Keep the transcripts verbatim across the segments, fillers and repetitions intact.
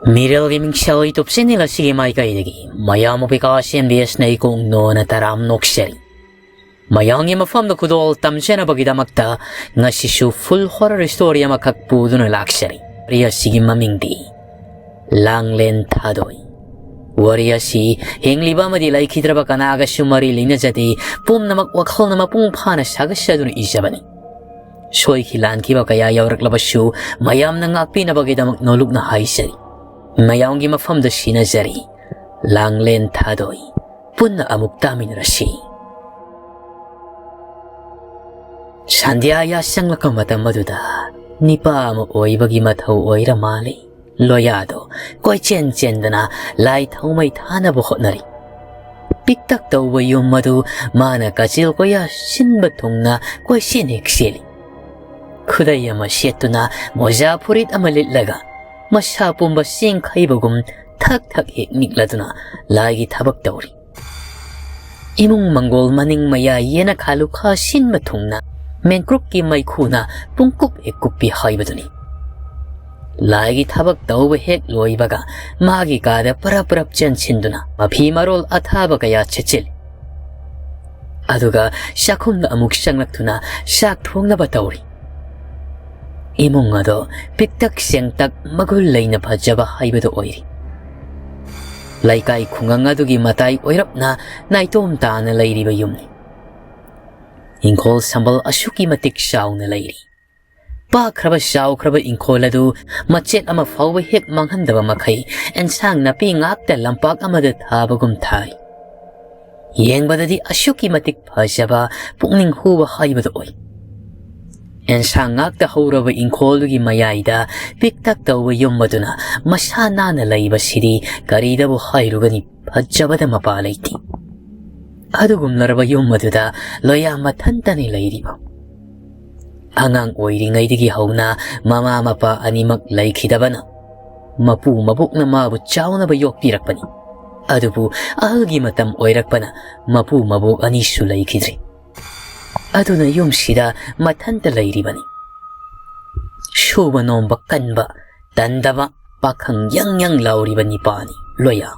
ꯃꯤꯔꯦꯜꯒꯤ ꯃꯤꯡꯁꯦꯜ YouTube channel ꯑꯁꯤꯒꯤ ꯃꯥꯏꯀꯩꯗꯒꯤ ꯃꯌꯥꯝ ꯑꯣꯄꯤꯀꯥ ꯁꯦꯝꯕꯤ ꯑꯁꯅꯩ ꯀꯣꯡꯅꯣꯅ ꯇꯔꯥꯝ ꯅꯣꯛꯆꯔꯤ꯫ ꯃꯌꯥꯝꯒꯤ ꯃꯐꯝꯗ ꯈꯨꯗꯣꯜ ꯇꯝꯖꯅꯕꯒꯤꯗꯃꯛꯇ ꯉꯁꯤꯁꯨ full horror story ꯑꯃꯈꯛ ꯄꯨꯗꯨꯅ ꯂꯥꯛꯆꯔꯤ꯫ ꯋꯥꯔꯤ ꯑꯁꯤꯒꯤ ꯃꯃꯤꯡꯗꯤ ꯂꯥꯡꯂꯦꯟ ꯊꯥꯗꯣꯏ꯫ ꯋꯥꯔꯤ ꯑꯁꯤ ꯍꯤꯡꯂꯤꯕ ꯑꯃꯗꯤ ꯂꯩꯈꯤꯗ꯭ꯔꯕ ꯀꯅꯥꯒꯁꯨ ꯃꯔꯤ ꯂꯩꯅꯖꯗꯦ꯫ ꯄꯨꯝꯅꯃꯛ ꯋꯥꯈꯜꯅ ꯃꯄꯨꯡ ꯐꯥꯅ ꯁꯥꯒꯠꯆꯗꯨꯅ ꯏꯖꯕꯅꯤ꯫ ꯁꯣꯏꯈꯤ ꯂꯥꯟꯈꯤꯕ ꯀꯌꯥ ꯌꯥꯎꯔꯛꯂꯕꯁꯨ ꯃꯌꯥꯝꯅ ꯉꯥꯛꯄꯤꯅꯕꯒꯤꯗꯃꯛ ꯅꯣꯂꯨꯛꯅ ꯍꯥꯏꯖꯔꯤ꯫ ꯃꯌꯥꯝꯒꯤ ꯃꯐꯝꯗ ꯁꯤꯟꯅꯖꯔꯤ ꯂꯥꯡꯂꯦꯟ ꯊꯥꯗꯣꯏ꯫ ꯄꯨꯟꯅ ꯑꯃꯨꯛ ꯇꯥꯃꯤꯟꯅꯔꯁꯤ꯫ ꯁꯟꯙ꯭ꯌꯥ ꯌꯥꯆꯪꯂꯛꯄ ꯃꯇꯝ ꯑꯗꯨꯗ ꯅꯤꯄꯥ ꯑꯃ ꯑꯣꯏꯕꯒꯤ ꯃꯊꯧ ꯑꯣꯏꯔ ꯃꯥꯜꯂꯤ꯫ ꯂꯣꯌꯥꯗꯣ ꯀꯣꯏꯆꯦꯟ ꯆꯦꯟꯗꯅ ꯂꯥꯏ ꯊꯥꯎꯃꯩ ꯊꯥꯅꯕ ꯍꯣꯠꯅꯔꯤ꯫ ꯄꯤꯛꯇꯛ ꯇꯧꯕ ꯌꯨꯝ ꯑꯗꯨ ꯃꯥꯅ ꯀꯥꯆꯤꯜ ꯀꯣꯌꯥ ꯁꯤꯟꯕ ꯊꯨꯡꯅ ꯀꯣꯏꯆꯦꯟ ꯍꯦꯛ ꯆꯦꯜꯂꯤ꯫ ꯈꯨꯗꯩ ꯑꯃ ꯁꯦꯠꯇꯨꯅ ꯃꯣꯖꯥ ꯐꯨꯔꯤꯠ ꯑꯃ ꯂꯤꯠꯂꯒ ꯃꯁꯥ ꯄꯨꯝꯕ ꯆꯦꯡ ꯈꯩꯕꯒꯨꯝ ꯊꯛ ꯊꯛ ꯍꯦꯛ ꯅꯤꯛꯂꯗꯨꯅ ꯂꯥꯏꯒꯤ ꯊꯕꯛ ꯇꯧꯔꯤ꯫ ꯏꯃꯨꯡ ꯃꯪꯒꯣꯜ ꯃꯅꯤꯡ ꯃꯌꯥ ꯌꯦꯅꯈꯥ ꯂꯨꯈꯥ ꯁꯤꯟꯕ ꯊꯨꯡꯅ ꯃꯦꯟꯀ꯭ꯔꯨꯛꯀꯤ ꯃꯩꯈꯨꯅ ꯄꯨꯡꯀꯨꯞ ꯍꯦꯛ ꯀꯨꯞꯄꯤ ꯍꯥꯏꯕꯗꯨꯅꯤ꯫ ꯂꯥꯏꯒꯤ ꯊꯕꯛ ꯇꯧꯕ ꯍꯦꯛ ꯂꯣꯏꯕꯒ ꯃꯥꯒꯤ ꯀꯥꯗ ꯄꯔꯞ ꯄꯔꯞ ꯆꯦꯟꯁꯤꯟꯗꯨꯅ ꯃꯐꯤ ꯃꯔꯣꯜ ꯑꯊꯥꯕ ꯀꯌꯥ ꯁꯦꯠꯆꯤꯜꯂꯤ꯫ ꯑꯗꯨꯒ ꯆꯥꯛꯈꯨꯝꯗ ꯑꯃꯨꯛ ꯆꯪꯂꯛꯇꯨꯅ ꯆꯥꯛ ꯊꯣꯡꯅꯕ ꯇꯧꯔꯤ꯫ ꯏꯃꯨꯡ ꯑꯗꯣ ꯄꯤꯛꯇꯛ ꯆꯦꯡꯇꯛ ꯃꯒꯨꯟ ꯂꯩꯅ ꯐꯖꯕ ꯍꯥꯏꯕꯗꯨ ꯑꯣꯏꯔꯤ꯫ ꯂꯩꯀꯥꯏ ꯈꯨꯡꯒꯪ ꯑꯗꯨꯒꯤ ꯃꯇꯥꯏ ꯑꯣꯏꯔꯞꯅ ꯅꯥꯏꯇꯣꯝ ꯇꯥꯅ ꯂꯩꯔꯤꯕ ꯌꯨꯝꯅꯤ꯫ ꯏꯪꯈꯣꯜ ꯁꯝꯕꯜ ꯑꯁꯨꯛꯀꯤ ꯃꯇꯤꯛ ꯆꯥꯎꯅ ꯂꯩꯔꯤ꯫ ꯄꯥꯛꯈ꯭ꯔꯕ ꯆꯥꯎꯈ꯭ꯔꯕ ꯏꯪꯈꯣꯜ ꯑꯗꯨ ꯃꯆꯦꯠ ꯑꯃ ꯐꯥꯎꯕ ꯍꯦꯛ ꯃꯥꯡꯍꯟꯗꯕ ꯃꯈꯩ ꯑꯦꯟꯁꯥꯡ ꯅꯥꯄꯤ ꯉꯥꯛꯇ ꯂꯝꯄꯥꯛ ꯑꯃꯗ ꯊꯥꯕꯒꯨꯝ ꯊꯥꯔꯤ꯫ ꯌꯦꯡꯕꯗꯗꯤ ꯑꯁꯨꯛꯀꯤ ꯃꯇꯤꯛ ꯐꯖꯕ, ꯄꯨꯛꯅꯤꯡ ꯍꯨꯕ ꯍꯥꯏꯕꯗꯨ ꯑꯣꯏ꯫ ꯑꯦꯟꯁꯥꯡ ꯉꯥꯛꯇ ꯍꯧꯔꯕ ꯏꯪꯈꯣꯜꯗꯨꯒꯤ ꯃꯌꯥꯏꯗ ꯄꯤꯛꯇꯛ ꯇꯧꯕ ꯌꯨꯝ ꯑꯗꯨꯅ ꯃꯁꯥ ꯅꯥꯟꯅ ꯂꯩꯕꯁꯤꯗꯤ ꯀꯔꯤꯗꯕꯨ ꯍꯥꯏꯔꯨꯒꯅꯤ, ꯐꯖꯕꯗ ꯃꯄꯥ ꯂꯩꯇꯦ꯫ ꯑꯗꯨꯒꯨꯝꯂꯔꯕ ꯌꯨꯝ ꯑꯗꯨꯗ ꯂꯣꯌꯥ ꯃꯊꯟꯇꯅꯤ ꯂꯩꯔꯤꯕ꯫ ꯑꯉꯥꯡ ꯑꯣꯏꯔꯤꯉꯩꯗꯒꯤ ꯍꯧꯅ ꯃꯃꯥ ꯃꯄꯥ ꯑꯅꯤꯃꯛ ꯂꯩꯈꯤꯗꯕꯅ ꯃꯄꯨ ꯃꯕꯣꯛꯅ ꯃꯥꯕꯨ ꯆꯥꯎꯅꯕ ꯌꯣꯛꯄꯤꯔꯛꯄꯅꯤ꯫ ꯑꯗꯨꯕꯨ ꯑꯍꯜꯒꯤ ꯃꯇꯝ ꯑꯣꯏꯔꯛꯄꯅ ꯃꯄꯨ ꯃꯕꯣꯛ ꯑꯅꯤꯁꯨ ꯂꯩꯈꯤꯗ꯭ꯔꯦ꯫ ꯑꯗꯨꯅ ꯌꯨꯝꯁꯤꯗ ꯃꯊꯟꯇ ꯂꯩꯔꯤꯕꯅꯤ꯫ ꯁꯨꯕ ꯅꯣꯝꯕ ꯀꯟꯕ, ꯇꯟꯗꯕ, ꯄꯥꯈꯪ ꯌꯪ ꯌꯪ ꯂꯥꯎꯔꯤꯕ ꯅꯤꯄꯥꯅꯤ ꯂꯣꯌꯥ꯫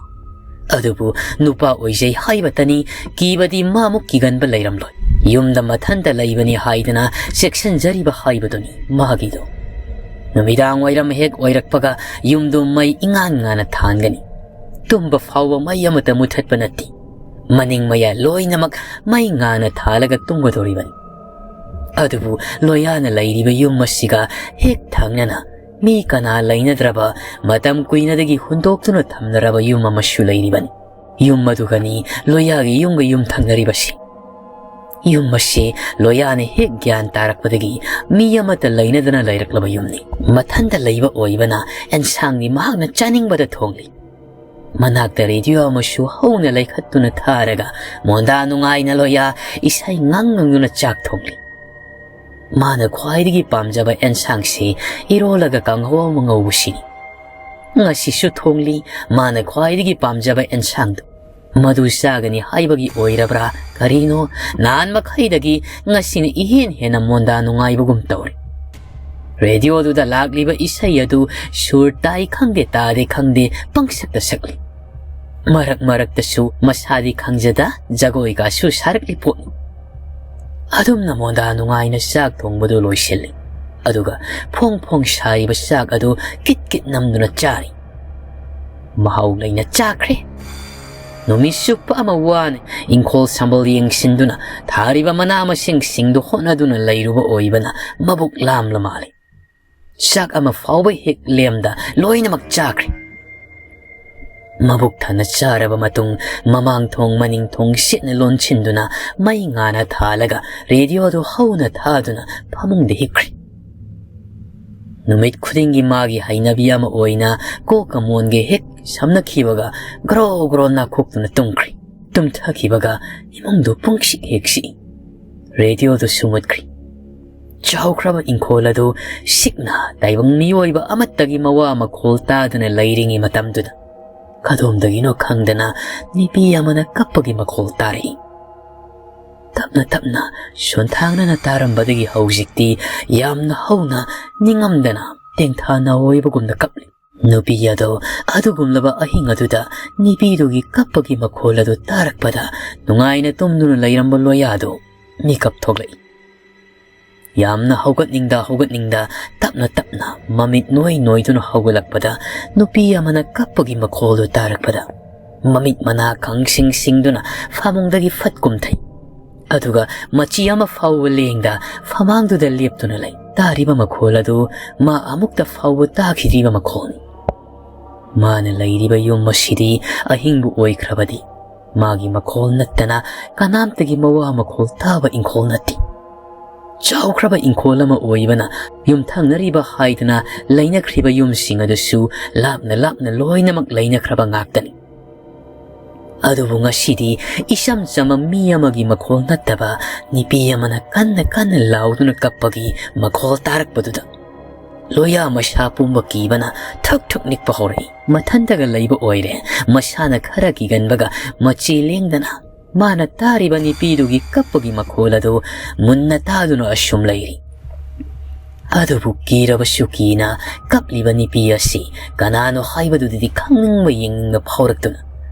ꯑꯗꯨꯕꯨ ꯅꯨꯄꯥ ꯑꯣꯏꯖꯩ ꯍꯥꯏꯕꯇꯅꯤ, ꯀꯤꯕꯗꯤ ꯃꯥꯃꯨꯛ ꯀꯤꯒꯟꯕ ꯂꯩꯔꯝꯂꯣꯏ꯫ ꯌꯨꯝꯗ ꯃꯊꯟꯇ ꯂꯩꯕꯅꯤ ꯍꯥꯏꯗꯅ ꯆꯦꯛꯁꯤꯟꯖꯔꯤꯕ ꯍꯥꯏꯕꯗꯨꯅꯤ ꯃꯥꯒꯤꯗꯣ꯫ ꯅꯨꯃꯤꯗꯥꯡ ꯋꯥꯏꯔꯝ ꯍꯦꯛ ꯑꯣꯏꯔꯛꯄꯒ ꯌꯨꯝꯗꯨ ꯃꯩ ꯏꯉꯥꯟ ꯉꯥꯟꯅ ꯊꯥꯟꯒꯅꯤ꯫ ꯇꯨꯝꯕ ꯐꯥꯎꯕ ꯃꯩ ꯑꯃꯠꯇ ꯃꯨꯊꯠꯄ ꯅꯠꯇꯦ꯫ ꯃꯅꯤꯡ ꯃꯌꯥ ꯂꯣꯏꯅꯃꯛ ꯃꯩ ꯉꯥꯟꯅ ꯊꯥꯜꯂꯒ ꯇꯨꯝꯒꯗꯧꯔꯤꯕꯅꯤ꯫ ꯑꯗꯨꯕꯨ ꯂꯣꯌꯥꯅ ꯂꯩꯔꯤꯕ ꯌꯨꯝ ꯑꯁꯤꯒ ꯍꯦꯛ ꯊꯪꯅꯅ ꯃꯤ ꯀꯅꯥ ꯂꯩꯅꯗ꯭ꯔꯕ, ꯃꯇꯝ ꯀꯨꯏꯅꯗꯒꯤ ꯍꯨꯟꯗꯣꯛꯇꯨꯅ ꯊꯝꯅꯔꯕ ꯌꯨꯝ ꯑꯃꯁꯨ ꯂꯩꯔꯤꯕꯅꯤ꯫ ꯌꯨꯝ ꯑꯗꯨꯒꯅꯤ ꯂꯣꯌꯥꯒꯤ ꯌꯨꯝꯒ ꯌꯨꯝ ꯊꯪꯅꯔꯤꯕꯁꯤ꯫ ꯌꯨꯝ ꯑꯁꯤ ꯂꯣꯌꯥꯅ ꯍꯦꯛ ꯒ꯭ꯌꯥꯟ ꯇꯥꯔꯛꯄꯗꯒꯤ ꯃꯤ ꯑꯃꯠꯇ ꯂꯩꯅꯗꯅ ꯂꯩꯔꯛꯂꯕ ꯌꯨꯝꯅꯤ꯫ ꯃꯊꯟꯇ ꯂꯩꯕ ꯑꯣꯏꯕꯅ ꯑꯦꯟꯁꯥꯡꯗꯤ ꯃꯍꯥꯛꯅ ꯆꯥꯅꯤꯡꯕꯗ ꯊꯣꯡꯂꯤ꯫ ꯃꯅꯥꯛꯇ ꯔꯦꯗꯤꯑꯣ ꯑꯃꯁꯨ ꯍꯧꯅ ꯂꯩꯈꯠꯇꯨꯅ ꯊꯥꯔꯒ ꯃꯣꯟꯗꯥ ꯅꯨꯡꯉꯥꯏꯅ ꯂꯣꯌꯥ ꯏꯁꯩ ꯉꯪ ꯉꯪꯗꯨꯅ ꯆꯥꯛ ꯊꯣꯡꯂꯤ꯫ ꯃꯥꯅ ꯈ꯭ꯋꯥꯏꯗꯒꯤ ꯄꯥꯝꯖꯕ ꯑꯦꯟꯁꯥꯡꯁꯤ ꯏꯔꯣꯜꯂꯒ ꯀꯥꯡꯍꯧ ꯑꯃ ꯉꯧꯕꯁꯤꯅꯤ꯫ ꯉꯁꯤꯁꯨ ꯊꯣꯡꯂꯤ ꯃꯥꯅ ꯈ꯭ꯋꯥꯏꯗꯒꯤ ꯄꯥꯝꯖꯕ ꯑꯦꯟꯁꯥꯡꯗꯨ꯫ ꯃꯗꯨ ꯆꯥꯒꯅꯤ ꯍꯥꯏꯕꯒꯤ ꯑꯣꯏꯔꯕ꯭ꯔꯥ ꯀꯔꯤꯅꯣ, ꯅꯍꯥꯟ ꯃꯈꯩꯗꯒꯤ ꯉꯁꯤꯅ ꯏꯍꯦꯟ ꯍꯦꯟꯅ ꯃꯣꯟꯗꯥ ꯅꯨꯡꯉꯥꯏꯕꯒꯨꯝ ꯇꯧꯔꯤ꯫ ꯔꯦꯗꯤꯑꯣꯗꯨꯗ ꯂꯥꯛꯂꯤꯕ ꯏꯁꯩ ꯑꯗꯨ ꯁꯨꯔ ꯇꯥꯏ ꯈꯪꯗꯦ ꯇꯥꯗꯦ ꯈꯪꯗꯦ ꯄꯪꯁꯛꯇ ꯁꯛꯂꯤ꯫ ꯃꯔꯛ ꯃꯔꯛꯇꯁꯨ ꯃꯁꯥꯗꯤ ꯈꯪꯖꯗ ꯖꯒꯣꯏꯒꯁꯨ ꯁꯥꯔꯛꯂꯤ ꯄꯣꯠꯅꯤ꯫ ꯑꯗꯨꯝꯅ ꯃꯣꯟꯗꯥ ꯅꯨꯡꯉꯥꯏꯅ ꯆꯥꯛ ꯊꯣꯡꯕꯗꯨ ꯂꯣꯏꯁꯤꯜꯂꯤ꯫ ꯑꯗꯨꯒ ꯐꯣꯡ ꯐꯣꯡ ꯁꯥꯔꯤꯕ ꯆꯥꯛ ꯑꯗꯨ ꯀꯤꯠ ꯀꯤꯠ ꯅꯝꯗꯨꯅ ꯆꯥꯔꯤ꯫ ꯃꯍꯥꯎ ꯂꯩꯅ ꯆꯥꯈ꯭ꯔꯦ꯫ ꯅꯨꯃꯤꯠ ꯆꯨꯞꯄ ꯑꯃ ꯋꯥꯅ ꯏꯪꯈꯣꯜ ꯁꯝꯕꯜ ꯌꯦꯡꯁꯤꯟꯗꯨꯅ ꯊꯥꯔꯤꯕ ꯃꯅꯥ ꯃꯁꯤꯡꯁꯤꯡꯗꯨ ꯍꯣꯠꯅꯗꯨꯅ ꯂꯩꯔꯨꯕ ꯑꯣꯏꯕꯅ ꯃꯕꯨꯛ ꯂꯥꯝꯂ ꯃꯥꯜꯂꯤ꯫ ꯆꯥꯛ ꯑꯃ ꯐꯥꯎꯕ ꯍꯦꯛ ꯂꯦꯝꯗ ꯂꯣꯏꯅꯃꯛ ꯆꯥꯈ꯭ꯔꯦ꯫ ꯃꯕꯨꯛ ꯊꯟꯅ ꯆꯥꯔꯕ ꯃꯇꯨꯡ ꯃꯃꯥꯡ ꯊꯣꯡ ꯃꯅꯤꯡ ꯊꯣꯡ ꯁꯤꯠꯅ ꯂꯣꯟꯁꯤꯟꯗꯨꯅ ꯃꯩ ꯉꯥꯅ ꯊꯥꯜꯂꯒ ꯔꯦꯗꯤꯑꯣꯗꯨ ꯍꯧꯅ ꯊꯥꯗꯨꯅ ꯐꯃꯨꯡꯗ ꯍꯤꯞꯈ꯭ꯔꯦ꯫ ꯅꯨꯃꯤꯠ ꯈꯨꯗꯤꯡꯒꯤ ꯃꯥꯒꯤ ꯍꯩꯅꯕꯤ ꯑꯃ ꯑꯣꯏꯅ ꯀꯣꯛꯀ ꯃꯣꯟꯒ ꯍꯦꯛ ꯁꯝꯅꯈꯤꯕꯒ ꯒ꯭ꯔꯣ ꯒ꯭ꯔꯣ ꯅꯥꯈꯣꯛꯇꯨꯅ ꯇꯨꯝꯈ꯭ꯔꯦ꯫ ꯇꯨꯝꯊꯈꯤꯕꯒ ꯏꯃꯨꯡꯗꯨ ꯄꯨꯡꯁꯤꯛ ꯍꯦꯛ ꯁꯤꯛꯏ꯫ ꯔꯦꯗꯤꯑꯣꯗꯨꯁꯨ ꯃꯨꯠꯈ꯭ꯔꯦ꯫ ꯆꯥꯎꯈ꯭ꯔꯕ ꯏꯪꯈꯣꯜ ꯑꯗꯨ ꯁꯤꯛꯅ ꯇꯥꯏꯕꯪ ꯃꯤꯑꯣꯏꯕ ꯑꯃꯠꯇꯒꯤ ꯃꯋꯥ ꯃꯈꯣꯜ ꯇꯥꯗꯅ ꯂꯩꯔꯤꯉꯩ ꯃꯇꯝꯗꯨꯗ ꯀꯗꯣꯝꯗꯒꯤꯅꯣ ꯈꯪꯗꯅ ꯅꯨꯄꯤ ꯑꯃꯅ ꯀꯞꯄꯒꯤ ꯃꯈꯣꯜ ꯇꯥꯔꯛꯏ꯫ ꯇꯞꯅ ꯇꯞꯅ ꯁꯣꯟꯊꯥꯡꯅꯅ ꯇꯥꯔꯝꯕꯗꯒꯤ ꯍꯧꯖꯤꯛꯇꯤ ꯌꯥꯝꯅ ꯍꯧꯅ ꯅꯤꯡꯉꯝꯗꯅ ꯇꯦꯡꯊꯥ ꯅꯥꯑꯣꯏꯕꯒꯨꯝꯅ ꯀꯞꯂꯤ꯫ ꯅꯨꯄꯤ ꯑꯗꯣ ꯑꯗꯨꯒꯨꯝꯂꯕ ꯑꯍꯤꯡ ꯑꯗꯨꯗ ꯅꯨꯄꯤꯗꯨꯒꯤ ꯀꯞꯄꯒꯤ ꯃꯈꯣꯜ ꯑꯗꯨ ꯇꯥꯔꯛꯄꯗ ꯅꯨꯡꯉꯥꯏꯅ ꯇꯨꯝꯗꯨꯅ ꯂꯩꯔꯝꯕ ꯂꯣꯌꯥꯗꯨ ꯃꯤꯀꯞ ꯊꯣꯛꯂꯛꯏ꯫ ꯌꯥꯝꯅ ꯍꯧꯒꯠꯅꯤꯡꯗ ꯍꯧꯒꯠꯅꯤꯡꯗ ꯇꯞꯅ ꯇꯞꯅ ꯃꯃꯤꯠ ꯅꯣꯏ ꯅꯣꯏꯗꯨꯅ ꯍꯧꯒꯠꯂꯛꯄꯗ ꯅꯨꯄꯤ ꯑꯃꯅ ꯀꯞꯄꯒꯤ ꯃꯈꯣꯜꯗꯨ ꯇꯥꯔꯛꯄꯗ ꯃꯃꯤꯠ ꯃꯅꯥ ꯈꯪꯁꯤꯡ ꯁꯤꯡꯗꯨꯅ ꯐꯃꯨꯡꯗꯒꯤ ꯐꯠ ꯀꯨꯝꯊꯩ꯫ ꯑꯗꯨꯒ ꯃꯆꯤ ꯑꯃ ꯐꯥꯎꯕ ꯂꯦꯡꯗ ꯐꯃꯥꯡꯗꯨꯗ ꯂꯦꯞꯇꯨꯅ ꯂꯩ꯫ ꯇꯥꯔꯤꯕ ꯃꯈꯣꯜ ꯑꯗꯨ ꯃꯥ ꯑꯃꯨꯛꯇ ꯐꯥꯎꯕ ꯇꯥꯈꯤꯗ꯭ꯔꯤꯕ ꯃꯈꯣꯜꯅꯤ꯫ ꯃꯥꯅ ꯂꯩꯔꯤꯕ ꯌꯨꯝ ꯑꯁꯤꯗꯤ ꯑꯍꯤꯡꯕꯨ ꯑꯣꯏꯈ꯭ꯔꯕꯗꯤ ꯃꯥꯒꯤ ꯃꯈꯣꯜ ꯅꯠꯇꯅ ꯀꯅꯥꯝꯇꯒꯤ ꯃꯋꯥ ꯃꯈꯣꯜ ꯇꯥꯕ ꯏꯪꯈꯣꯜ ꯅꯠꯇꯦ꯫ ꯆꯥꯎꯈ꯭ꯔꯕ ꯏꯪꯈꯣꯜ ꯑꯃ ꯑꯣꯏꯕꯅ ꯌꯨꯝꯊꯪꯅꯔꯤꯕ ꯍꯥꯏꯗꯅ ꯂꯩꯅꯈ꯭ꯔꯤꯕ ꯌꯨꯝꯁꯤꯡ ꯑꯗꯨꯁꯨ ꯂꯥꯞꯅ ꯂꯥꯞꯅ ꯂꯣꯏꯅꯃꯛ ꯂꯩꯅꯈ꯭ꯔꯕ ꯉꯥꯛꯇꯅꯤ꯫ ꯑꯗꯨꯕꯨ ꯉꯁꯤꯗꯤ ꯏꯆꯝ ꯆꯝꯕ ꯃꯤ ꯑꯃꯒꯤ ꯃꯈꯣꯜ ꯅꯠꯇꯕ ꯅꯨꯄꯤ ꯑꯃꯅ ꯀꯟꯅ ꯀꯟꯅ ꯂꯥꯎꯗꯨꯅ ꯀꯞꯄꯒꯤ ꯃꯈꯣꯜ ꯇꯥꯔꯛꯄꯗꯨꯗ ꯂꯣꯌꯥ ꯃꯁꯥ ꯄꯨꯝꯕ ꯀꯤꯕꯅ ꯊꯛ ꯊꯛ ꯅꯤꯛꯄ ꯍꯧꯔꯛꯏ꯫ ꯃꯊꯟꯇꯒ ꯂꯩꯕ ꯑꯣꯏꯔꯦ꯫ ꯃꯁꯥꯅ ꯈꯔ ꯀꯤꯒꯟꯕꯒ ꯃꯆꯤ ꯂꯦꯡꯗꯅ ꯃꯥꯅ ꯇꯥꯔꯤꯕ ꯅꯨꯄꯤꯗꯨꯒꯤ ꯀꯞꯄꯒꯤ ꯃꯈꯣꯜ ꯑꯗꯨ ꯃꯨꯟꯅ ꯇꯥꯗꯨꯅ ꯑꯁꯨꯝ ꯂꯩꯔꯤ꯫ ꯑꯗꯨꯕꯨ ꯀꯤꯔꯕꯁꯨ ꯀꯤꯅ ꯀꯞꯂꯤꯕ ꯅꯨꯄꯤ ꯑꯁꯤ ꯀꯅꯥꯅꯣ ꯍꯥꯏꯕꯗꯨꯗꯤ ꯈꯪꯅꯤꯡꯕ ꯌꯦꯡꯅꯤꯡꯕ ꯐꯥꯎꯔꯛꯇꯨꯅ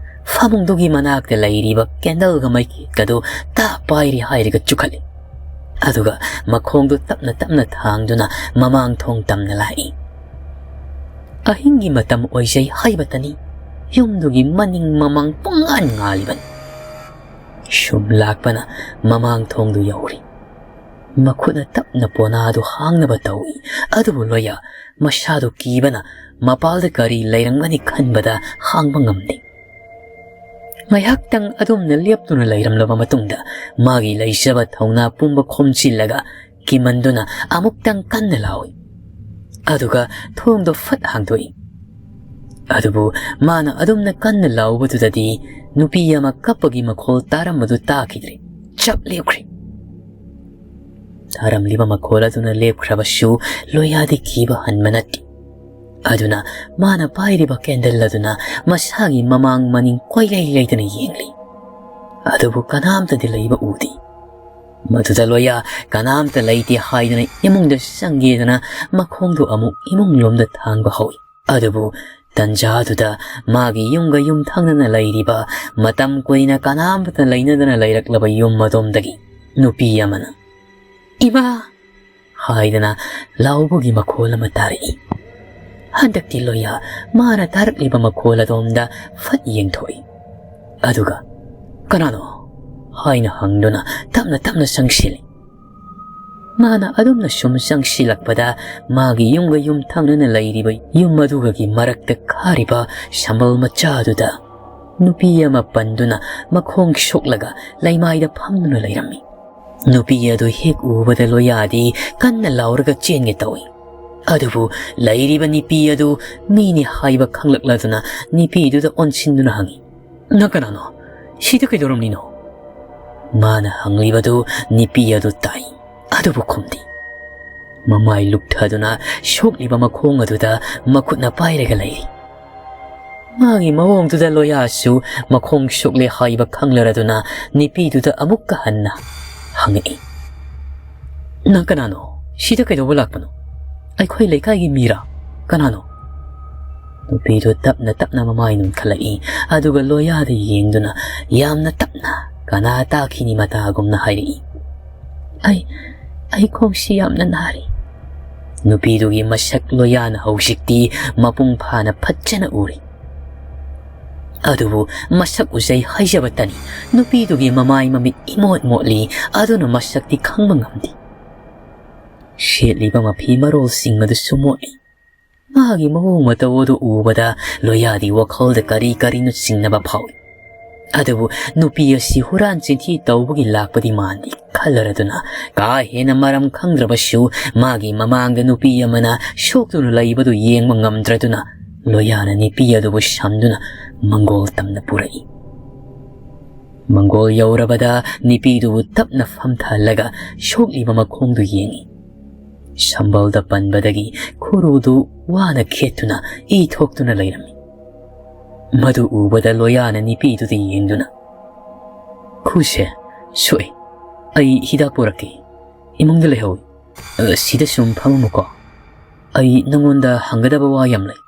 ꯐꯃꯨꯡꯗꯨꯒꯤ ꯃꯅꯥꯛꯇ ꯂꯩꯔꯤꯕ ꯀꯦꯟꯗꯜꯒ ꯃꯩꯈꯦꯠꯀꯗꯨ ꯇꯥ ꯄꯥꯏꯔꯤ ꯍꯥꯏꯔꯒ ꯆꯨꯈꯠꯂꯤ꯫ ꯑꯗꯨꯒ ꯃꯈꯣꯡꯗꯨ ꯇꯞꯅ ꯇꯞꯅ ꯊꯥꯡꯗꯨꯅ ꯃꯃꯥꯡ ꯊꯣꯡ ꯇꯝꯅ ꯂꯥꯛꯏ꯫ ꯑꯍꯤꯡꯒꯤ ꯃꯇꯝ ꯑꯣꯏꯖꯩ ꯍꯥꯏꯕꯇꯅꯤ ꯌꯨꯝꯗꯨꯒꯤ ꯃꯅꯤꯡ ꯃꯃꯥꯡ ꯄꯨꯡꯉꯥꯟ ꯉꯥꯜꯂꯤꯕꯅꯤ꯫ ꯁꯨꯝ ꯂꯥꯛꯄꯅ ꯃꯃꯥꯡ ꯊꯣꯡꯗꯨ ꯌꯧꯔꯤ꯫ ꯃꯈꯨꯠꯅ ꯇꯞꯅ ꯄꯣꯅꯥꯗꯨ ꯍꯥꯡꯅꯕ ꯇꯧꯏ꯫ ꯑꯗꯨꯕꯨ ꯂꯣꯌꯥ ꯃꯁꯥꯗꯨ ꯀꯤꯕꯅ ꯃꯄꯥꯜꯗ ꯀꯔꯤ ꯂꯩꯔꯝꯒꯅꯤ ꯈꯟꯕꯗ ꯍꯥꯡꯕ ꯉꯝꯗꯦ꯫ ꯉꯥꯏꯍꯥꯛꯇꯪ ꯑꯗꯨꯝꯅ ꯂꯦꯞꯇꯨꯅ ꯂꯩꯔꯝꯂꯕ ꯃꯇꯨꯡꯗ ꯃꯥꯒꯤ ꯂꯩꯖꯕ ꯊꯧꯅꯥ ꯄꯨꯝꯕ ꯈꯣꯝꯖꯤꯜꯂꯒ ꯀꯤꯃꯟꯗꯨꯅ ꯑꯃꯨꯛꯇꯪ ꯀꯟꯅ ꯂꯥꯎꯏ꯫ ꯑꯗꯨꯒ ꯊꯣꯡꯗꯣ ꯐꯠ ꯍꯥꯡꯗꯣꯛꯏ꯫ ꯑꯗꯨꯕꯨ ꯃꯥꯅ ꯑꯗꯨꯝꯅ ꯀꯟꯅ ꯂꯥꯎꯕꯗꯨꯗꯗꯤ ꯅꯨꯄꯤ ꯑꯃ ꯀꯞꯄꯒꯤ ꯃꯈꯣꯜ ꯇꯥꯔꯝꯕꯗꯨ ꯇꯥꯈꯤꯗ꯭ꯔꯦ꯫ ꯆꯞ ꯂꯦꯞꯈ꯭ꯔꯦ꯫ ꯇꯥꯔꯝꯂꯤꯕ ꯃꯈꯣꯜ ꯑꯗꯨꯅ ꯂꯦꯞꯈ꯭ꯔꯕꯁꯨ ꯂꯣꯌꯥꯗꯤ ꯀꯤꯕ ꯍꯟꯕ ꯅꯠꯇꯦ꯫ ꯑꯗꯨꯅ ꯃꯥꯅ ꯄꯥꯏꯔꯤꯕ ꯀꯦꯟꯗꯜ ꯑꯗꯨꯅ ꯃꯁꯥꯒꯤ ꯃꯃꯥꯡ ꯃꯅꯤꯡ ꯀꯣꯏꯂꯩ ꯂꯩꯗꯅ ꯌꯦꯡꯂꯤ꯫ ꯑꯗꯨꯕꯨ ꯀꯅꯥꯝꯇꯗꯤ ꯂꯩꯕ ꯎꯗꯦ꯫ ꯃꯗꯨꯗ ꯂꯣꯌꯥ ꯀꯅꯥꯝꯇ ꯂꯩꯇꯦ ꯍꯥꯏꯗꯨꯅ ꯏꯃꯨꯡꯗ ꯆꯪꯒꯦꯗꯅ ꯃꯈꯣꯡꯗꯨ ꯑꯃꯨꯛ ꯏꯃꯨꯡ ꯂꯣꯝꯗ ꯊꯥꯡꯕ ꯍꯧꯏ꯫ ꯑꯗꯨꯕꯨ ꯇꯟꯖꯥꯗꯨꯗ ꯃꯥꯒꯤ ꯌꯨꯝꯒ ꯌꯨꯝꯊꯪꯅꯅ ꯂꯩꯔꯤꯕ, ꯃꯇꯝ ꯀꯨꯏꯅ ꯀꯅꯥꯝꯇꯅ ꯂꯩꯅꯗꯅ ꯂꯩꯔꯛꯂꯕ ꯌꯨꯝ ꯑꯗꯣꯝꯗꯒꯤ ꯅꯨꯄꯤ ꯑꯃꯅ, "ꯏꯃꯥ!" ꯍꯥꯏꯗꯅ ꯂꯥꯎꯕꯒꯤ ꯃꯈꯣꯜ ꯑꯃ ꯇꯥꯔꯛꯏ꯫ ꯍꯟꯗꯛꯇꯤ ꯂꯣꯌꯥ ꯃꯥꯅ ꯇꯥꯔꯛꯂꯤꯕ ꯃꯈꯣꯜ ꯑꯗꯣꯝꯗ ꯐꯠ ꯌꯦꯡꯊꯣꯛꯏ꯫ ꯑꯗꯨꯒ, "ꯀꯅꯥꯅꯣ?" ꯍꯥꯏꯅ ꯍꯪꯗꯨꯅ ꯇꯞꯅ ꯇꯞꯅ ꯆꯪꯁꯤꯜꯂꯤ꯫ ꯃꯥꯅ ꯑꯗꯨꯝꯅ ꯁꯨꯝ ꯆꯪꯁꯤꯜꯂꯛꯄꯗ, ꯃꯥꯒꯤ ꯌꯨꯝꯒ ꯌꯨꯝ ꯊꯪꯅꯅ ꯂꯩꯔꯤꯕ ꯌꯨꯝ ꯑꯗꯨꯒꯒꯤ ꯃꯔꯛꯇ ꯈꯥꯔꯤꯕ ꯁꯝꯕꯜ ꯃꯆꯥꯗꯨꯗ ꯅꯨꯄꯤ ꯑꯃ ꯄꯟꯗꯨꯅ ꯃꯈꯣꯡ ꯁꯣꯛꯂꯒ ꯂꯩꯃꯥꯏꯗ ꯐꯝꯗꯨꯅ ꯂꯩꯔꯝꯃꯤ꯫ ꯅꯨꯄꯤ ꯑꯗꯨ ꯍꯦꯛ ꯎꯕꯗ ꯂꯣꯌꯥꯗꯤ ꯀꯟꯅ ꯂꯥꯎꯔꯒ ꯆꯦꯟꯒꯦ ꯇꯧꯏ꯫ ꯑꯗꯨꯕꯨ ꯂꯩꯔꯤꯕ ꯅꯨꯄꯤ ꯑꯗꯨ ꯃꯤꯅꯤ ꯍꯥꯏꯕ ꯈꯪꯂꯛꯂꯗꯨꯅ ꯅꯨꯄꯤꯗꯨꯗ ꯑꯣꯟꯁꯤꯟꯗꯨꯅ ꯍꯪꯏ, "ꯅꯪ ꯀꯅꯥꯅꯣ? ꯁꯤꯗ ꯀꯩꯗꯧꯔꯝꯂꯤꯅꯣ?" ꯃꯥꯅ ꯍꯪꯂꯤꯕꯗꯨ ꯅꯨꯄꯤ ꯑꯗꯨ ꯇꯥꯏ, ꯑꯗꯨꯕꯨ ꯈꯨꯝꯗꯦ꯫ ꯃꯃꯥꯏ ꯂꯨꯛꯊꯗꯨꯅ ꯁꯣꯛꯂꯤꯕ ꯃꯈꯣꯡ ꯑꯗꯨꯗ ꯃꯈꯨꯠꯅ ꯄꯥꯏꯔꯒ ꯂꯩꯔꯤ꯫ ꯃꯥꯒꯤ ꯃꯑꯣꯡꯗꯨꯗ ꯂꯣꯌꯥꯁꯨ ꯃꯈꯣꯡ ꯁꯣꯛꯂꯦ ꯍꯥꯏꯕ ꯈꯪꯂꯔꯗꯨꯅ ꯅꯨꯄꯤꯗꯨꯗ ꯑꯃꯨꯛꯀ ꯍꯟꯅ ꯍꯪꯉꯛꯏ, "ꯅꯪ ꯀꯅꯥꯅꯣ? ꯁꯤꯗ ꯀꯩꯗꯧꯕ ꯂꯥꯛꯄꯅꯣ? ꯑꯩꯈꯣꯏ ꯂꯩꯀꯥꯏꯒꯤ ꯃꯤꯔꯥ? ꯀꯅꯥꯅꯣ?" ꯅꯨꯄꯤꯗꯨ ꯇꯞꯅ ꯇꯞꯅ ꯃꯃꯥꯏ ꯅꯣꯟꯈꯠꯂꯛꯏ, ꯑꯗꯨꯒ ꯂꯣꯌꯥꯗ ꯌꯦꯡꯗꯨꯅ ꯌꯥꯝꯅ ꯇꯞꯅ, ꯀꯅꯥ ꯇꯥꯈꯤꯅꯤ ꯃꯇꯥꯒꯨꯝꯅ ꯍꯥꯏꯔꯛꯏ, "ꯑꯩ, ꯑꯩ ꯈꯣꯡꯁꯤ ꯌꯥꯝꯅ ꯅꯥꯔꯤ꯫" ꯅꯨꯄꯤꯗꯨꯒꯤ ꯃꯁꯛ ꯂꯣꯌꯥꯅ ꯍꯧꯖꯤꯛꯇꯤ ꯃꯄꯨꯡ ꯐꯥꯅ ꯐꯖꯅ ꯎꯔꯤ꯫ ꯑꯗꯨꯕꯨ ꯃꯁꯛ ꯎꯖꯩ ꯍꯥꯏꯖꯕꯇꯅꯤ, ꯅꯨꯄꯤꯗꯨꯒꯤ ꯃꯃꯥꯏ ꯃꯃꯤꯠ ꯏꯃꯣꯠ ꯃꯣꯠꯂꯤ, ꯑꯗꯨꯅ ꯃꯁꯛꯇꯤ ꯈꯪꯕ ꯉꯝꯗꯦ꯫ ꯁꯦꯠꯂꯤꯕ ꯃꯐꯤ ꯃꯔꯣꯜꯁꯤꯡ ꯑꯗꯨꯁꯨ ꯃꯣꯠꯂꯤ꯫ ꯃꯥꯒꯤ ꯃꯑꯣꯡ ꯃꯇꯧ ꯑꯗꯨ ꯎꯕꯗ ꯂꯣꯌꯥꯗꯤ ꯋꯥꯈꯜꯗ ꯀꯔꯤ ꯀꯔꯤꯅꯣ ꯆꯤꯡꯅꯕ ꯐꯥꯎꯏ꯫ ꯑꯗꯨꯕꯨ ꯅꯨꯄꯤ ꯑꯁꯤ ꯍꯨꯔꯥꯟ ꯆꯤꯟꯊꯤ ꯇꯧꯕꯒꯤ ꯂꯥꯛꯄꯗꯤ ꯃꯥꯟꯗꯦ ꯈꯜꯂꯔꯗꯨꯅ, ꯀꯥ ꯍꯦꯟꯅ ꯃꯔꯝ ꯈꯪꯗ꯭ꯔꯕꯁꯨ, ꯃꯥꯒꯤ ꯃꯃꯥꯡꯗ ꯅꯨꯄꯤ ꯑꯃꯅ ꯁꯣꯛꯇꯨꯅ ꯂꯩꯕꯗꯨ ꯌꯦꯡꯕ ꯉꯝꯗ꯭ꯔꯗꯨꯅ, ꯂꯣꯌꯥꯅ ꯅꯨꯄꯤ ꯑꯗꯨꯕꯨ ꯁꯝꯗꯨꯅ ꯃꯪꯒꯣꯜ ꯇꯝꯅ ꯄꯨꯔꯛꯏ꯫ ꯃꯪꯒꯣꯜ ꯌꯧꯔꯕꯗ ꯅꯨꯄꯤꯗꯨꯕꯨ ꯇꯞꯅ ꯐꯝꯊꯍꯜꯂꯒ ꯁꯣꯛꯂꯤꯕ ꯃꯈꯣꯡꯗꯨ ꯌꯦꯡꯏ꯫ ꯁꯝꯕꯜꯗ ꯄꯟꯕꯗꯒꯤ ꯈꯨꯔꯨꯗꯨ ꯋꯥꯅ ꯈꯦꯠꯇꯨꯅ ꯏ ꯊꯣꯛꯇꯨꯅ ꯂꯩꯔꯝꯃꯤ꯫ ꯃꯗꯨ ꯎꯕꯗ ꯂꯣꯌꯥꯅ ꯅꯨꯄꯤꯗꯨꯗ ꯌꯦꯡꯗꯨꯅ, "ꯈꯨꯁꯦ ꯁꯣꯛꯏ꯫ ꯑꯩ ꯍꯤꯗꯥꯛ ꯄꯨꯔꯛꯀꯦ꯫ ꯏꯃꯨꯡꯗ ꯂꯩꯍꯧꯏ꯫ ꯑ, ꯁꯤꯗ ꯁꯨꯝ ꯐꯝꯃꯝꯃꯨꯀꯣ꯫ ꯑꯩ ꯅꯉꯣꯟꯗ ꯍꯪꯒꯗꯕ ꯋꯥ ꯌꯥꯝ ꯂꯩ꯫"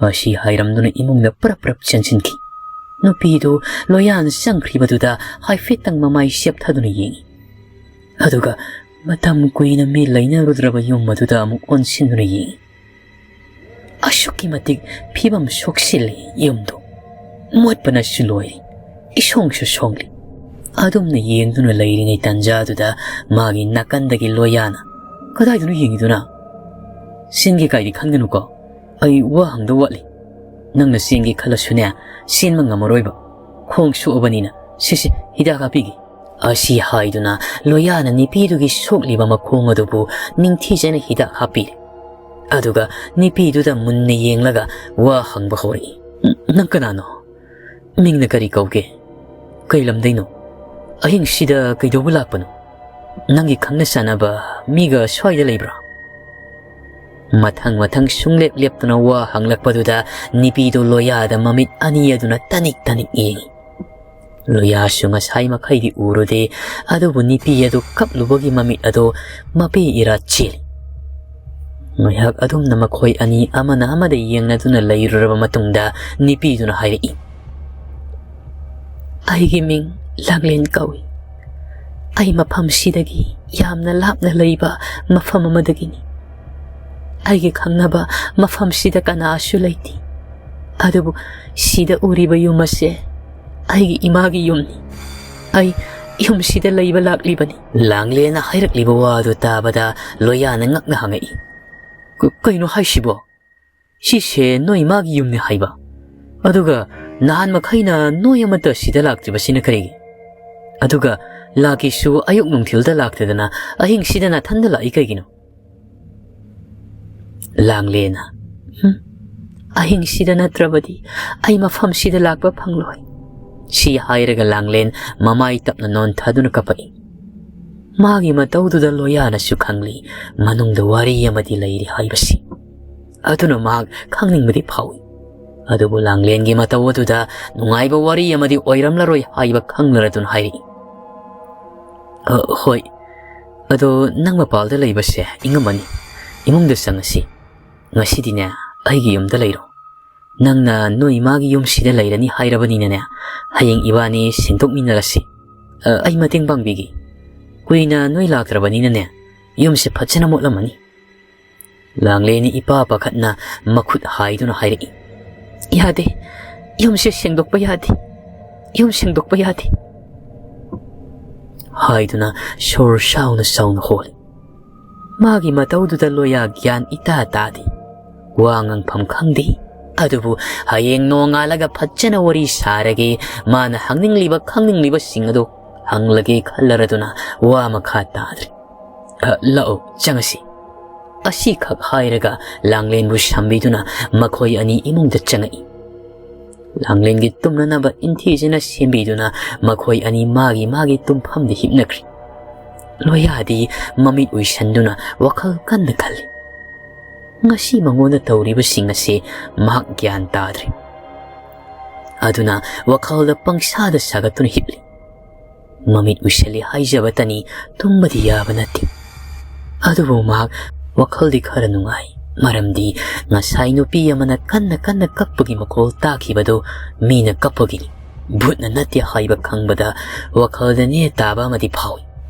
ꯑꯁꯤ ꯍꯥꯏꯔꯝꯗꯨꯅ ꯏꯃꯨꯡꯗ ꯄ꯭ꯔꯞ ꯄ꯭ꯔꯞ ꯆꯦꯟꯁꯤꯟꯈꯤ꯫ ꯅꯨꯄꯤꯗꯨ ꯂꯣꯌꯥꯅ ꯆꯪꯈ꯭ꯔꯤꯕꯗꯨꯗ ꯍꯥꯏꯐꯦꯠꯇꯪ ꯃꯃꯥꯏ ꯆꯦꯞꯊꯗꯨꯅ ꯌꯦꯡꯏ꯫ ꯑꯗꯨꯒ ꯃꯇꯝ ꯀꯨꯏꯅ ꯃꯤ ꯂꯩꯅꯔꯨꯗ꯭ꯔꯕ ꯌꯨꯝ ꯑꯗꯨꯗ ꯑꯃꯨꯛ ꯑꯣꯟꯁꯤꯟꯗꯨꯅ ꯌꯦꯡꯏ꯫ ꯑꯁꯨꯛꯀꯤ ꯃꯇꯤꯛ ꯐꯤꯕꯝ ꯁꯣꯛꯆꯤꯜꯂꯤ ꯌꯨꯝꯗꯨ꯫ ꯃꯣꯠꯄꯅꯁꯨ ꯂꯣꯏꯔꯤ꯫ ꯏꯁꯣꯡꯁꯨ ꯁꯣꯡꯂꯤ꯫ ꯑꯗꯨꯝꯅ ꯌꯦꯡꯗꯨꯅ ꯂꯩꯔꯤꯉꯩ ꯇꯥꯟꯖꯥꯗꯨꯗ ꯃꯥꯒꯤ ꯅꯥꯀꯟꯗꯒꯤ ꯂꯣꯌꯥꯅ, "ꯀꯗꯥꯏꯗꯅꯣ ꯌꯦꯡꯉꯤꯗꯨꯅ? ꯁꯤꯟꯒꯦ ꯀꯥꯏꯗꯤ ꯈꯟꯒꯅꯨꯀꯣ꯫ ꯑꯩ ꯋꯥ ꯍꯪꯗꯧ ꯋꯥꯠꯂꯤ꯫ ꯅꯪꯅ ꯆꯦꯟꯒꯦ ꯈꯜꯂꯁꯨꯅꯦ, ꯆꯦꯟꯕ ꯉꯝꯃꯔꯣꯏꯕ꯫ ꯈꯣꯡ ꯁꯣꯛꯑꯕꯅꯤꯅ꯫ ꯁꯤꯁꯦ, ꯍꯤꯗꯥꯛ ꯍꯥꯞꯄꯤꯒꯦ"꯫ ꯑꯁꯤ ꯍꯥꯏꯗꯨꯅ ꯂꯣꯌꯥꯅ ꯅꯤꯄꯤꯗꯨꯒꯤ ꯁꯣꯛꯂꯤꯕ ꯃꯈꯣꯡ ꯑꯗꯨꯕꯨ ꯅꯤꯡꯊꯤꯖꯅ ꯍꯤꯗꯥꯛ ꯍꯥꯞꯄꯤꯔꯦ꯫ ꯑꯗꯨꯒ ꯅꯤꯄꯤꯗꯨꯗ ꯃꯨꯟꯅ ꯌꯦꯡꯂꯒ ꯋꯥ ꯍꯪꯕ ꯍꯧꯔꯛꯏ꯫ "ꯅꯪ ꯀꯅꯥꯅꯣ? ꯃꯤꯡꯅ ꯀꯔꯤ ꯀꯧꯒꯦ? ꯀꯩ ꯂꯝꯗꯩꯅꯣ? ꯑꯍꯤꯡꯁꯤꯗ ꯀꯩꯗꯧꯕ ꯂꯥꯛꯄꯅꯣ? ꯅꯪꯒꯤ ꯈꯪꯅ ꯆꯥꯟꯅꯕ ꯃꯤꯒ ꯁ꯭ꯋꯥꯏꯗ ꯂꯩꯕ꯭ꯔꯥ?" ꯃꯊꯪ ꯃꯊꯪ ꯁꯨꯡꯂꯦꯞ ꯂꯦꯞꯇꯅ ꯋꯥ ꯍꯪꯂꯛꯄꯗꯨꯗ ꯅꯤꯄꯤꯗꯨ ꯂꯣꯌꯥꯗ ꯃꯃꯤꯠ ꯑꯅꯤ ꯑꯗꯨꯅ ꯇꯅꯤꯛ ꯇꯅꯤꯛ ꯌꯦꯡꯏ꯫ ꯂꯣꯌꯥꯁꯨ ꯉꯁꯥꯏ ꯃꯈꯩꯗꯤ ꯎꯔꯨꯗꯦ, ꯑꯗꯨꯕꯨ ꯅꯤꯄꯤ ꯑꯗꯨ ꯀꯞꯂꯨꯕꯒꯤ ꯃꯃꯤꯠ ꯑꯗꯨ ꯃꯄꯦ ꯏꯔꯥ ꯆꯦꯜꯂꯤ꯫ ꯉꯥꯏꯍꯥꯛ ꯑꯗꯨꯝꯅ ꯃꯈꯣꯏ ꯑꯅꯤ ꯑꯃꯅ ꯑꯃꯗ ꯌꯦꯡꯅꯗꯨꯅ ꯂꯩꯔꯨꯔꯕ ꯃꯇꯨꯡꯗ ꯅꯤꯄꯤꯗꯨꯅ ꯍꯥꯏꯔꯛꯏ, "ꯑꯩꯒꯤ ꯃꯤꯡ ꯂꯥꯡꯂꯦꯟ ꯀꯧꯏ꯫ ꯑꯩ ꯃꯐꯝꯁꯤꯗꯒꯤ ꯌꯥꯝꯅ ꯂꯥꯞꯅ ꯂꯩꯕ ꯃꯐꯝ ꯑꯃꯗꯒꯤꯅꯤ꯫ ꯑꯩꯒꯤ ꯈꯪꯅꯕ ꯃꯐꯝꯁꯤꯗ ꯀꯅꯥꯁꯨ ꯂꯩꯇꯦ꯫ ꯑꯗꯨꯕꯨ ꯁꯤꯗ ꯎꯔꯤꯕ ꯌꯨꯝ ꯑꯁꯦ ꯑꯩꯒꯤ ꯏꯃꯥꯒꯤ ꯌꯨꯝꯅꯤ꯫ ꯑꯩ ꯌꯨꯝꯁꯤꯗ ꯂꯩꯕ ꯂꯥꯛꯂꯤꯕꯅꯤ"꯫ ꯂꯥꯡꯂꯦꯟꯅ ꯍꯥꯏꯔꯛꯂꯤꯕ ꯋꯥ ꯑꯗꯨ ꯇꯥꯕꯗ ꯂꯣꯌꯥꯅ ꯉꯛꯅ ꯍꯪꯉꯛꯏ, "ꯀ-, ꯀꯩꯅꯣ ꯍꯥꯏꯁꯤꯕꯣ? ꯁꯤꯁꯦ ꯅꯣꯏ ꯏꯃꯥꯒꯤ ꯌꯨꯝꯅꯤ ꯍꯥꯏꯕ? ꯑꯗꯨꯒ ꯅꯍꯥꯟ ꯃꯈꯩꯅ ꯅꯣꯏ ꯑꯃꯠꯇ ꯁꯤꯗ ꯂꯥꯛꯇ꯭ꯔꯤꯕꯁꯤꯅ ꯀꯔꯤꯒꯤ? ꯑꯗꯨꯒ ꯂꯥꯛꯀꯦꯁꯨ ꯑꯌꯨꯛ ꯅꯨꯡꯊꯤꯜꯗ ꯂꯥꯛꯇꯗꯅ ꯑꯍꯤꯡꯁꯤꯗ ꯅꯥꯊꯟꯗ ꯂꯥꯛꯏ ꯀꯩꯒꯤꯅꯣ?" ꯂꯥꯡꯂꯦꯟꯅ, "ꯍꯨꯝ, ꯑꯍꯤꯡꯁꯤꯗ ꯅꯠꯇ꯭ꯔꯕꯗꯤ ꯑꯩ ꯃꯐꯝꯁꯤꯗ ꯂꯥꯛꯄ ꯐꯪꯂꯣꯏ"꯫ ꯁꯤ ꯍꯥꯏꯔꯒ ꯂꯥꯡꯂꯦꯟ ꯃꯃꯥꯏ ꯇꯞꯅ ꯅꯣꯟꯊꯗꯨꯅ ꯀꯞꯄꯛꯏ꯫ ꯃꯥꯒꯤ ꯃꯇꯧꯗꯨꯗ ꯂꯣꯌꯥꯅꯁꯨ ꯈꯪꯂꯤ, ꯃꯅꯨꯡꯗ ꯋꯥꯔꯤ ꯑꯃꯗꯤ ꯂꯩꯔꯤ ꯍꯥꯏꯕꯁꯤ꯫ ꯑꯗꯨꯅ ꯃꯍꯥꯛ ꯈꯪꯅꯤꯡꯕꯗꯤ ꯐꯥꯎꯏ꯫ ꯑꯗꯨꯕꯨ ꯂꯥꯡꯂꯦꯟꯒꯤ ꯃꯇꯧ ꯑꯗꯨꯗ ꯅꯨꯡꯉꯥꯏꯕ ꯋꯥꯔꯤ ꯑꯃꯗꯤ ꯑꯣꯏꯔꯝꯂꯔꯣꯏ ꯍꯥꯏꯕ ꯈꯪꯂꯔꯗꯨꯅ ꯍꯥꯏꯔꯛꯏ, "ꯑ, ꯍꯣꯏ, ꯑꯗꯣ ꯅꯪ ꯃꯄꯥꯜꯗ ꯂꯩꯕꯁꯦ ꯏꯪꯉꯝꯃꯅꯤ꯫ ꯏꯃꯨꯡꯗ ꯆꯪꯉꯁꯤ꯫ ꯉꯁꯤꯗꯤꯅꯦ, ꯑꯩꯒꯤ ꯌꯨꯝꯗ ꯂꯩꯔꯣ꯫ "ꯅꯪꯅ ꯅꯣꯏ ꯏꯃꯥꯒꯤ ꯌꯨꯝꯁꯤꯗ ꯂꯩꯔꯅꯤ ꯍꯥꯏꯔꯕꯅꯤꯅꯅꯦ, ꯍꯌꯦꯡ ꯏꯕꯥꯅꯤ ꯁꯦꯡꯗꯣꯛꯃꯤꯟꯅꯔꯁꯤ꯫ ꯑ, ꯑꯩ ꯃꯇꯦꯡ ꯄꯥꯡꯕꯤꯒꯦ꯫ ꯀꯨꯏꯅ ꯅꯣꯏ ꯂꯥꯛꯇ꯭ꯔꯕꯅꯤꯅꯅꯦ, ꯌꯨꯝꯁꯦ ꯐꯖꯅ ꯃꯣꯠꯂꯝꯃꯅꯤ"꯫ ꯂꯥꯡꯂꯦꯟꯅ ꯏꯄꯥ ꯄꯥꯈꯠꯅ ꯃꯈꯨꯠ ꯍꯥꯏꯗꯨꯅ ꯍꯥꯏꯔꯛꯏ꯫ "ꯌꯥꯗꯦ, ꯌꯨꯝꯁꯦ ꯁꯦꯡꯗꯣꯛꯄ ꯌꯥꯗꯦ, ꯌꯨꯝ ꯁꯦꯡꯗꯣꯛꯄ ꯌꯥꯗꯦ"꯫ ꯍꯥꯏꯗꯨꯅ ꯁꯣꯔ ꯁꯥꯎꯅ ꯁꯥꯎꯅ ꯍꯣꯜꯂꯤ꯫ ꯃꯥꯒꯤ ꯃꯇꯧꯗꯨꯗ ꯂꯣꯌꯥ ꯒ꯭ꯌꯥꯟ ꯏꯇꯥ ꯇꯥꯗꯦ꯫ ꯋꯥ ꯉꯥꯡꯐꯝ ꯈꯪꯗꯦ꯫ ꯑꯗꯨꯕꯨ ꯍꯌꯦꯡ ꯅꯣꯡꯉꯥꯜꯂꯒ ꯐꯖꯅ ꯋꯥꯔꯤ ꯁꯥꯔꯒꯦ, ꯃꯥꯅ ꯍꯪꯅꯤꯡꯂꯤꯕ ꯈꯪꯅꯤꯡꯂꯤꯕꯁꯤꯡ ꯑꯗꯨ ꯍꯪꯂꯒꯦ ꯈꯜꯂꯔꯗꯨꯅ ꯋꯥ ꯃꯈꯥ ꯇꯥꯗ꯭ꯔꯦ꯫ "ꯑ, ꯂꯥꯛꯑꯣ, ꯆꯪꯉꯁꯤ"꯫ ꯑꯁꯤꯈꯛ ꯍꯥꯏꯔꯒ ꯂꯥꯡꯂꯦꯟꯕꯨ ꯁꯝꯕꯤꯗꯨꯅ ꯃꯈꯣꯏ ꯑꯅꯤ ꯏꯃꯨꯡꯗ ꯆꯪꯉꯛꯏ꯫ ꯂꯥꯡꯂꯦꯟꯒꯤ ꯇꯨꯝꯅꯅꯕ ꯏꯟꯊꯤꯖꯅ ꯁꯦꯝꯕꯤꯗꯨꯅ ꯃꯈꯣꯏ ꯑꯅꯤ ꯃꯥꯒꯤ ꯃꯥꯒꯤ ꯇꯨꯝꯐꯝꯗ ꯍꯤꯞꯅꯈ꯭ꯔꯦ꯫ ꯂꯣꯌꯥꯗꯤ ꯃꯃꯤꯠ ꯎꯏꯁꯟꯗꯨꯅ ꯋꯥꯈꯜ ꯀꯟꯅ ꯈꯜꯂꯤ꯫ ꯉꯁꯤ ꯃꯉꯣꯟꯗ ꯇꯧꯔꯤꯕꯁꯤꯡ ꯑꯁꯤ ꯃꯍꯥꯛ ꯒ꯭ꯌꯥꯟ ꯇꯥꯗ꯭ꯔꯦ꯫ ꯑꯗꯨꯅ ꯋꯥꯈꯜꯗ ꯄꯪꯁꯥꯗ ꯁꯥꯒꯠꯇꯨꯅ ꯍꯤꯞꯂꯤ꯫ ꯃꯃꯤꯠ ꯎꯏꯁꯜꯂꯤ ꯍꯥꯏꯖꯕꯇꯅꯤ, ꯇꯨꯝꯕꯗꯤ ꯌꯥꯕ ꯅꯠꯇꯦ꯫ ꯑꯗꯨꯕꯨ ꯃꯍꯥꯛ ꯋꯥꯈꯜꯗꯤ ꯈꯔ ꯅꯨꯡꯉꯥꯏ, ꯃꯔꯝꯗꯤ ꯉꯁꯥꯏ ꯅꯨꯄꯤ ꯑꯃꯅ ꯀꯟꯅ ꯀꯟꯅ ꯀꯞꯄꯒꯤ ꯃꯈꯣꯜ ꯇꯥꯈꯤꯕꯗꯨ ꯃꯤꯅ ꯀꯞꯄꯒꯤꯅꯤ, ꯚꯨꯠꯅ ꯅꯠꯇꯦ ꯍꯥꯏꯕ ꯈꯪꯕꯗ ꯋꯥꯈꯜꯗ ꯅꯦ ꯇꯥꯕ ꯑꯃꯗꯤ ꯐꯥꯎꯏ꯫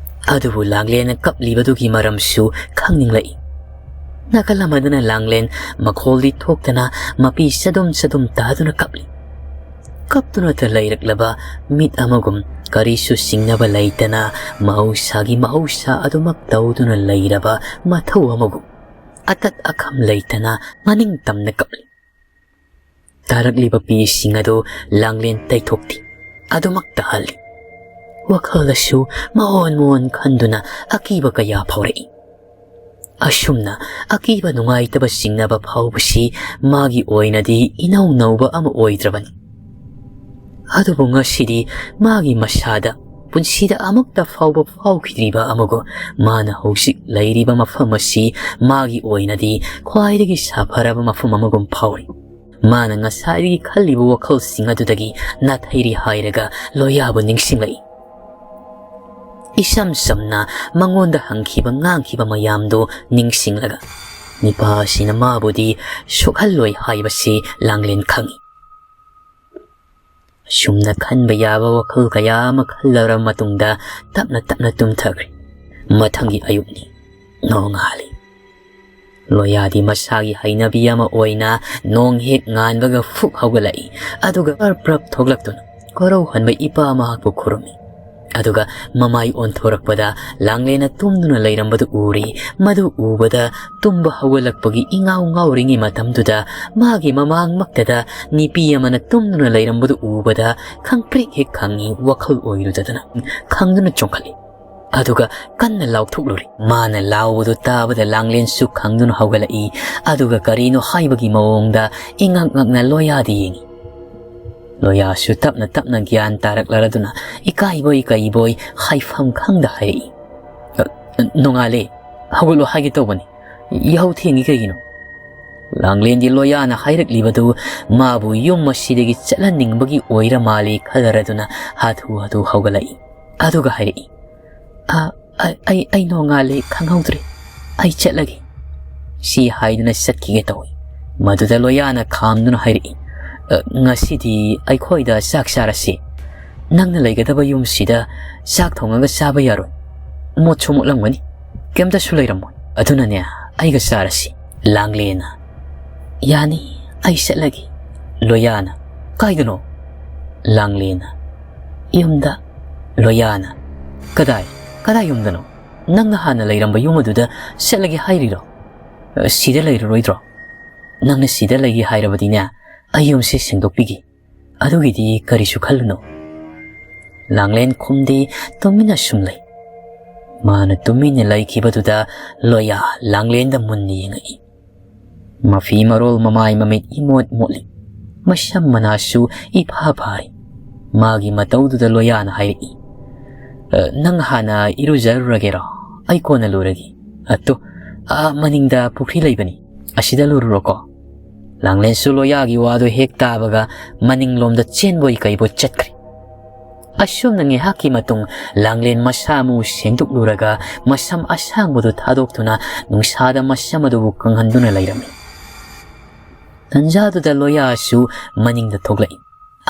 ꯑꯗꯨꯕꯨ ꯂꯥꯡꯂꯦꯟꯅ ꯀꯞꯂꯤꯕꯗꯨꯒꯤ ꯃꯔꯝꯁꯨ ꯈꯪꯅꯤꯡꯂꯛꯏ꯫ ꯅꯥꯀꯜ ꯑꯃꯗꯅ ꯂꯥꯡꯂꯦꯟ ꯃꯈꯣꯜꯗꯤ ꯊꯣꯛꯇꯅ ꯃꯄꯤ ꯆꯗꯨꯝ ꯆꯗꯨꯝ ꯇꯥꯗꯨꯅ ꯀꯞꯂꯤ꯫ ꯀꯞꯇꯨꯅꯇ ꯂꯩꯔꯛꯂꯕ ꯃꯤꯠ ꯑꯃꯒꯨꯝ, ꯀꯔꯤꯁꯨ ꯆꯤꯡꯅꯕ ꯂꯩꯇꯅ ꯃꯍꯧꯁꯥꯒꯤ ꯃꯍꯧꯁꯥ ꯑꯗꯨꯃꯛ ꯇꯧꯗꯨꯅ ꯂꯩꯔꯕ ꯃꯊꯧ ꯑꯃꯒꯨꯝ, ꯑꯇꯠ ꯑꯈꯝ ꯂꯩꯇꯅ ꯃꯅꯤꯡ ꯇꯝꯅ ꯀꯞꯂꯤ꯫ ꯇꯥꯔꯛꯂꯤꯕ ꯄꯤꯁꯤꯡ ꯑꯗꯨ ꯂꯥꯡꯂꯦꯟ ꯇꯩꯊꯣꯛꯇꯦ, ꯑꯗꯨꯃꯛ ꯇꯥꯍꯜꯂꯤ꯫ ꯋꯥꯈꯜꯗꯁꯨ ꯃꯑꯣꯟ ꯃꯑꯣꯟ ꯈꯟꯗꯨꯅ ꯑꯀꯤꯕ ꯀꯌꯥ ꯐꯥꯎꯔꯛꯏ꯫ ꯑꯁꯨꯝꯅ ꯑꯀꯤꯕ ꯅꯨꯡꯉꯥꯏꯇꯕ ꯆꯤꯡꯅꯕ ꯐꯥꯎꯕꯁꯤ ꯃꯥꯒꯤ ꯑꯣꯏꯅꯗꯤ ꯏꯅꯧ ꯅꯧꯕ ꯑꯃ ꯑꯣꯏꯗ꯭ꯔꯕꯅꯤ꯫ ꯑꯗꯨꯕꯨ ꯉꯁꯤꯗꯤ ꯃꯥꯒꯤ ꯃꯁꯥꯗ ꯄꯨꯟꯁꯤꯗ ꯑꯃꯨꯛꯇ ꯐꯥꯎꯕ ꯐꯥꯎꯈꯤꯗ꯭ꯔꯤꯕ ꯑꯃꯒꯨꯝ, ꯃꯥꯅ ꯍꯧꯖꯤꯛ ꯂꯩꯔꯤꯕ ꯃꯐꯝ ꯑꯁꯤ ꯃꯥꯒꯤ ꯑꯣꯏꯅꯗꯤ ꯈ꯭ꯋꯥꯏꯗꯒꯤ ꯁꯥꯐꯔꯕ ꯃꯐꯝ ꯑꯃꯒꯨꯝ ꯐꯥꯎꯔꯤ꯫ ꯃꯥꯅ ꯉꯁꯥꯏꯗꯒꯤ ꯈꯜꯂꯤꯕ ꯋꯥꯈꯜꯁꯤꯡ ꯑꯗꯨꯗꯒꯤ ꯅꯥꯊꯩꯔꯤ ꯍꯥꯏꯔꯒ ꯂꯣꯌꯥꯕꯨ ꯅꯤꯡꯁꯤꯡꯂꯛꯏ꯫ ꯏꯁꯝ ꯁꯝꯅ ꯃꯉꯣꯟꯗ ꯍꯪꯈꯤꯕ ꯉꯥꯡꯈꯤꯕ ꯃꯌꯥꯝꯗꯨ ꯅꯤꯡꯁꯤꯡꯂꯒ, ꯅꯤꯄꯥ ꯑꯁꯤꯅ ꯃꯥꯕꯨꯗꯤ ꯁꯣꯛꯍꯜꯂꯣꯏ ꯍꯥꯏꯕꯁꯤ ꯂꯥꯡꯂꯦꯟ ꯈꯪꯏ꯫ ꯑꯁꯨꯝꯅ ꯈꯟꯕ ꯌꯥꯕ ꯋꯥꯈꯜ ꯀꯌꯥ ꯑꯃ ꯈꯜꯂꯔꯕ ꯃꯇꯨꯡꯗ ꯇꯞꯅ ꯇꯞꯅ ꯇꯨꯝꯊꯈ꯭ꯔꯦ꯫ ꯃꯊꯪꯒꯤ ꯑꯌꯨꯛꯅꯤ꯫ ꯅꯣꯡꯉꯥꯜꯂꯤ꯫ ꯂꯣꯌꯥꯗꯤ ꯃꯁꯥꯒꯤ ꯍꯩꯅꯕꯤ ꯑꯃ ꯑꯣꯏꯅ ꯅꯣꯡ ꯍꯦꯛ ꯉꯥꯟꯕꯒ ꯐꯨꯛ ꯍꯧꯒꯠꯂꯛꯏ, ꯑꯗꯨꯒ ꯄ꯭ꯔꯞ ꯄ꯭ꯔꯞ ꯊꯣꯛꯂꯛꯇꯨꯅ ꯀꯣꯔꯧꯍꯟꯕ ꯏꯄꯥ ꯃꯍꯥꯛꯄꯨ ꯈꯨꯔꯨꯝꯃꯤ꯫ ꯑꯗꯨꯒ ꯃꯃꯥꯏ ꯑꯣꯟꯊꯣꯔꯛꯄꯗ ꯂꯥꯡꯂꯦꯟꯅ ꯇꯨꯝꯗꯨꯅ ꯂꯩꯔꯝꯕꯗꯨ ꯎꯔꯤ꯫ ꯃꯗꯨ ꯎꯕꯗ ꯇꯨꯝꯕ ꯍꯧꯒꯠꯂꯛꯄꯒꯤ ꯏꯉꯥꯎ ꯉꯥꯎꯔꯤꯉꯩ ꯃꯇꯝꯗꯨꯗ ꯃꯥꯒꯤ ꯃꯃꯥꯡꯃꯛꯇꯗ ꯅꯤꯄꯤ ꯑꯃꯅ ꯇꯨꯝꯗꯨꯅ ꯂꯩꯔꯝꯕꯗꯨ ꯎꯕꯗ ꯈꯪꯄ꯭ꯔꯤꯛ ꯍꯦꯛ ꯈꯪꯉꯤ, ꯋꯥꯈꯜ ꯑꯣꯏꯔꯨꯗꯗꯅ ꯈꯪꯗꯨꯅ ꯆꯣꯡꯈꯠꯂꯤ꯫ ꯑꯗꯨꯒ ꯀꯟꯅ ꯂꯥꯎꯊꯣꯛꯂꯨꯔꯦ꯫ ꯃꯥꯅ ꯂꯥꯎꯕꯗꯨ ꯇꯥꯕꯗ ꯂꯥꯡꯂꯦꯟꯁꯨ ꯈꯪꯗꯨꯅ ꯍꯧꯒꯠꯂꯛꯏ꯫ ꯑꯗꯨꯒ ꯀꯔꯤꯅꯣ ꯍꯥꯏꯕꯒꯤ ꯃꯑꯣꯡꯗ ꯏꯉꯛ ꯉꯛꯅ ꯂꯣꯌꯥꯗ ꯌꯦꯡꯏ꯫ ꯂꯣꯌꯥꯁꯨ ꯇꯞꯅ ꯇꯞꯅ ꯒ꯭ꯌꯥꯟ ꯇꯥꯔꯛꯂꯔꯗꯨꯅ ꯏꯀꯥꯏꯕꯣꯏ ꯀꯩꯕꯣꯏ ꯍꯥꯏꯐꯝ ꯈꯪꯗ ꯍꯥꯏꯔꯛꯏ, "ꯑ, ꯅꯣꯡꯉꯥꯜꯂꯦ, ꯍꯧꯒꯠꯂꯣ ꯍꯥꯏꯒꯦ ꯇꯧꯕꯅꯤ, ꯌꯥꯍꯧ ꯊꯦꯡꯉꯤ ꯀꯩꯒꯤꯅꯣ?" ꯂꯥꯡꯂꯦꯟꯗꯤ ꯂꯣꯌꯥꯅ ꯍꯥꯏꯔꯛꯂꯤꯕꯗꯨ ꯃꯥꯕꯨ ꯌꯨꯝ ꯑꯁꯤꯗꯒꯤ ꯆꯠꯍꯟꯅꯤꯡꯕꯒꯤ ꯑꯣꯏꯔ ꯃꯥꯜꯂꯦ ꯈꯜꯂꯔꯗꯨꯅ ꯍꯥꯊꯨ ꯍꯥꯊꯨ ꯍꯧꯒꯠꯂꯛꯏ꯫ ꯑꯗꯨꯒ ꯍꯥꯏꯔꯛꯏ, "ꯑ, ꯑ, ꯑꯩ, ꯑꯩ ꯅꯣꯡꯉꯥꯜꯂꯦ ꯈꯪꯍꯧꯗ꯭ꯔꯦ, ꯑꯩ ꯆꯠꯂꯒꯦ," ꯁꯤ ꯍꯥꯏꯗꯨꯅ ꯆꯠꯈꯤꯒꯦ ꯇꯧꯏ꯫ ꯃꯗꯨꯗ ꯂꯣꯌꯥꯅ ꯈꯥꯝꯗꯨꯅ ꯍꯥꯏꯔꯛꯏ, "ꯑ, ꯉꯁꯤꯗꯤ ꯑꯩꯈꯣꯏꯗ ꯆꯥꯛ ꯆꯥꯔꯁꯤ꯫ ꯅꯪꯅ ꯂꯩꯒꯗꯕ ꯌꯨꯝꯁꯤꯗ ꯆꯥꯛ ꯊꯣꯡꯉꯒ ꯆꯥꯕ ꯌꯥꯔꯣꯏ, ꯃꯣꯠꯁꯨ ꯃꯣꯠꯂꯝꯒꯅꯤ, ꯀꯩꯝꯇꯁꯨ ꯂꯩꯔꯝꯃꯣꯏ꯫ ꯑꯗꯨꯅꯅꯦ, ꯑꯩꯒ ꯆꯥꯔꯁꯤ꯫" ꯂꯥꯡꯂꯦꯟꯅ, "ꯌꯥꯅꯤ, ꯑꯩ ꯆꯠꯂꯒꯦ꯫" ꯂꯣꯌꯥꯅ, "ꯀꯥꯏꯗꯅꯣ?" ꯂꯥꯡꯂꯦꯟꯅ, "ꯌꯨꯝꯗ꯫" ꯂꯣꯌꯥꯅ, "ꯀꯗꯥꯏ, ꯀꯗꯥꯏ ꯌꯨꯝꯗꯅꯣ? ꯅꯪꯅ ꯍꯥꯟꯅ ꯂꯩꯔꯝꯕ ꯌꯨꯝ ꯑꯗꯨꯗ ꯆꯠꯂꯒꯦ ꯍꯥꯏꯔꯤꯔꯣ? ꯁꯤꯗ ꯂꯩꯔꯔꯣꯏꯗ꯭ꯔꯣ? ꯅꯪꯅ ꯁꯤꯗ ꯂꯩꯒꯦ ꯍꯥꯏꯔꯕꯗꯤꯅꯦ, ꯑꯩ ꯌꯨꯝꯁꯤ ꯁꯦꯡꯗꯣꯛꯄꯤꯒꯦ꯫ ꯑꯗꯨꯒꯤꯗꯤ ꯀꯔꯤꯁꯨ ꯈꯜꯂꯨꯅꯨ꯫" ꯂꯥꯡꯂꯦꯟ ꯈꯨꯝꯗꯦ, ꯇꯨꯃꯤꯟꯅ ꯁꯨꯝ ꯂꯩ꯫ ꯃꯥꯅ ꯇꯨꯃꯤꯟꯅ ꯂꯩꯈꯤꯕꯗꯨꯗ ꯂꯣꯌꯥ ꯂꯥꯡꯂꯦꯟꯗ ꯃꯨꯟꯅ ꯌꯦꯡꯉꯛꯏ꯫ ꯃꯐꯤ ꯃꯔꯣꯜ ꯃꯃꯥꯏ ꯃꯃꯤꯠ ꯏꯃꯣꯠ ꯃꯣꯠꯂꯤ꯫ ꯃꯁꯝ ꯃꯅꯥꯁꯨ ꯏꯐꯥ ꯐꯥꯔꯤ꯫ ꯃꯥꯒꯤ ꯃꯇꯧꯗꯨꯗ ꯂꯣꯌꯥꯅ ꯍꯥꯏꯔꯛꯏ, "ꯑ, ꯅꯪ ꯍꯥꯟꯅ ꯏꯔꯨꯖꯔꯨꯔꯒꯦꯔꯣ? ꯑꯩ ꯀꯣꯟꯅ ꯂꯨꯔꯒꯦ꯫ ꯑ, ꯇꯨ, ꯑ, ꯃꯅꯤꯡꯗ ꯄꯨꯈ꯭ꯔꯤ ꯂꯩꯕꯅꯤ꯫ ꯑꯁꯤꯗ ꯂꯨꯔꯨꯔꯣꯀꯣ꯫" ꯂꯥꯡꯂꯦꯟꯁꯨ ꯂꯣꯌꯥꯒꯤ ꯋꯥꯗꯨ ꯍꯦꯛ ꯇꯥꯕꯒ ꯃꯅꯤꯡꯂꯣꯝꯗ ꯆꯦꯟꯕꯣꯏ ꯀꯩꯕꯣꯏ ꯆꯠꯈ꯭ꯔꯦ꯫ ꯑꯁꯨꯝꯅ ꯉꯥꯏꯍꯥꯛꯀꯤ ꯃꯇꯨꯡ ꯂꯥꯡꯂꯦꯟ ꯃꯁꯥ ꯃꯎ ꯁꯦꯡꯗꯣꯛꯂꯨꯔꯒ ꯃꯁꯝ ꯑꯁꯥꯡꯕꯗꯨ ꯊꯥꯗꯣꯛꯇꯨꯅ ꯅꯨꯡꯁꯥꯗ ꯃꯁꯝ ꯑꯗꯨꯕꯨ ꯀꯪꯍꯟꯗꯨꯅ ꯂꯩꯔꯝꯃꯤ꯫ ꯇꯟꯖꯥꯗꯨꯗ ꯂꯣꯌꯥꯁꯨ ꯃꯅꯤꯡꯗ ꯊꯣꯛꯂꯛꯏ꯫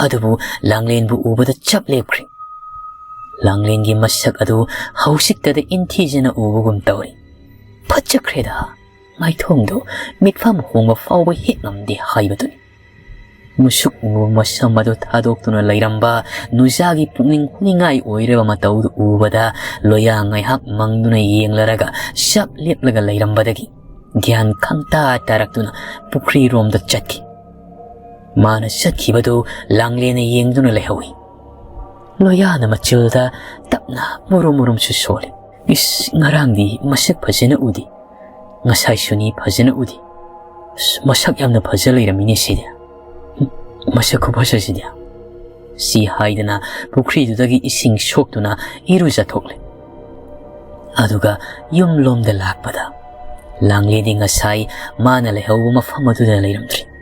ꯑꯗꯨꯕꯨ ꯂꯥꯡꯂꯦꯟꯕꯨ ꯎꯕꯗ ꯆꯞ ꯂꯦꯞꯈ꯭ꯔꯦ꯫ ꯂꯥꯡꯂꯦꯟꯒꯤ ꯃꯁꯛ ꯑꯗꯨ ꯍꯧꯖꯤꯛꯇꯗ ꯏꯟꯊꯤꯖꯅ ꯎꯕꯒꯨꯝ ꯇꯧꯔꯤ꯫ ꯐꯠꯖꯈ꯭ꯔꯦꯗ, ꯃꯥꯏꯊꯣꯡꯗꯨ ꯃꯤꯠꯐꯝ ꯍꯣꯡꯕ ꯐꯥꯎꯕ ꯍꯦꯛ ꯉꯝꯗꯦ ꯍꯥꯏꯕꯗꯨꯅꯤ꯫ ꯃꯨꯁꯨꯛ ꯃꯨꯕ ꯃꯁꯝ ꯑꯗꯨ ꯊꯥꯗꯣꯛꯇꯨꯅ ꯂꯩꯔꯝꯕ ꯅꯨꯖꯥꯒꯤ ꯄꯨꯛꯅꯤꯡ ꯍꯨꯅꯤꯡꯉꯥꯏ ꯑꯣꯏꯔꯕ ꯃꯇꯧꯗꯨ ꯎꯕꯗ ꯂꯣꯌꯥ ꯉꯥꯏꯍꯥꯛ ꯃꯪꯗꯨꯅ ꯌꯦꯡꯂꯔꯒ ꯆꯞ ꯂꯦꯞꯂꯒ ꯂꯩꯔꯝꯕꯗꯒꯤ ꯒ꯭ꯌꯥꯟ ꯈꯪꯇꯥ ꯇꯥꯔꯛꯇꯨꯅ ꯄꯨꯈ꯭ꯔꯤꯔꯣꯝꯗ ꯆꯠꯈꯤ꯫ ꯃꯥꯅ ꯆꯠꯈꯤꯕꯗꯨ ꯂꯥꯡꯂꯦꯟꯅ ꯌꯦꯡꯗꯨꯅ ꯂꯩꯍꯧꯏ꯫ ꯂꯣꯌꯥꯅ ꯃꯆꯤꯜꯗ ꯇꯞꯅ ꯃꯨꯔꯨꯝ ꯃꯨꯔꯨꯝꯁꯨ ꯁꯣꯜꯂꯤ꯫ "ꯏꯁ, ꯉꯔꯥꯡꯗꯤ ꯃꯁꯛ ꯐꯖꯅ ꯎꯗꯦ, ꯉꯁꯥꯏꯁꯨꯅꯤ ꯐꯖꯅ ꯎꯗꯦ꯫ ꯑꯁ, ꯃꯁꯛ ꯌꯥꯝꯅ ꯐꯖ ꯂꯩꯔꯝꯃꯤꯅꯦ ꯁꯤꯗꯤ꯫ ꯎꯝ, ꯃꯁꯛ ꯈꯨꯐꯖꯁꯤꯗꯤ"꯫ ꯁꯤ ꯍꯥꯏꯗꯅ ꯄꯨꯈ꯭ꯔꯤꯗꯨꯗꯒꯤ ꯏꯁꯤꯡ ꯁꯣꯛꯇꯨꯅ ꯏꯔꯨꯖꯊꯣꯛꯂꯦ꯫ ꯑꯗꯨꯒ ꯌꯨꯝꯂꯣꯝꯗ ꯂꯥꯛꯄꯗ ꯂꯥꯡꯂꯦꯟꯗꯤ ꯉꯁꯥꯏ ꯃꯥꯅ ꯂꯩꯍꯧꯕ ꯃꯐꯝ ꯑꯗꯨꯗ ꯂꯩꯔꯝꯗ꯭ꯔꯤ꯫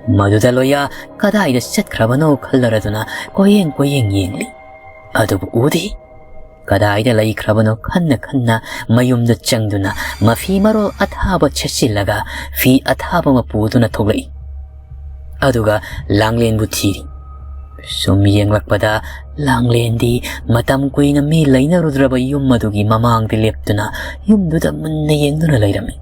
ꯃꯗꯨꯗ ꯂꯣꯌꯥ ꯀꯗꯥꯏꯗ ꯆꯠꯈ꯭ꯔꯕꯅꯣ ꯈꯜꯂꯔꯗꯨꯅ ꯀꯣꯏꯌꯦꯡ ꯀꯣꯏꯌꯦꯡ ꯌꯦꯡꯂꯤ꯫ ꯑꯗꯨꯕꯨ ꯎꯗꯦ꯫ ꯀꯗꯥꯏꯗ ꯂꯩꯈ꯭ꯔꯕꯅꯣ ꯈꯟꯅ ꯈꯟꯅ ꯃꯌꯨꯝꯗ ꯆꯪꯗꯨꯅ ꯃꯐꯤ ꯃꯔꯣꯜ ꯑꯊꯥꯕ ꯁꯦꯠꯆꯤꯜꯂꯒ ꯐꯤ ꯑꯊꯥꯕ ꯑꯃ ꯄꯨꯗꯨꯅ ꯊꯣꯛꯂꯛꯏ꯫ ꯑꯗꯨꯒ ꯂꯥꯡꯂꯦꯟꯕꯨ ꯊꯤꯔꯤ꯫ ꯁꯨꯝ ꯌꯦꯡꯂꯛꯄꯗ ꯂꯥꯡꯂꯦꯟꯗꯤ ꯃꯇꯝ ꯀꯨꯏꯅ ꯃꯤ ꯂꯩꯅꯔꯨꯗ꯭ꯔꯕ ꯌꯨꯝ ꯑꯗꯨꯒꯤ ꯃꯃꯥꯡꯗ ꯂꯦꯞꯇꯨꯅ ꯌꯨꯝꯗꯨꯗ ꯃꯨꯟꯅ ꯌꯦꯡꯗꯨꯅ ꯂꯩꯔꯝꯃꯤ꯫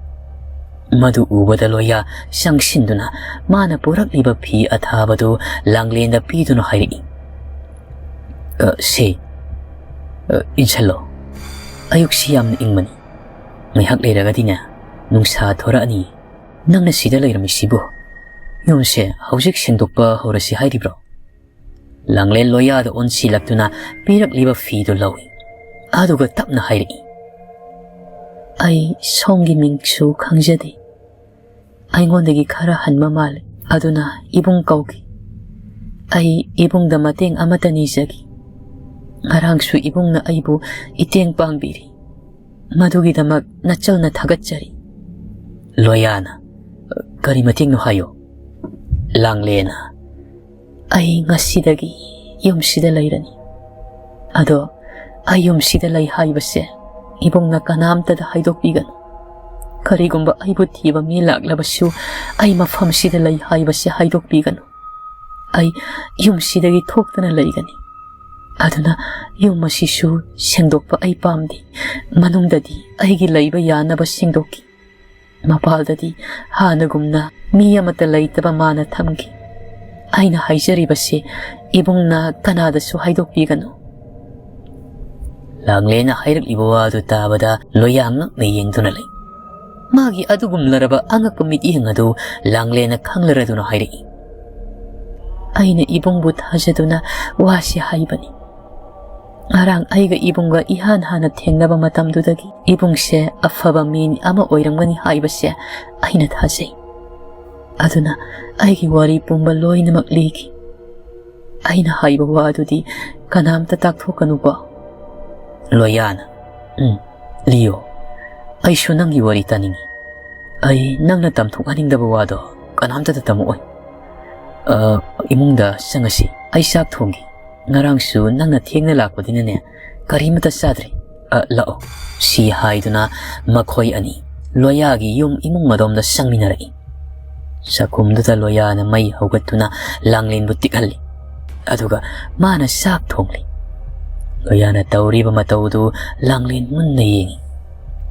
ꯃꯗꯨ ꯎꯕꯗ ꯂꯣꯌꯥ ꯆꯪꯁꯤꯟꯗꯨꯅ ꯃꯥꯅ ꯄꯨꯔꯛꯂꯤꯕ ꯐꯤ ꯑꯊꯥꯕꯗꯨ ꯂꯥꯡꯂꯦꯟꯗ ꯄꯤꯗꯨꯅ ꯍꯥꯏꯔꯛꯏ, "ꯑ, ꯁꯦ, ꯑ, ꯏꯟꯁꯜꯂꯣ꯫ ꯑꯌꯨꯛꯁꯤ ꯌꯥꯝꯅ ꯏꯪꯕꯅꯤ꯫ ꯉꯥꯏꯍꯥꯛ ꯂꯩꯔꯒꯗꯤꯅꯦ, ꯅꯨꯡꯁꯥ ꯊꯣꯔꯛꯑꯅꯤ꯫ ꯅꯪꯅ ꯁꯤꯗ ꯂꯩꯔꯝꯃꯤꯁꯤꯕꯨ? ꯌꯨꯝꯁꯦ ꯍꯧꯖꯤꯛ ꯁꯦꯡꯗꯣꯛꯄ ꯍꯧꯔꯁꯤ ꯍꯥꯏꯔꯤꯕ꯭ꯔꯣ?" ꯂꯥꯡꯂꯦꯟ ꯂꯣꯌꯥꯗ ꯑꯣꯟꯁꯤꯜꯂꯛꯇꯨꯅ ꯄꯤꯔꯛꯂꯤꯕ ꯐꯤꯗꯨ ꯂꯧꯏ꯫ ꯑꯗꯨꯒ ꯇꯞꯅ ꯍꯥꯏꯔꯛꯏ, "ꯑꯩ ꯁꯣꯝꯒꯤ ꯃꯤꯡꯁꯨ ꯈꯪꯖꯗꯦ꯫ ꯑꯩꯉꯣꯟꯗꯒꯤ ꯈꯔ ꯍꯟꯕ ꯃꯥꯜꯂꯦ꯫ ꯑꯗꯨꯅ ꯏꯕꯨꯡ ꯀꯧꯈꯤ꯫ ꯑꯩ ꯏꯕꯨꯡꯗ ꯃꯇꯦꯡ ꯑꯃꯠꯇ ꯅꯤꯖꯒꯦ꯫ ꯉꯔꯥꯡꯁꯨ ꯏꯕꯨꯡꯅ ꯑꯩꯕꯨ ꯏꯇꯦꯡ ꯄꯥꯡꯕꯤꯔꯤ꯫ ꯃꯗꯨꯒꯤꯗꯃꯛ ꯅꯆꯜꯅ ꯊꯥꯒꯠꯆꯔꯤ"꯫ ꯂꯣꯌꯥꯅ, "ꯀꯔꯤ ꯃꯇꯦꯡꯅꯣ ꯍꯥꯏꯌꯨ"꯫ ꯂꯥꯡꯂꯦꯟꯅ, "ꯑꯩ ꯉꯁꯤꯗꯒꯤ ꯌꯨꯝꯁꯤꯗ ꯂꯩꯔꯅꯤ꯫ ꯑꯗꯣ ꯑꯩ ꯌꯨꯝꯁꯤꯗ ꯂꯩ ꯍꯥꯏꯕꯁꯦ ꯏꯕꯨꯡꯅ ꯀꯅꯥꯝꯇꯗ ꯍꯥꯏꯗꯣꯛꯄꯤꯒꯅꯨ꯫ ꯀꯔꯤꯒꯨꯝꯕ ꯑꯩꯕꯨ ꯊꯤꯕ ꯃꯤ ꯂꯥꯛꯂꯕꯁꯨ ꯑꯩ ꯃꯐꯝꯁꯤꯗ ꯂꯩ ꯍꯥꯏꯕꯁꯦ ꯍꯥꯏꯗꯣꯛꯄꯤꯒꯅꯨ꯫ ꯑꯩ ꯌꯨꯝꯁꯤꯗꯒꯤ ꯊꯣꯛꯇꯅ ꯂꯩꯒꯅꯤ꯫ ꯑꯗꯨꯅ ꯌꯨꯝ ꯑꯁꯤꯁꯨ ꯁꯦꯡꯗꯣꯛꯄ ꯑꯩ ꯄꯥꯝꯗꯦ꯫ ꯃꯅꯨꯡꯗꯗꯤ ꯑꯩꯒꯤ ꯂꯩꯕ ꯌꯥꯅꯕ ꯁꯦꯡꯗꯣꯛꯈꯤ꯫ ꯃꯄꯥꯜꯗꯗꯤ ꯍꯥꯟꯅꯒꯨꯝꯅ ꯃꯤ ꯑꯃꯠꯇ ꯂꯩꯇꯕ ꯃꯥꯅ ꯊꯝꯈꯤ꯫ ꯑꯩꯅ ꯍꯥꯏꯖꯔꯤꯕꯁꯤ ꯏꯕꯨꯡꯅ ꯀꯅꯥꯗꯁꯨ ꯍꯥꯏꯗꯣꯛꯄꯤꯒꯅꯨ꯫ ꯂꯥꯡꯂꯦꯅ ꯍꯥꯏꯔꯛꯂꯤꯕ ꯋꯥ ꯑꯗꯨ ꯇꯥꯕꯗ ꯂꯣꯌꯥ ꯉꯛꯅ ꯌꯦꯡꯗꯨꯅ ꯂꯩ꯫ ꯃꯥꯒꯤ ꯑꯗꯨꯒꯨꯝꯂꯔꯕ ꯑꯉꯛꯄ ꯃꯤꯠꯌꯦꯡ ꯑꯗꯨ ꯂꯥꯡꯂꯦꯅ ꯈꯪꯂꯔꯗꯨꯅ ꯍꯥꯏꯔꯛꯏ꯫ ꯑꯩꯅ ꯏꯕꯨꯡꯕꯨ ꯊꯥꯖꯗꯨꯅ ꯋꯥꯁꯤ ꯍꯥꯏꯕꯅꯤ꯫ ꯉꯔꯥꯡ ꯑꯩꯒ ꯏꯕꯨꯡꯒ ꯏꯍꯥꯟ ꯍꯥꯟꯅ ꯊꯦꯡꯅꯕ ꯃꯇꯝꯗꯨꯗꯒꯤ ꯏꯕꯨꯡꯁꯦ ꯑꯐꯕ ꯃꯤ ꯑꯃ ꯑꯣꯏꯔꯝꯒꯅꯤ ꯍꯥꯏꯕꯁꯦ ꯑꯩꯅ ꯊꯥꯖꯩ꯫ ꯑꯗꯨꯅ ꯑꯩꯒꯤ ꯋꯥꯔꯤ ꯄꯨꯝꯕ ꯂꯣꯏꯅꯃꯛ ꯂꯤꯈꯤ꯫ ꯑꯩꯅ ꯍꯥꯏꯕ ꯋꯥ ꯑꯗꯨꯗꯤ ꯀꯅꯥꯝꯇ ꯇꯥꯛꯊꯣꯛꯀꯅꯨꯀꯣ꯫ ꯂꯣꯌꯥꯅ, "ꯎꯝ, ꯂꯤꯌꯣ꯫ ꯑꯩꯁꯨ ꯅꯪꯒꯤ ꯋꯥꯔꯤ ꯇꯥꯅꯤꯡꯏ꯫ ꯑꯩ ꯅꯪꯅ ꯇꯝꯊꯣꯛꯍꯟꯅꯤꯡꯗꯕ ꯋꯥꯗꯣ ꯀꯅꯥꯝꯇꯗ ꯇꯝꯃꯛꯑꯣꯏ꯫ ꯑ, ꯏꯃꯨꯡꯗ ꯆꯪꯉꯁꯤ꯫ ꯑꯩ ꯆꯥꯛ ꯊꯣꯡꯒꯦ꯫ ꯉꯔꯥꯡꯁꯨ ꯅꯪꯅ ꯊꯦꯡꯅ ꯂꯥꯛꯄꯅꯤꯅꯅꯦ, ꯀꯔꯤꯃꯇ ꯆꯥꯗ꯭ꯔꯤ꯫ ꯑ, ꯂꯥꯛꯑꯣ꯫" ꯁꯤ ꯍꯥꯏꯗꯨꯅ ꯃꯈꯣꯏ ꯑꯅꯤ ꯂꯣꯌꯥꯒꯤ ꯌꯨꯝ ꯏꯃꯨꯡ ꯑꯗꯣꯝꯗ ꯆꯪꯃꯤꯟꯅꯔꯛꯏ꯫ ꯆꯥꯛꯈꯨꯝꯗꯨꯗ ꯂꯣꯌꯥꯅ ꯃꯩ ꯍꯧꯒꯠꯇꯨꯅ ꯂꯥꯡꯂꯦꯟꯕꯨ ꯇꯤꯛꯍꯜꯂꯤ꯫ ꯑꯗꯨꯒ ꯃꯥꯅ ꯆꯥꯛ ꯊꯣꯡꯂꯤ꯫ ꯂꯣꯌꯥꯅ ꯇꯧꯔꯤꯕ ꯃꯇꯧꯗꯨ ꯂꯥꯡꯂꯦꯟ ꯃꯨꯟꯅ ꯌꯦꯡꯉꯤ꯫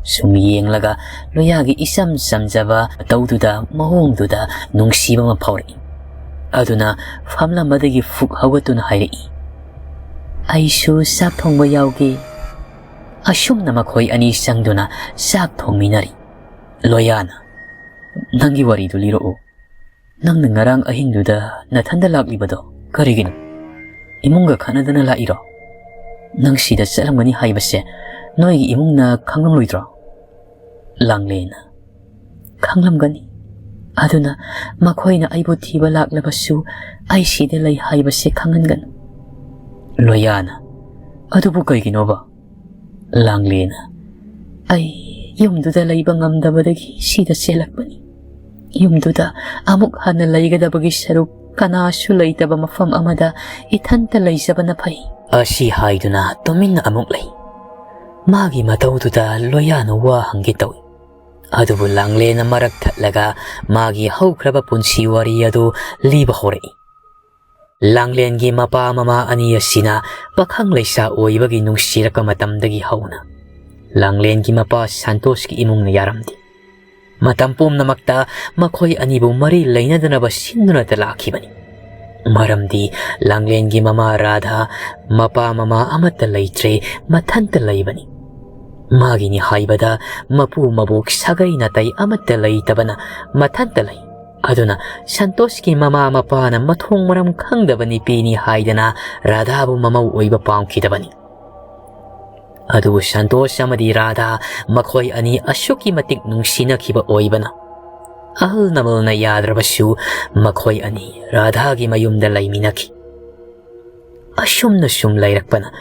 ꯁꯨꯝ ꯌꯦꯡꯂꯒ ꯂꯣꯌꯥꯒꯤ ꯏꯆꯝ ꯆꯝꯖꯕ ꯃꯇꯧꯗꯨꯗ, ꯃꯑꯣꯡꯗꯨꯗ ꯅꯨꯡꯁꯤꯕ ꯑꯃ ꯐꯥꯎꯔꯛꯏ꯫ ꯑꯗꯨꯅ ꯐꯝꯂꯝꯕꯗꯒꯤ ꯐꯨꯛ ꯍꯧꯒꯠꯇꯨꯅ ꯍꯥꯏꯔꯛꯏ, "ꯑꯩꯁꯨ ꯆꯥꯛ ꯊꯣꯡꯕ ꯌꯥꯎꯒꯦ꯫" ꯑꯁꯨꯝꯅ ꯃꯈꯣꯏ ꯑꯅꯤ ꯆꯪꯗꯨꯅ ꯆꯥꯛ ꯊꯣꯡꯃꯤꯟꯅꯔꯤ꯫ ꯂꯣꯌꯥꯅ, "ꯅꯪꯒꯤ ꯋꯥꯔꯤꯗꯨ ꯂꯤꯔꯛꯎ꯫ ꯅꯪꯅ ꯉꯔꯥꯡ ꯑꯍꯤꯡꯗꯨꯗ ꯅꯊꯟꯗ ꯂꯥꯛꯂꯤꯕꯗꯣ ꯀꯔꯤꯒꯤꯅꯣ? ꯏꯃꯨꯡꯒ ꯈꯠꯅꯗꯅ ꯂꯥꯛꯏꯔꯣ? ꯅꯪ ꯁꯤꯗ ꯆꯠꯂꯝꯒꯅꯤ ꯍꯥꯏꯕꯁꯦ ꯅꯣꯏꯒꯤ ꯏꯃꯨꯡꯅ ꯈꯪꯂꯝꯂꯣꯏꯗ꯭ꯔꯣ?" ꯂꯥꯡꯂꯦꯅ, "ꯈꯪꯂꯝꯒꯅꯤ꯫ ꯑꯗꯨꯅ ꯃꯈꯣꯏꯅ ꯑꯩꯕꯨ ꯊꯤꯕ ꯂꯥꯛꯂꯕꯁꯨ ꯑꯩ ꯁꯤꯗ ꯂꯩ ꯍꯥꯏꯕꯁꯦ ꯈꯪꯍꯟꯒꯅꯨ꯫" ꯂꯣꯌꯥꯅ, "ꯑꯗꯨꯕꯨ ꯀꯩꯒꯤꯅꯣꯕ?" ꯂꯥꯡꯂꯦꯅ, "ꯑꯩ ꯌꯨꯝꯗꯨꯗ ꯂꯩꯕ ꯉꯝꯗꯕꯗꯒꯤ ꯁꯤꯗ ꯆꯦꯜꯂꯛꯄꯅꯤ꯫ ꯌꯨꯝꯗꯨꯗ ꯑꯃꯨꯛ ꯍꯟꯅ ꯂꯩꯒꯗꯕꯒꯤ ꯁꯔꯨꯛ ꯀꯅꯥꯁꯨ ꯂꯩꯇꯕ ꯃꯐꯝ ꯑꯃꯗ ꯏꯊꯟꯇ ꯂꯩꯖꯕꯅ ꯐꯩ꯫ ꯑꯁꯤ ꯍꯥꯏꯗꯨꯅ ꯇꯨꯃꯤꯟꯅ ꯑꯃꯨꯛ ꯂꯩ꯫ ꯃꯥꯒꯤ ꯃꯇꯧꯗꯨꯗ ꯂꯣꯌꯥꯅ ꯋꯥ ꯍꯪꯒꯦ ꯇꯧꯏ꯫ ꯑꯗꯨꯕꯨ ꯂꯥꯡꯂꯦꯟꯅ ꯃꯔꯛ ꯊꯠꯂꯒ ꯃꯥꯒꯤ ꯍꯧꯈ꯭ꯔꯕ ꯄꯨꯟꯁꯤ ꯋꯥꯔꯤ ꯑꯗꯨ ꯂꯤꯕ ꯍꯧꯔꯛꯏ꯫ ꯂꯥꯡꯂꯦꯟꯒꯤ ꯃꯄꯥ ꯃꯃꯥ ꯑꯅꯤ ꯑꯁꯤꯅ ꯄꯥꯈꯪ ꯂꯩꯁꯥ ꯑꯣꯏꯕꯒꯤ ꯅꯨꯡꯁꯤꯔꯛꯄ ꯃꯇꯝꯗꯒꯤ ꯍꯧꯅ ꯂꯥꯡꯂꯦꯟꯒꯤ ꯃꯄꯥ ꯁꯟꯇꯣꯁꯀꯤ ꯏꯃꯨꯡꯅ ꯌꯥꯔꯝꯗꯦ꯫ ꯃꯇꯝ ꯄꯨꯝꯅꯃꯛꯇ ꯃꯈꯣꯏ ꯑꯅꯤꯕꯨ ꯃꯔꯤ ꯂꯩꯅꯗꯅꯕ ꯁꯤꯟꯗꯨꯅꯇ ꯂꯥꯛꯈꯤꯕꯅꯤ꯫ ꯃꯔꯝꯗꯤ ꯂꯥꯡꯂꯦꯟꯒꯤ ꯃꯃꯥ ꯔꯥꯙꯥ ꯃꯄꯥ ꯃꯃꯥ ꯑꯃꯠꯇ ꯂꯩꯇ꯭ꯔꯦ, ꯃꯊꯟꯇ ꯂꯩꯕꯅꯤ꯫ ꯃꯥꯒꯤꯅꯤ ꯍꯥꯏꯕꯗ ꯃꯄꯨ ꯃꯕꯣꯛ ꯁꯥꯒꯩ ꯅꯥꯇꯩ ꯑꯃꯠꯇ ꯂꯩꯇꯕꯅ ꯃꯊꯟꯇ ꯂꯩ꯫ ꯑꯗꯨꯅ ꯁꯟꯇꯣꯁꯀꯤ ꯃꯃꯥ ꯃꯄꯥꯅ ꯃꯊꯣꯡ ꯃꯔꯝ ꯈꯪꯗꯕ ꯅꯨꯄꯤꯅꯤ ꯍꯥꯏꯗꯅ ꯔꯥꯙꯥꯕꯨ ꯃꯃꯧ ꯑꯣꯏꯕ ꯄꯥꯝꯈꯤꯗꯕꯅꯤ꯫ ꯑꯗꯨꯕꯨ ꯁꯟꯇꯣꯁ ꯑꯃꯗꯤ ꯔꯥꯙꯥ ꯃꯈꯣꯏ ꯑꯅꯤ ꯑꯁꯨꯛꯀꯤ ꯃꯇꯤꯛ ꯅꯨꯡꯁꯤꯅꯈꯤꯕ ꯑꯣꯏꯕꯅ ꯑꯍꯜ ꯅꯃꯜꯅ ꯌꯥꯗ꯭ꯔꯕꯁꯨ ꯃꯈꯣꯏ ꯑꯅꯤ ꯔꯥꯙꯥꯒꯤ ꯃꯌꯨꯝꯗ ꯂꯩꯃꯤꯟꯅꯈꯤ꯫ ꯑꯁꯨꯝꯅ ꯁꯨꯝ ꯂꯩꯔꯛꯄꯅ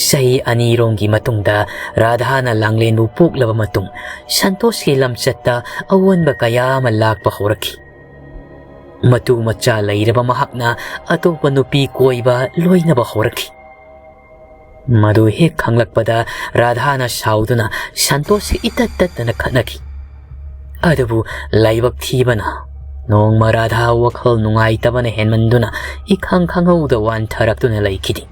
ꯆꯍꯤ ꯑꯅꯤꯔꯣꯝꯒꯤ ꯃꯇꯨꯡꯗ ꯔꯥꯙꯥꯅ ꯂꯥꯡꯂꯦꯟꯕꯨ ꯄꯣꯛꯂꯕ ꯃꯇꯨꯡ ꯁꯟꯇꯣꯁꯀꯤ ꯂꯝꯆꯠꯇ ꯑꯑꯣꯟꯕ ꯀꯌꯥ ꯑꯃ ꯂꯥꯛꯄ ꯍꯧꯔꯛꯈꯤ꯫ ꯃꯇꯨ ꯃꯆꯥ ꯂꯩꯔꯕ ꯃꯍꯥꯛꯅ ꯑꯇꯣꯞꯄ ꯅꯨꯄꯤ ꯀꯣꯏꯕ ꯂꯣꯏꯅꯕ ꯍꯧꯔꯛꯈꯤ꯫ ꯃꯗꯨ ꯍꯦꯛ ꯈꯪꯂꯛꯄꯗ ꯔꯥꯙꯥꯅ ꯁꯥꯎꯗꯨꯅ ꯁꯟꯇꯣꯁꯀ ꯏꯇꯠ ꯇꯠꯇꯅ ꯈꯠꯅꯈꯤ꯫ ꯑꯗꯨꯕꯨ ꯂꯥꯏꯕꯛ ꯊꯤꯕꯅ ꯅꯣꯡꯃ ꯔꯥꯙꯥ ꯋꯥꯈꯜ ꯅꯨꯡꯉꯥꯏꯇꯕꯅ ꯍꯦꯟꯃꯟꯗꯨꯅ ꯏꯈꯪ ꯈꯪꯍꯧꯗ ꯋꯥꯟꯊꯔꯛꯇꯨꯅ ꯂꯩꯈꯤꯗꯦ꯫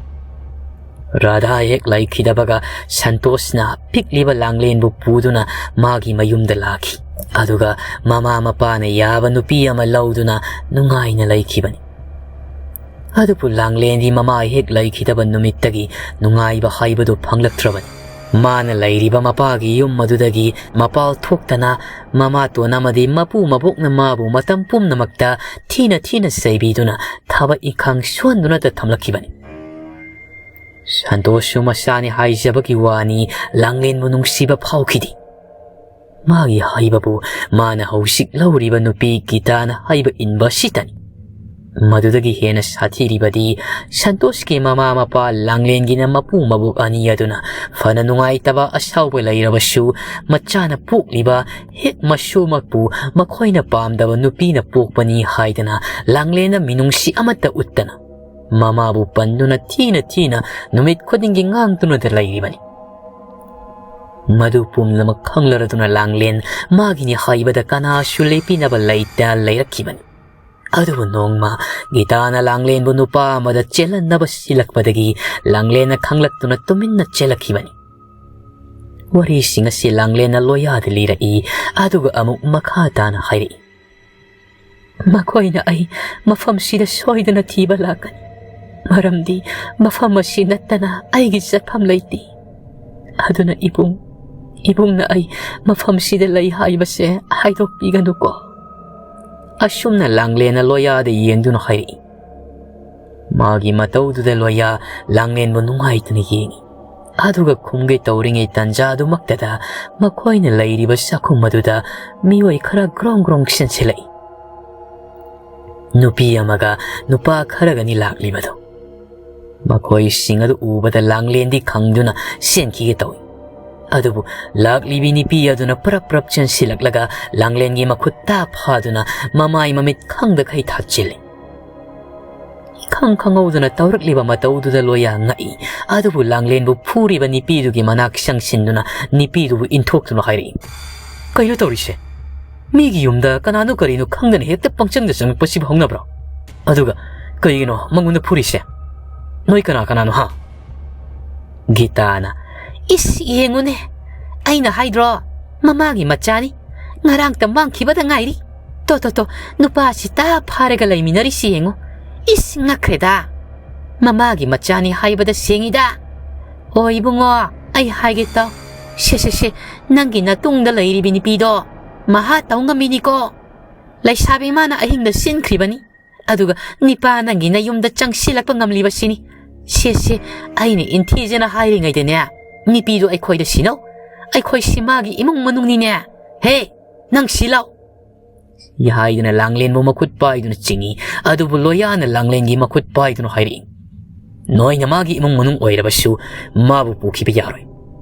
ꯔꯥꯙꯥ ꯍꯦꯛ ꯂꯩꯈꯤꯗꯕꯒ ꯁꯟꯇꯣꯁꯅ ꯄꯤꯛꯂꯤꯕ ꯂꯥꯡꯂꯦꯟꯕꯨ ꯄꯨꯗꯨꯅ ꯃꯥꯒꯤ ꯃꯌꯨꯝꯗ ꯂꯥꯛꯈꯤ꯫ ꯑꯗꯨꯒ ꯃꯃꯥ ꯃꯄꯥꯅ ꯌꯥꯕ ꯅꯨꯄꯤ ꯑꯃ ꯂꯧꯗꯨꯅ ꯅꯨꯡꯉꯥꯏꯅ ꯂꯩꯈꯤꯕꯅꯤ꯫ ꯑꯗꯨꯕꯨ ꯂꯥꯡꯂꯦꯟꯗꯤ ꯃꯃꯥ ꯍꯦꯛ ꯂꯩꯈꯤꯗꯕ ꯅꯨꯃꯤꯠꯇꯒꯤ ꯅꯨꯡꯉꯥꯏꯕ ꯍꯥꯏꯕꯗꯨ ꯐꯪꯂꯛꯇ꯭ꯔꯕꯅꯤ꯫ ꯃꯥꯅ ꯂꯩꯔꯤꯕ ꯃꯄꯥꯒꯤ ꯌꯨꯝ ꯑꯗꯨꯗꯒꯤ ꯃꯄꯥꯜ ꯊꯣꯛꯇꯅ ꯃꯃꯥꯇꯣꯟ ꯑꯃꯗꯤ ꯃꯄꯨ ꯃꯕꯣꯛꯅ ꯃꯥꯕꯨ ꯃꯇꯝ ꯄꯨꯝꯅꯃꯛꯇ ꯊꯤꯅ ꯊꯤꯅ ꯆꯩꯕꯤꯗꯨꯅ ꯊꯕꯛ ꯏꯪꯈꯥꯡ ꯁꯨꯍꯟꯗꯨꯅꯇ ꯊꯝꯂꯛꯈꯤꯕꯅꯤ꯫ ꯁꯟꯇꯣꯁꯁꯨ ꯃꯆꯥꯅꯤ ꯍꯥꯏꯖꯕꯒꯤ ꯋꯥꯅꯤ, ꯂꯥꯡꯂꯦꯟꯕꯨ ꯅꯨꯡꯁꯤꯕ ꯐꯥꯎꯈꯤꯗꯦ꯫ ꯃꯥꯒꯤ ꯍꯥꯏꯕꯕꯨ ꯃꯥꯅ ꯍꯧꯖꯤꯛ ꯂꯧꯔꯤꯕ ꯅꯨꯄꯤ ꯒꯤꯇꯥꯅ ꯍꯥꯏꯕ ꯏꯟꯕ ꯑꯁꯤꯇꯅꯤ꯫ ꯃꯗꯨꯗꯒꯤ ꯍꯦꯟꯅ ꯁꯥꯊꯤꯔꯤꯕꯗꯤ ꯁꯟꯇꯣꯁꯀꯤ ꯃꯃꯥ ꯃꯄꯥ ꯂꯥꯡꯂꯦꯟꯒꯤꯅ ꯃꯄꯨ ꯃꯕꯣꯛ ꯑꯅꯤ ꯑꯗꯨꯅ ꯐꯅ ꯅꯨꯡꯉꯥꯏꯇꯕ ꯑꯁꯥꯎꯕ ꯂꯩꯔꯕꯁꯨ ꯃꯆꯥꯅ ꯄꯣꯛꯂꯤꯕ ꯍꯦꯛ ꯃꯁꯨꯃꯛꯄꯨ ꯃꯈꯣꯏꯅ ꯄꯥꯝꯗꯕ ꯅꯨꯄꯤꯅ ꯄꯣꯛꯄꯅꯤ ꯍꯥꯏꯗꯅ ꯂꯥꯡꯂꯦꯟꯗ ꯃꯤꯅꯨꯡꯁꯤ ꯑꯃꯠꯇ ꯎꯠꯇꯅ ꯃꯃꯥꯕꯨ ꯄꯟꯗꯨꯅ ꯊꯤꯅ ꯊꯤꯅ ꯅꯨꯃꯤꯠ ꯈꯨꯗꯤꯡꯒꯤ ꯉꯥꯡꯗꯨꯅꯗ ꯂꯩꯔꯤꯕꯅꯤ꯫ ꯃꯗꯨ ꯄꯨꯝꯅꯃꯛ ꯈꯪꯂꯔꯗꯨꯅ ꯂꯥꯡꯂꯦꯟ ꯃꯥꯒꯤꯅꯤ ꯍꯥꯏꯕꯗ ꯀꯅꯥꯁꯨ ꯂꯦꯞꯄꯤꯅꯕ ꯂꯩꯇ ꯂꯩꯔꯛꯈꯤꯕꯅꯤ꯫ ꯑꯗꯨꯕꯨ ꯅꯣꯡꯃ ꯒꯤꯇꯥꯅ ꯂꯥꯡꯂꯦꯟꯕꯨ ꯅꯨꯄꯥ ꯑꯃꯗ ꯆꯦꯜꯍꯟꯅꯕ ꯁꯤꯜꯂꯛꯄꯗꯒꯤ ꯂꯥꯡꯂꯦꯟꯅ ꯈꯪꯂꯛꯇꯨꯅ ꯇꯨꯃꯤꯟꯅ ꯆꯦꯜꯂꯛꯈꯤꯕꯅꯤ꯫ ꯋꯥꯔꯤꯁꯤꯡ ꯑꯁꯤ ꯂꯥꯡꯂꯦꯟꯅ ꯂꯣꯌꯥꯗ ꯂꯤꯔꯛꯏ, ꯑꯗꯨꯒ ꯑꯃꯨꯛ ꯃꯈꯥ ꯇꯥꯅ ꯍꯥꯏꯔꯛꯏ꯫ ꯃꯈꯣꯏꯅ ꯑꯩ ꯃꯐꯝꯁꯤꯗ ꯁꯣꯏꯗꯅ ꯊꯤꯕ ꯂꯥꯛꯀꯅꯤ, ꯃꯔꯝꯗꯤ ꯃꯐꯝ ꯑꯁꯤ ꯅꯠꯇꯅ ꯑꯩꯒꯤ ꯆꯠꯐꯝ ꯂꯩꯇꯦ꯫ ꯑꯗꯨꯅ ꯏꯕꯨꯡ, ꯏꯕꯨꯡꯅ ꯑꯩ ꯃꯐꯝꯁꯤꯗ ꯂꯩ ꯍꯥꯏꯕꯁꯦ ꯍꯥꯏꯗꯣꯛꯄꯤꯒꯅꯨꯀꯣ꯫ ꯑꯁꯨꯝꯅ ꯂꯥꯡꯂꯦꯟꯅ ꯂꯣꯌꯥꯗ ꯌꯦꯡꯗꯨꯅ ꯍꯥꯏꯔꯛꯏ꯫ ꯃꯥꯒꯤ ꯃꯇꯧꯗꯨꯗ ꯂꯣꯌꯥ ꯂꯥꯡꯂꯦꯟꯕꯨ ꯅꯨꯡꯉꯥꯏꯇꯅ ꯌꯦꯡꯏ꯫ ꯑꯗꯨꯒ ꯈꯨꯝꯒꯦ ꯇꯧꯔꯤꯉꯩ ꯇꯟꯖꯥꯗꯨꯃꯛꯇꯗ ꯃꯈꯣꯏꯅ ꯂꯩꯔꯤꯕ ꯆꯥꯛꯈꯨꯝ ꯑꯗꯨꯗ ꯃꯤꯑꯣꯏ ꯈꯔ ꯒ꯭ꯔꯣꯡ ꯒ꯭ꯔꯣꯡ ꯆꯦꯟꯁꯤꯜꯂꯛꯏ꯫ ꯅꯨꯄꯤ ꯑꯃꯒ ꯅꯨꯄꯥ ꯈꯔꯒꯅꯤ ꯂꯥꯛꯂꯤꯕꯗꯨ꯫ ꯃꯈꯣꯏꯁꯤꯡ ꯑꯗꯨ ꯎꯕꯗ ꯂꯥꯡꯂꯦꯟꯗꯤ ꯈꯪꯗꯨꯅ ꯆꯦꯟꯈꯤꯒꯦ ꯇꯧꯏ꯫ ꯑꯗꯨꯕꯨ ꯂꯥꯛꯂꯤꯕꯤ ꯅꯨꯄꯤ ꯑꯗꯨꯅ ꯄ꯭ꯔꯞ ꯄ꯭ꯔꯞ ꯆꯦꯟꯁꯤꯜꯂꯛꯂꯒ ꯂꯥꯡꯂꯦꯟꯒꯤ ꯃꯈꯨꯠ ꯇꯥ ꯐꯥꯗꯨꯅ ꯃꯃꯥꯏ ꯃꯃꯤꯠ ꯈꯪꯗꯈꯩ ꯊꯥꯠꯆꯤꯜꯂꯤ꯫ ꯏꯈꯪ ꯈꯪꯍꯧꯗꯅ ꯇꯧꯔꯛꯂꯤꯕ ꯃꯇꯧꯗꯨꯗ ꯂꯣꯌꯥ ꯉꯛꯏ꯫ ꯑꯗꯨꯕꯨ ꯂꯥꯡꯂꯦꯟꯕꯨ ꯐꯨꯔꯤꯕ ꯅꯨꯄꯤꯗꯨꯒꯤ ꯃꯅꯥꯛ ꯆꯪꯁꯤꯟꯗꯨꯅ ꯅꯨꯄꯤꯗꯨꯕꯨ ꯏꯟꯊꯣꯛꯇꯨꯅ ꯍꯥꯏꯔꯛꯏ, "ꯀꯩꯅꯣ ꯇꯧꯔꯤꯁꯦ? ꯃꯤꯒꯤ ꯌꯨꯝꯗ ꯀꯅꯥꯅꯣ ꯀꯔꯤꯅꯣ ꯈꯪꯗꯅ ꯍꯦꯛꯇ ꯄꯪꯆꯪꯗ ꯆꯪꯉꯛꯄꯁꯤꯕꯨ ꯍꯧꯅꯕ꯭ꯔꯣ? ꯑꯗꯨꯒ ꯀꯩꯒꯤꯅꯣ ꯃꯉꯣꯟꯗ ꯐꯨꯔꯤꯁꯦ? ꯅꯣꯏ ꯀꯅꯥ ꯀꯅꯥꯅꯣ, ꯍꯥ?" ꯒꯤꯇꯥꯅ, "ꯏꯁ, ꯌꯦꯡꯉꯨꯅꯦ, ꯑꯩꯅ ꯍꯥꯏꯗ꯭ꯔꯣ, ꯃꯃꯥꯒꯤ ꯃꯆꯥꯅꯤ, ꯉꯔꯥꯡꯇ ꯃꯥꯡꯈꯤꯕꯗ ꯉꯥꯏꯔꯤ꯫ ꯇꯣ, ꯇꯣ, ꯇꯣ, ꯅꯨꯄꯥꯁꯤ ꯇꯥ ꯐꯥꯔꯒ ꯂꯩꯃꯤꯟꯅꯔꯤꯁꯤ ꯌꯦꯡꯉꯨ꯫ ꯏꯁ, ꯉꯛꯈ꯭ꯔꯦꯗ꯫ ꯃꯃꯥꯒꯤ ꯃꯆꯥꯅꯤ ꯍꯥꯏꯕꯗ ꯁꯦꯡꯉꯤꯗ꯫ ꯑꯣ ꯏꯕꯨꯡꯉꯣ, ꯑꯩ ꯍꯥꯏꯒꯦ ꯇꯥꯎ꯫ ꯁꯦ, ꯁꯦ, ꯁꯦ, ꯅꯪꯒꯤ ꯅꯇꯨꯡꯗ ꯂꯩꯔꯤꯕꯤ ꯅꯨꯄꯤꯗꯣ ꯃꯍꯥ ꯇꯧ ꯉꯝꯃꯤꯅꯤꯀꯣ꯫ ꯂꯩꯁꯥꯕꯤ ꯃꯥꯅ ꯑꯍꯤꯡꯗ ꯆꯦꯟꯈ꯭ꯔꯤꯕꯅꯤ꯫ ꯑꯗꯨꯒ ꯅꯤꯄꯥ ꯅꯪꯒꯤ ꯅꯌꯨꯝꯗ ꯆꯪꯁꯤꯜꯂꯛꯄ ꯉꯝꯂꯤꯕꯁꯤꯅꯤ꯫ ꯁꯦ, ꯁꯦ, ꯑꯩꯅ ꯏꯟꯊꯤꯖꯅ ꯍꯥꯏꯔꯤꯉꯩꯗꯅꯦ, ꯅꯨꯄꯤꯗꯣ ꯑꯩꯈꯣꯏꯗ ꯁꯤꯟꯅꯧ꯫ ꯑꯩꯈꯣꯏꯁꯤ ꯃꯥꯒꯤ ꯏꯃꯨꯡ ꯃꯅꯨꯡꯅꯤꯅꯦ꯫ ꯍꯦ, ꯅꯪ ꯁꯤ ꯂꯥꯎ!" ꯍꯥꯏꯗꯨꯅ ꯂꯥꯡꯂꯦꯟꯕꯨ ꯃꯈꯨꯠ ꯄꯥꯏꯗꯨꯅ ꯆꯤꯡꯏ꯫ ꯑꯗꯨꯕꯨ ꯂꯣꯌꯥꯅ ꯂꯥꯡꯂꯦꯟꯒꯤ ꯃꯈꯨꯠ ꯄꯥꯏꯗꯨꯅ ꯍꯥꯏꯔꯛꯏ, "ꯅꯣꯏꯅ ꯃꯥꯒꯤ ꯏꯃꯨꯡ ꯃꯅꯨꯡ ꯑꯣꯏꯔꯕꯁꯨ ꯃꯥꯕꯨ ꯄꯨꯈꯤꯕ ꯌꯥꯔꯣꯏ꯫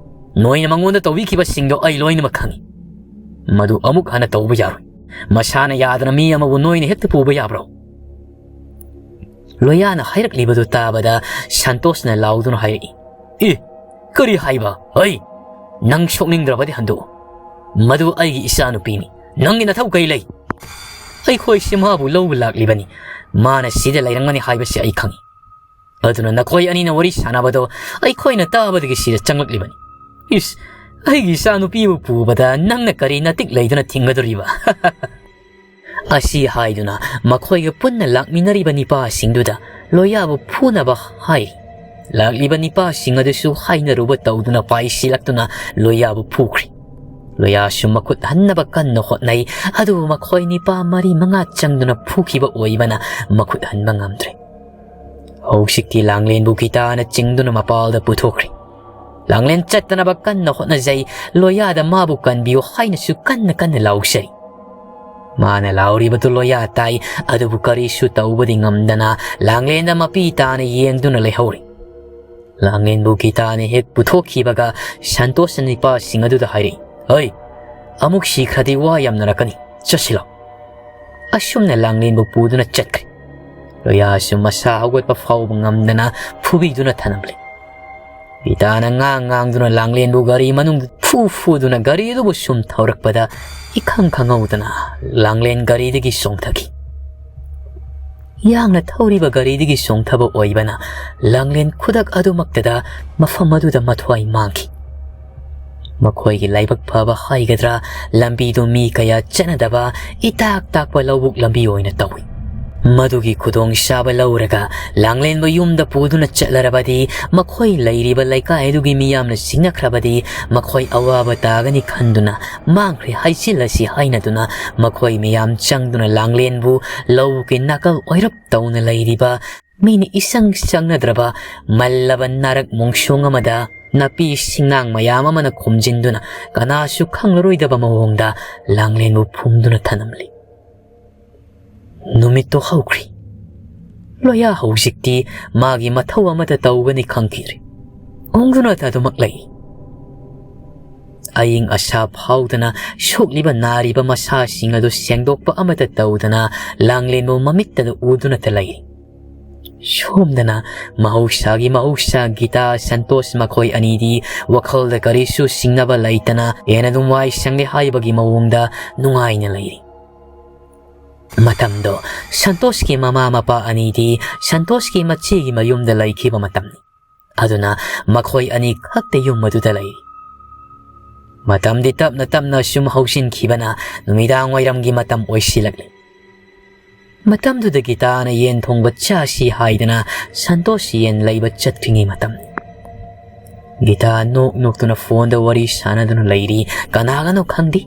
ꯅꯣꯏꯅ ꯃꯉꯣꯟꯗ ꯇꯧꯕꯤꯈꯤꯕꯁꯤꯡꯗꯣ ꯑꯩ ꯂꯣꯏꯅꯃꯛ ꯈꯪꯏ꯫ ꯃꯗꯨ ꯑꯃꯨꯛ ꯍꯟꯅ ꯇꯧꯕ ꯌꯥꯔꯣꯏ꯫ ꯃꯁꯥꯅ ꯌꯥꯗꯅ ꯃꯤ ꯑꯃꯕꯨ ꯅꯣꯏꯅ ꯍꯦꯛꯇ ꯄꯨꯕ ꯌꯥꯕ꯭ꯔꯣ?" ꯂꯣꯌꯥꯅ ꯍꯥꯏꯔꯛꯂꯤꯕꯗꯨ ꯇꯥꯕꯗ ꯁꯟꯇꯣꯁꯅ ꯂꯥꯎꯗꯨꯅ ꯍꯥꯏꯔꯛꯏ, "ꯑꯦ, ꯀꯔꯤ ꯍꯥꯏꯕ? ꯍꯩ, ꯅꯪ ꯁꯣꯛꯅꯤꯡꯗ꯭ꯔꯕꯗꯤ ꯍꯟꯗꯣꯛꯎ꯫ ꯃꯗꯨ ꯑꯩꯒꯤ ꯏꯆꯥꯅꯨꯄꯤꯅꯤ, ꯅꯪꯒꯤ ꯅꯊꯧ ꯀꯔꯤ ꯂꯩ? ꯑꯩꯈꯣꯏꯁꯦ ꯃꯥꯕꯨ ꯂꯧꯕ ꯂꯥꯛꯂꯤꯕꯅꯤ, ꯃꯥꯅ ꯁꯤꯗ ꯂꯩꯔꯝꯒꯅꯤ ꯍꯥꯏꯕꯁꯤ ꯑꯩ ꯈꯪꯏ꯫ ꯑꯗꯨꯅ ꯅꯈꯣꯏ ꯑꯅꯤꯅ ꯋꯥꯔꯤ ꯁꯥꯟꯅꯕꯗꯣ ꯑꯩꯈꯣꯏꯅ ꯇꯥꯕꯗꯒꯤ ꯁꯤꯗ ꯆꯪꯂꯛꯂꯤꯕꯅꯤ꯫ ꯏꯁ, ꯑꯩꯒꯤ ꯏꯆꯥꯅꯨꯄꯤꯕꯨ ꯄꯨꯕꯗ ꯅꯪꯅ ꯀꯔꯤ ꯅꯇꯤꯛ ꯂꯩꯗꯨꯅ ꯊꯤꯡꯒꯗꯧꯔꯤꯕ?" ꯑꯁꯤ ꯍꯥꯏꯗꯨꯅ ꯃꯈꯣꯏꯒ ꯄꯨꯟꯅ ꯂꯥꯛꯃꯤꯟꯅꯔꯤꯕ ꯅꯤꯄꯥꯁꯤꯡꯗꯨꯗ ꯂꯣꯌꯥꯕꯨ ꯐꯨꯅꯕ ꯍꯥꯏꯔꯤ꯫ ꯂꯥꯛꯂꯤꯕ ꯅꯤꯄꯥꯁꯤꯡ ꯑꯗꯨꯁꯨ ꯍꯥꯏꯅꯔꯨꯕ ꯇꯧꯗꯨꯅ ꯄꯥꯏꯁꯤꯜꯂꯛꯇꯨꯅ ꯂꯣꯌꯥꯕꯨ ꯐꯨꯈ꯭ꯔꯤ꯫ ꯂꯣꯌꯥꯁꯨ ꯃꯈꯨꯠ ꯍꯟꯅꯕ ꯀꯟꯅ ꯍꯣꯠꯅꯩ, ꯑꯗꯨꯕꯨ ꯃꯈꯣꯏ ꯅꯤꯄꯥ ꯃꯔꯤ ꯃꯉꯥ ꯆꯪꯗꯨꯅ ꯐꯨꯈꯤꯕ ꯑꯣꯏꯕꯅ ꯃꯈꯨꯠ ꯍꯟꯕ ꯉꯝꯗ꯭ꯔꯦ꯫ ꯍꯧꯖꯤꯛꯇꯤ ꯂꯥꯡꯂꯦꯟꯕꯨ ꯒꯤꯇꯥꯅ ꯆꯤꯡꯗꯨꯅ ꯃꯄꯥꯜꯗ ꯄꯨꯊꯣꯛꯈ꯭ꯔꯦ꯫ ꯂꯥꯡꯂꯦꯟ ꯆꯠꯇꯅꯕ ꯀꯟꯅ ꯍꯣꯠꯅꯖꯩ꯫ ꯂꯣꯌꯥꯗ ꯃꯥꯕꯨ ꯀꯟꯕꯤꯌꯨ ꯍꯥꯏꯅꯁꯨ ꯀꯟꯅ ꯀꯟꯅ ꯂꯥꯎꯖꯔꯤ꯫ ꯃꯥꯅ ꯂꯥꯎꯔꯤꯕꯗꯨ ꯂꯣꯌꯥ ꯇꯥꯏ, ꯑꯗꯨꯕꯨ ꯀꯔꯤꯁꯨ ꯇꯧꯕꯗꯤ ꯉꯝꯗꯅ ꯂꯥꯡꯂꯦꯟꯗ ꯃꯄꯤ ꯇꯥꯅ ꯌꯦꯡꯗꯨꯅ ꯂꯩꯍꯧꯔꯤ꯫ ꯂꯥꯡꯂꯦꯟꯕꯨ ꯒꯤꯇꯥꯅ ꯍꯦꯛ ꯄꯨꯊꯣꯛꯈꯤꯕꯒ ꯁꯟꯇꯣꯁꯅ ꯅꯤꯄꯥꯁꯤꯡ ꯑꯗꯨꯗ ꯍꯥꯏꯔꯛꯏ, "ꯍꯩ, ꯑꯃꯨꯛ ꯁꯤꯈ꯭ꯔꯗꯤ ꯋꯥ ꯌꯥꯝꯅꯔꯛꯀꯅꯤ, ꯆꯠꯁꯤꯜꯂꯣ꯫" ꯑꯁꯨꯝꯅ ꯂꯥꯡꯂꯦꯟꯕꯨ ꯄꯨꯗꯨꯅ ꯆꯠꯈ꯭ꯔꯦ꯫ ꯂꯣꯌꯥꯁꯨ ꯃꯁꯥ ꯍꯧꯒꯠꯄ ꯐꯥꯎꯕ ꯉꯝꯗꯅ ꯐꯨꯕꯤꯗꯨꯅ ꯊꯅꯝꯂꯦ꯫ ꯒꯤꯇꯥꯅ ꯉꯥꯡ ꯉꯥꯡꯗꯨꯅ ꯂꯥꯡꯂꯦꯟꯕꯨ ꯒꯥꯔꯤ ꯃꯅꯨꯡꯗ ꯐꯨ ꯐꯨꯗꯨꯅ ꯒꯥꯔꯤ ꯑꯗꯨꯕꯨ ꯁꯨꯝ ꯊꯧꯔꯛꯄꯗ ꯏꯈꯪ ꯈꯪꯍꯧꯗꯅ ꯂꯥꯡꯂꯦꯟ ꯒꯥꯔꯤꯗꯒꯤ ꯆꯣꯡꯊꯈꯤ꯫ ꯌꯥꯡꯅ ꯊꯧꯔꯤꯕ ꯒꯥꯔꯤꯗꯒꯤ ꯆꯣꯡꯊꯕ ꯑꯣꯏꯕꯅ ꯂꯥꯡꯂꯦꯟ ꯈꯨꯗꯛ ꯑꯗꯨꯃꯛꯇꯗ ꯃꯐꯝ ꯑꯗꯨꯗ ꯃꯊ꯭ꯋꯥꯏ ꯃꯥꯡꯈꯤ꯫ ꯃꯈꯣꯏꯒꯤ ꯂꯥꯏꯕꯛ ꯐꯕ ꯍꯥꯏꯒꯗ꯭ꯔꯥ, ꯂꯝꯕꯤꯗꯨ ꯃꯤ ꯀꯌꯥ ꯆꯠꯅꯗꯕ ꯏꯇꯥꯛ ꯇꯥꯛꯄ ꯂꯧꯕꯨꯛ ꯂꯝꯕꯤ ꯑꯣꯏꯅ ꯇꯧꯏ꯫ ꯃꯗꯨꯒꯤ ꯈꯨꯗꯣꯡꯆꯥꯕ ꯂꯧꯔꯒ ꯂꯥꯡꯂꯦꯟꯕꯨ ꯌꯨꯝꯗ ꯄꯨꯗꯨꯅ ꯆꯠꯂꯔꯕꯗꯤ ꯃꯈꯣꯏ ꯂꯩꯔꯤꯕ ꯂꯩꯀꯥꯏ ꯑꯗꯨꯒꯤ ꯃꯤꯌꯥꯝꯅ ꯆꯤꯡꯅꯈ꯭ꯔꯕꯗꯤ ꯃꯈꯣꯏ ꯑꯋꯥꯕ ꯇꯥꯒꯅꯤ ꯈꯟꯗꯨꯅ ꯃꯥꯡꯈ꯭ꯔꯦ ꯍꯥꯏꯖꯤꯜꯂꯁꯤ ꯍꯥꯏꯅꯗꯨꯅ ꯃꯈꯣꯏ ꯃꯤꯌꯥꯝ ꯆꯪꯗꯨꯅ ꯂꯥꯡꯂꯦꯟꯕꯨ ꯂꯧꯕꯨꯛꯀꯤ ꯅꯥꯀꯜ ꯑꯣꯏꯔꯞ ꯇꯧꯅ ꯂꯩꯔꯤꯕ ꯃꯤꯅ ꯏꯆꯪ ꯆꯪꯅꯗ꯭ꯔꯕ ꯃꯜꯂꯕ ꯅꯥꯔꯛ ꯃꯣꯡꯁꯣꯡ ꯑꯃꯗ ꯅꯥꯄꯤ ꯁꯤꯡꯅꯥꯡ ꯃꯌꯥꯝ ꯑꯃꯅ ꯈꯨꯝꯖꯤꯟꯗꯨꯅ ꯀꯅꯥꯁꯨ ꯈꯪꯂꯔꯣꯏꯗꯕ ꯃꯑꯣꯡꯗ ꯂꯥꯡꯂꯦꯟꯕꯨ ꯐꯨꯝꯗꯨꯅ ꯊꯅꯝꯂꯤ꯫ ꯅꯨꯃꯤꯠꯇꯨ ꯍꯧꯈ꯭ꯔꯤ꯫ ꯂꯣꯌꯥ ꯍꯧꯖꯤꯛꯇꯤ ꯃꯥꯒꯤ ꯃꯊꯧ ꯑꯃꯠꯇ ꯇꯧꯒꯅꯤ ꯈꯪꯈꯤꯗ꯭ꯔꯦ꯫ ꯎꯪꯗꯨꯅꯇ ꯑꯗꯨꯃꯛ ꯂꯩ꯫ ꯑꯏꯪ ꯑꯁꯥ ꯐꯥꯎꯗꯅ ꯁꯣꯛꯂꯤꯕ ꯅꯥꯔꯤꯕ ꯃꯁꯥꯁꯤꯡ ꯑꯗꯨ ꯁꯦꯡꯗꯣꯛꯄ ꯑꯃꯠꯇ ꯇꯧꯗꯅ ꯂꯥꯡꯂꯦꯟꯕꯨ ꯃꯃꯤꯠꯇꯗ ꯎꯗꯨꯅꯇ ꯂꯩꯔꯤ꯫ ꯁꯣꯝꯗꯅ ꯃꯍꯧꯁꯥꯒꯤ ꯃꯍꯧꯁꯥ ꯒꯤꯇꯥ, ꯁꯟꯇꯣꯁ ꯃꯈꯣꯏ ꯑꯅꯤꯗꯤ ꯋꯥꯈꯜꯗ ꯀꯔꯤꯁꯨ ꯁꯤꯡꯅꯕ ꯂꯩꯇꯅ ꯍꯦꯟꯅ ꯑꯗꯨꯝ ꯋꯥꯏ ꯁꯪꯂꯦ ꯍꯥꯏꯕꯒꯤ ꯃꯑꯣꯡꯗ ꯅꯨꯡꯉꯥꯏꯅ ꯂꯩꯔꯤ꯫ ꯃꯇꯝꯗꯣ ꯁꯟꯇꯣꯁꯀꯤ ꯃꯃꯥ ꯃꯄꯥ ꯑꯅꯤꯗꯤ ꯁꯟꯇꯣꯁꯀꯤ ꯃꯆꯦꯒꯤ ꯃꯌꯨꯝꯗ ꯂꯩꯈꯤꯕ ꯃꯇꯝꯅꯤ꯫ ꯑꯗꯨꯅ ꯃꯈꯣꯏ ꯑꯅꯤ ꯈꯛꯇ ꯌꯨꯝ ꯑꯗꯨꯗ ꯂꯩꯔꯤ꯫ ꯃꯇꯝꯗꯤ ꯇꯞꯅ ꯇꯞꯅ ꯁꯨꯝ ꯍꯧꯖꯤꯟꯈꯤꯕꯅ ꯅꯨꯃꯤꯗꯥꯡ ꯋꯥꯏꯔꯝꯒꯤ ꯃꯇꯝ ꯑꯣꯏꯁꯤꯜꯂꯛꯂꯤ꯫ ꯃꯇꯝꯗꯨꯗ ꯒꯤꯇꯥꯅ ꯌꯦꯟ ꯊꯣꯡꯕ ꯆꯥꯁꯤ ꯍꯥꯏꯗꯅ ꯁꯟꯇꯣꯁ ꯌꯦꯟ ꯂꯩꯕ ꯆꯠꯈ꯭ꯔꯤꯉꯩ ꯃꯇꯝ꯫ ꯒꯤꯇꯥ ꯅꯣꯛ ꯅꯣꯛꯇꯨꯅ ꯐꯣꯟꯗ ꯋꯥꯔꯤ ꯁꯥꯟꯅꯗꯨꯅ ꯂꯩꯔꯤ꯫ ꯀꯅꯥꯒꯅꯣ ꯈꯪꯗꯦ꯫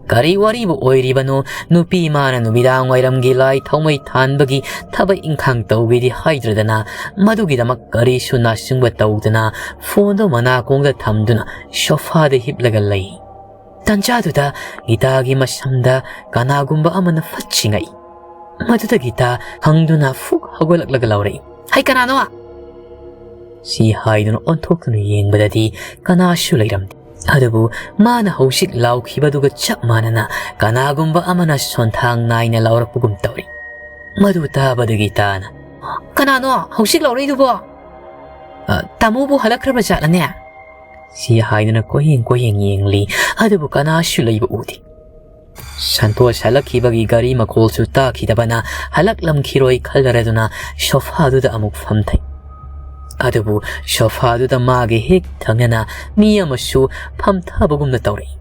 ꯀꯔꯤ ꯋꯥꯔꯤꯕꯨ ꯑꯣꯏꯔꯤꯕꯅꯣ? ꯅꯨꯄꯤ ꯃꯥꯅ ꯅꯨꯃꯤꯗꯥꯡ ꯋꯥꯏꯔꯝꯒꯤ ꯂꯥꯏ ꯊꯥꯎꯃꯩ ꯊꯥꯟꯕꯒꯤ ꯊꯕꯛ ꯏꯪꯈꯥꯡ ꯇꯧꯒꯦꯗꯤ ꯍꯥꯏꯗ꯭ꯔꯗꯅ, ꯃꯗꯨꯒꯤꯗꯃꯛ ꯀꯔꯤꯁꯨ ꯅꯥꯁꯤꯡꯕ ꯇꯧꯗꯅ ꯐꯣꯟꯗꯣ ꯃꯅꯥꯀꯣꯡꯗ ꯊꯝꯗꯨꯅ ꯁꯣꯐꯥꯗ ꯍꯤꯞꯂꯒ ꯂꯩ꯫ ꯇꯟꯖꯥꯗꯨꯗ ꯒꯤꯇꯥꯒꯤ ꯃꯁꯝꯗ ꯀꯅꯥꯒꯨꯝꯕ ꯑꯃꯅ ꯐꯠ ꯆꯤꯡꯉꯛꯏ꯫ ꯃꯗꯨꯗ ꯒꯤꯇꯥ ꯈꯪꯗꯨꯅ ꯐꯨꯛ ꯍꯧꯒꯠꯂꯛꯂꯒ ꯂꯥꯎꯔꯛꯏ, "ꯍꯩ, ꯀꯅꯥꯅꯣ?" ꯁꯤ ꯍꯥꯏꯗꯨꯅ ꯑꯣꯟꯊꯣꯛꯇꯨꯅ ꯌꯦꯡꯕꯗꯗꯤ ꯀꯅꯥꯁꯨ ꯂꯩꯔꯝꯗꯦ꯫ ꯑꯗꯨꯕꯨ ꯃꯥꯅ ꯍꯧꯖꯤꯛ ꯂꯥꯎꯈꯤꯕꯗꯨꯒ ꯆꯞ ꯃꯥꯟꯅꯅ ꯀꯅꯥꯒꯨꯝꯕ ꯑꯃꯅ ꯁꯣꯟꯊꯥꯡ ꯅꯥꯏꯅ ꯂꯥꯎꯔꯛꯄꯒꯨꯝ ꯇꯧꯔꯤ꯫ ꯃꯗꯨ ꯇꯥꯕꯗ ꯒꯤꯇꯥꯅ, "ꯀꯅꯥꯅꯣ ꯍꯧꯖꯤꯛ ꯂꯥꯎꯔꯛꯏꯗꯨꯕꯣ? ꯑ, ꯇꯥꯃꯣꯕꯨ ꯍꯜꯂꯛꯈ꯭ꯔꯕ ꯖꯥꯠꯂꯅꯦ?" ꯁꯤ ꯍꯥꯏꯗꯨꯅ ꯀꯣꯏꯌꯦꯡ ꯀꯣꯏꯌꯦꯡ ꯌꯦꯡꯂꯤ, ꯑꯗꯨꯕꯨ ꯀꯅꯥꯁꯨ ꯂꯩꯕ ꯎꯗꯦ꯫ ꯁꯟꯇꯣꯁ ꯍꯜꯂꯛꯈꯤꯕꯒꯤ ꯒꯥꯔꯤ ꯃꯈꯣꯜꯁꯨ ꯇꯥꯈꯤꯗꯕꯅ ꯍꯜꯂꯛꯂꯝꯈꯤꯔꯣꯏ ꯈꯜꯂꯔꯗꯨꯅ ꯁꯣꯐꯥꯗꯨꯗ ꯑꯃꯨꯛ ꯐꯝꯊꯩ꯫ ꯑꯗꯨꯕꯨ ꯁꯣꯐꯥꯗꯨꯗ ꯃꯥꯒꯤ ꯍꯦꯛ ꯊꯪꯅꯅ ꯃꯤ ꯑꯃꯁꯨ ꯐꯝꯊꯕꯒꯨꯝꯅ ꯇꯧꯔꯛꯏ꯫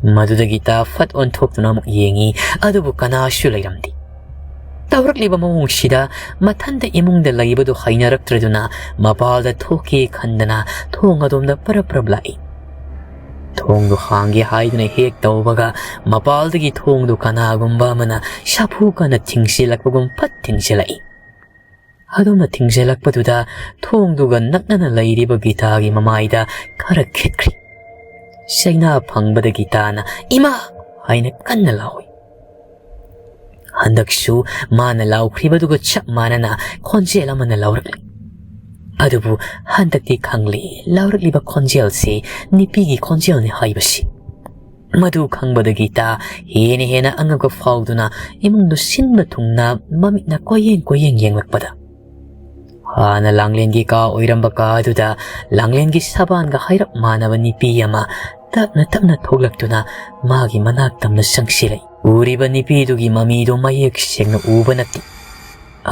ꯃꯗꯨꯗꯒꯤ ꯒꯤꯇꯥ ꯐꯠ ꯑꯣꯟꯊꯣꯛꯇꯨꯅ ꯑꯃꯨꯛ ꯌꯦꯡꯉꯤ, ꯑꯗꯨꯕꯨ ꯀꯅꯥꯁꯨ ꯂꯩꯔꯝꯗꯦ꯫ ꯇꯧꯔꯛꯂꯤꯕ ꯃꯑꯣꯡꯁꯤꯗ ꯃꯊꯟꯇ ꯏꯃꯨꯡꯗ ꯂꯩꯕꯗꯨ ꯍꯩꯅꯔꯛꯇ꯭ꯔꯗꯨꯅ ꯃꯄꯥꯜꯗ ꯊꯣꯛꯀꯦ ꯈꯟꯗꯅ ꯊꯣꯡ ꯑꯗꯣꯝꯗ ꯄꯔꯞ ꯄꯔꯞ ꯂꯥꯛꯏ꯫ ꯊꯣꯡꯗꯨ ꯍꯥꯡꯒꯦ ꯍꯥꯏꯗꯨꯅ ꯍꯦꯛ ꯇꯧꯕꯒ ꯃꯄꯥꯜꯗꯒꯤ ꯊꯣꯡꯗꯨ ꯀꯅꯥꯒꯨꯝꯕ ꯑꯃꯅ ꯁꯥꯐꯨ ꯀꯟꯅ ꯊꯤꯡꯁꯤꯜꯂꯛꯄꯒꯨꯝ ꯐꯠ ꯊꯤꯡꯁꯤꯜꯂꯛꯏ꯫ ꯑꯗꯨꯝꯅ ꯊꯤꯡꯖꯤꯜꯂꯛꯄꯗꯨꯗ ꯊꯣꯡꯗꯨꯒ ꯅꯛꯅꯅ ꯂꯩꯔꯤꯕ ꯒꯤꯇꯥꯒꯤ ꯃꯃꯥꯏꯗ ꯈꯔ ꯈꯦꯠꯈ꯭ꯔꯤ꯫ ꯆꯩꯅꯥ ꯐꯪꯕꯗ ꯒꯤꯇꯥꯅ "ꯏꯃꯥ!" ꯍꯥꯏꯅ ꯀꯟꯅ ꯂꯥꯎꯏ꯫ ꯍꯟꯗꯛꯁꯨ ꯃꯥꯅ ꯂꯥꯎꯈ꯭ꯔꯤꯕꯗꯨꯒ ꯆꯞ ꯃꯥꯟꯅꯅ ꯈꯣꯟꯖꯦꯜ ꯑꯃꯅ ꯂꯥꯎꯔꯛꯂꯤ꯫ ꯑꯗꯨꯕꯨ ꯍꯟꯗꯛꯇꯤ ꯈꯪꯂꯦ, ꯂꯥꯎꯔꯛꯂꯤꯕ ꯈꯣꯟꯖꯦꯜꯁꯤ ꯅꯨꯄꯤꯒꯤ ꯈꯣꯟꯖꯦꯜꯅꯤ ꯍꯥꯏꯕꯁꯤ꯫ ꯃꯗꯨ ꯈꯪꯕꯗ ꯒꯤꯇꯥ ꯍꯦꯟꯅ ꯍꯦꯟꯅ ꯑꯉꯛꯄ ꯐꯥꯎꯗꯨꯅ ꯏꯃꯨꯡꯗꯨ ꯁꯤꯟꯕ ꯊꯨꯡꯅ ꯃꯃꯤꯠꯅ ꯀꯣꯏꯌꯦꯡ ꯀꯣꯏꯌꯦꯡ ꯌꯦꯡꯂꯛꯄꯗ, ꯍꯥꯟꯅ ꯂꯥꯡꯂꯦꯟꯒꯤ ꯀꯥ ꯑꯣꯏꯔꯝꯕ ꯀꯥ ꯑꯗꯨꯗ ꯂꯥꯡꯂꯦꯟꯒꯤ ꯁꯕꯥꯟꯒ ꯍꯥꯏꯔꯞ ꯃꯥꯟꯅꯕ ꯅꯨꯄꯤ ꯑꯃ ꯇꯞꯅ ꯇꯞꯅ ꯊꯣꯛꯂꯛꯇꯨꯅ ꯃꯥꯒꯤ ꯃꯅꯥꯛ ꯇꯝꯅ ꯆꯪꯁꯤꯜꯂꯛꯏ꯫ ꯎꯔꯤꯕ ꯅꯨꯄꯤꯗꯨꯒꯤ ꯃꯃꯤꯗꯨ ꯃꯌꯦꯛ ꯁꯦꯡꯅ ꯎꯕ ꯅꯠꯇꯦ꯫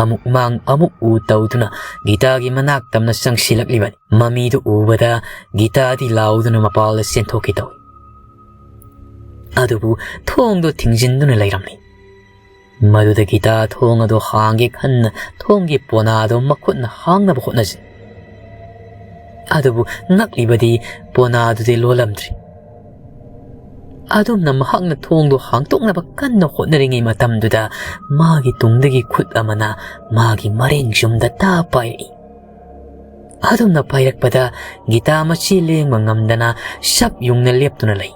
ꯑꯃꯨꯛ ꯃꯥꯡ ꯑꯃꯨꯛ ꯎ ꯇꯧꯗꯨꯅ ꯒꯤꯇꯥꯒꯤ ꯃꯅꯥꯛ ꯇꯝꯅ ꯆꯪꯁꯤꯜꯂꯛꯂꯤꯕꯅꯤ꯫ ꯃꯃꯤꯗꯨ ꯎꯕꯗ ꯒꯤꯇꯥꯗꯤ ꯂꯥꯎꯗꯨꯅ ꯃꯄꯥꯜꯗ ꯆꯦꯟꯊꯣꯛꯀꯦ ꯇꯧꯏ꯫ ꯑꯗꯨꯕꯨ ꯊꯣꯡꯗꯣ ꯊꯤꯡꯖꯤꯟꯗꯨꯅ ꯂꯩꯔꯝꯂꯤ꯫ ꯃꯗꯨꯗ ꯒꯤꯇꯥ ꯊꯣꯡ ꯑꯗꯨ ꯍꯥꯡꯒꯦ ꯈꯟꯅ ꯊꯣꯡꯒꯤ ꯄꯣꯅꯥꯗꯨ ꯃꯈꯨꯠꯅ ꯍꯥꯡꯅꯕ ꯍꯣꯠꯅꯖꯩ꯫ ꯑꯗꯨꯕꯨ ꯉꯛꯂꯤꯕꯗꯤ ꯄꯣꯅꯥꯗꯨꯗꯤ ꯂꯣꯜꯂꯝꯗ꯭ꯔꯤ꯫ ꯑꯗꯨꯝꯅ ꯃꯍꯥꯛꯅ ꯊꯣꯡꯗꯨ ꯍꯥꯡꯇꯣꯛꯅꯕ ꯀꯟꯅ ꯍꯣꯠꯅꯔꯤꯉꯩ ꯃꯇꯝꯗꯨꯗ ꯃꯥꯒꯤ ꯇꯨꯡꯗꯒꯤ ꯈꯨꯠ ꯑꯃꯅ ꯃꯥꯒꯤ ꯃꯔꯦꯡ ꯌꯨꯝꯗ ꯇꯥ ꯄꯥꯏꯔꯛꯏ꯫ ꯑꯗꯨꯝꯅ ꯄꯥꯏꯔꯛꯄꯗ ꯒꯤꯇꯥ ꯃꯆꯤ ꯂꯦꯡꯕ ꯉꯝꯗꯅ ꯆꯞ ꯌꯨꯡꯅ ꯂꯦꯞꯇꯨꯅ ꯂꯩ꯫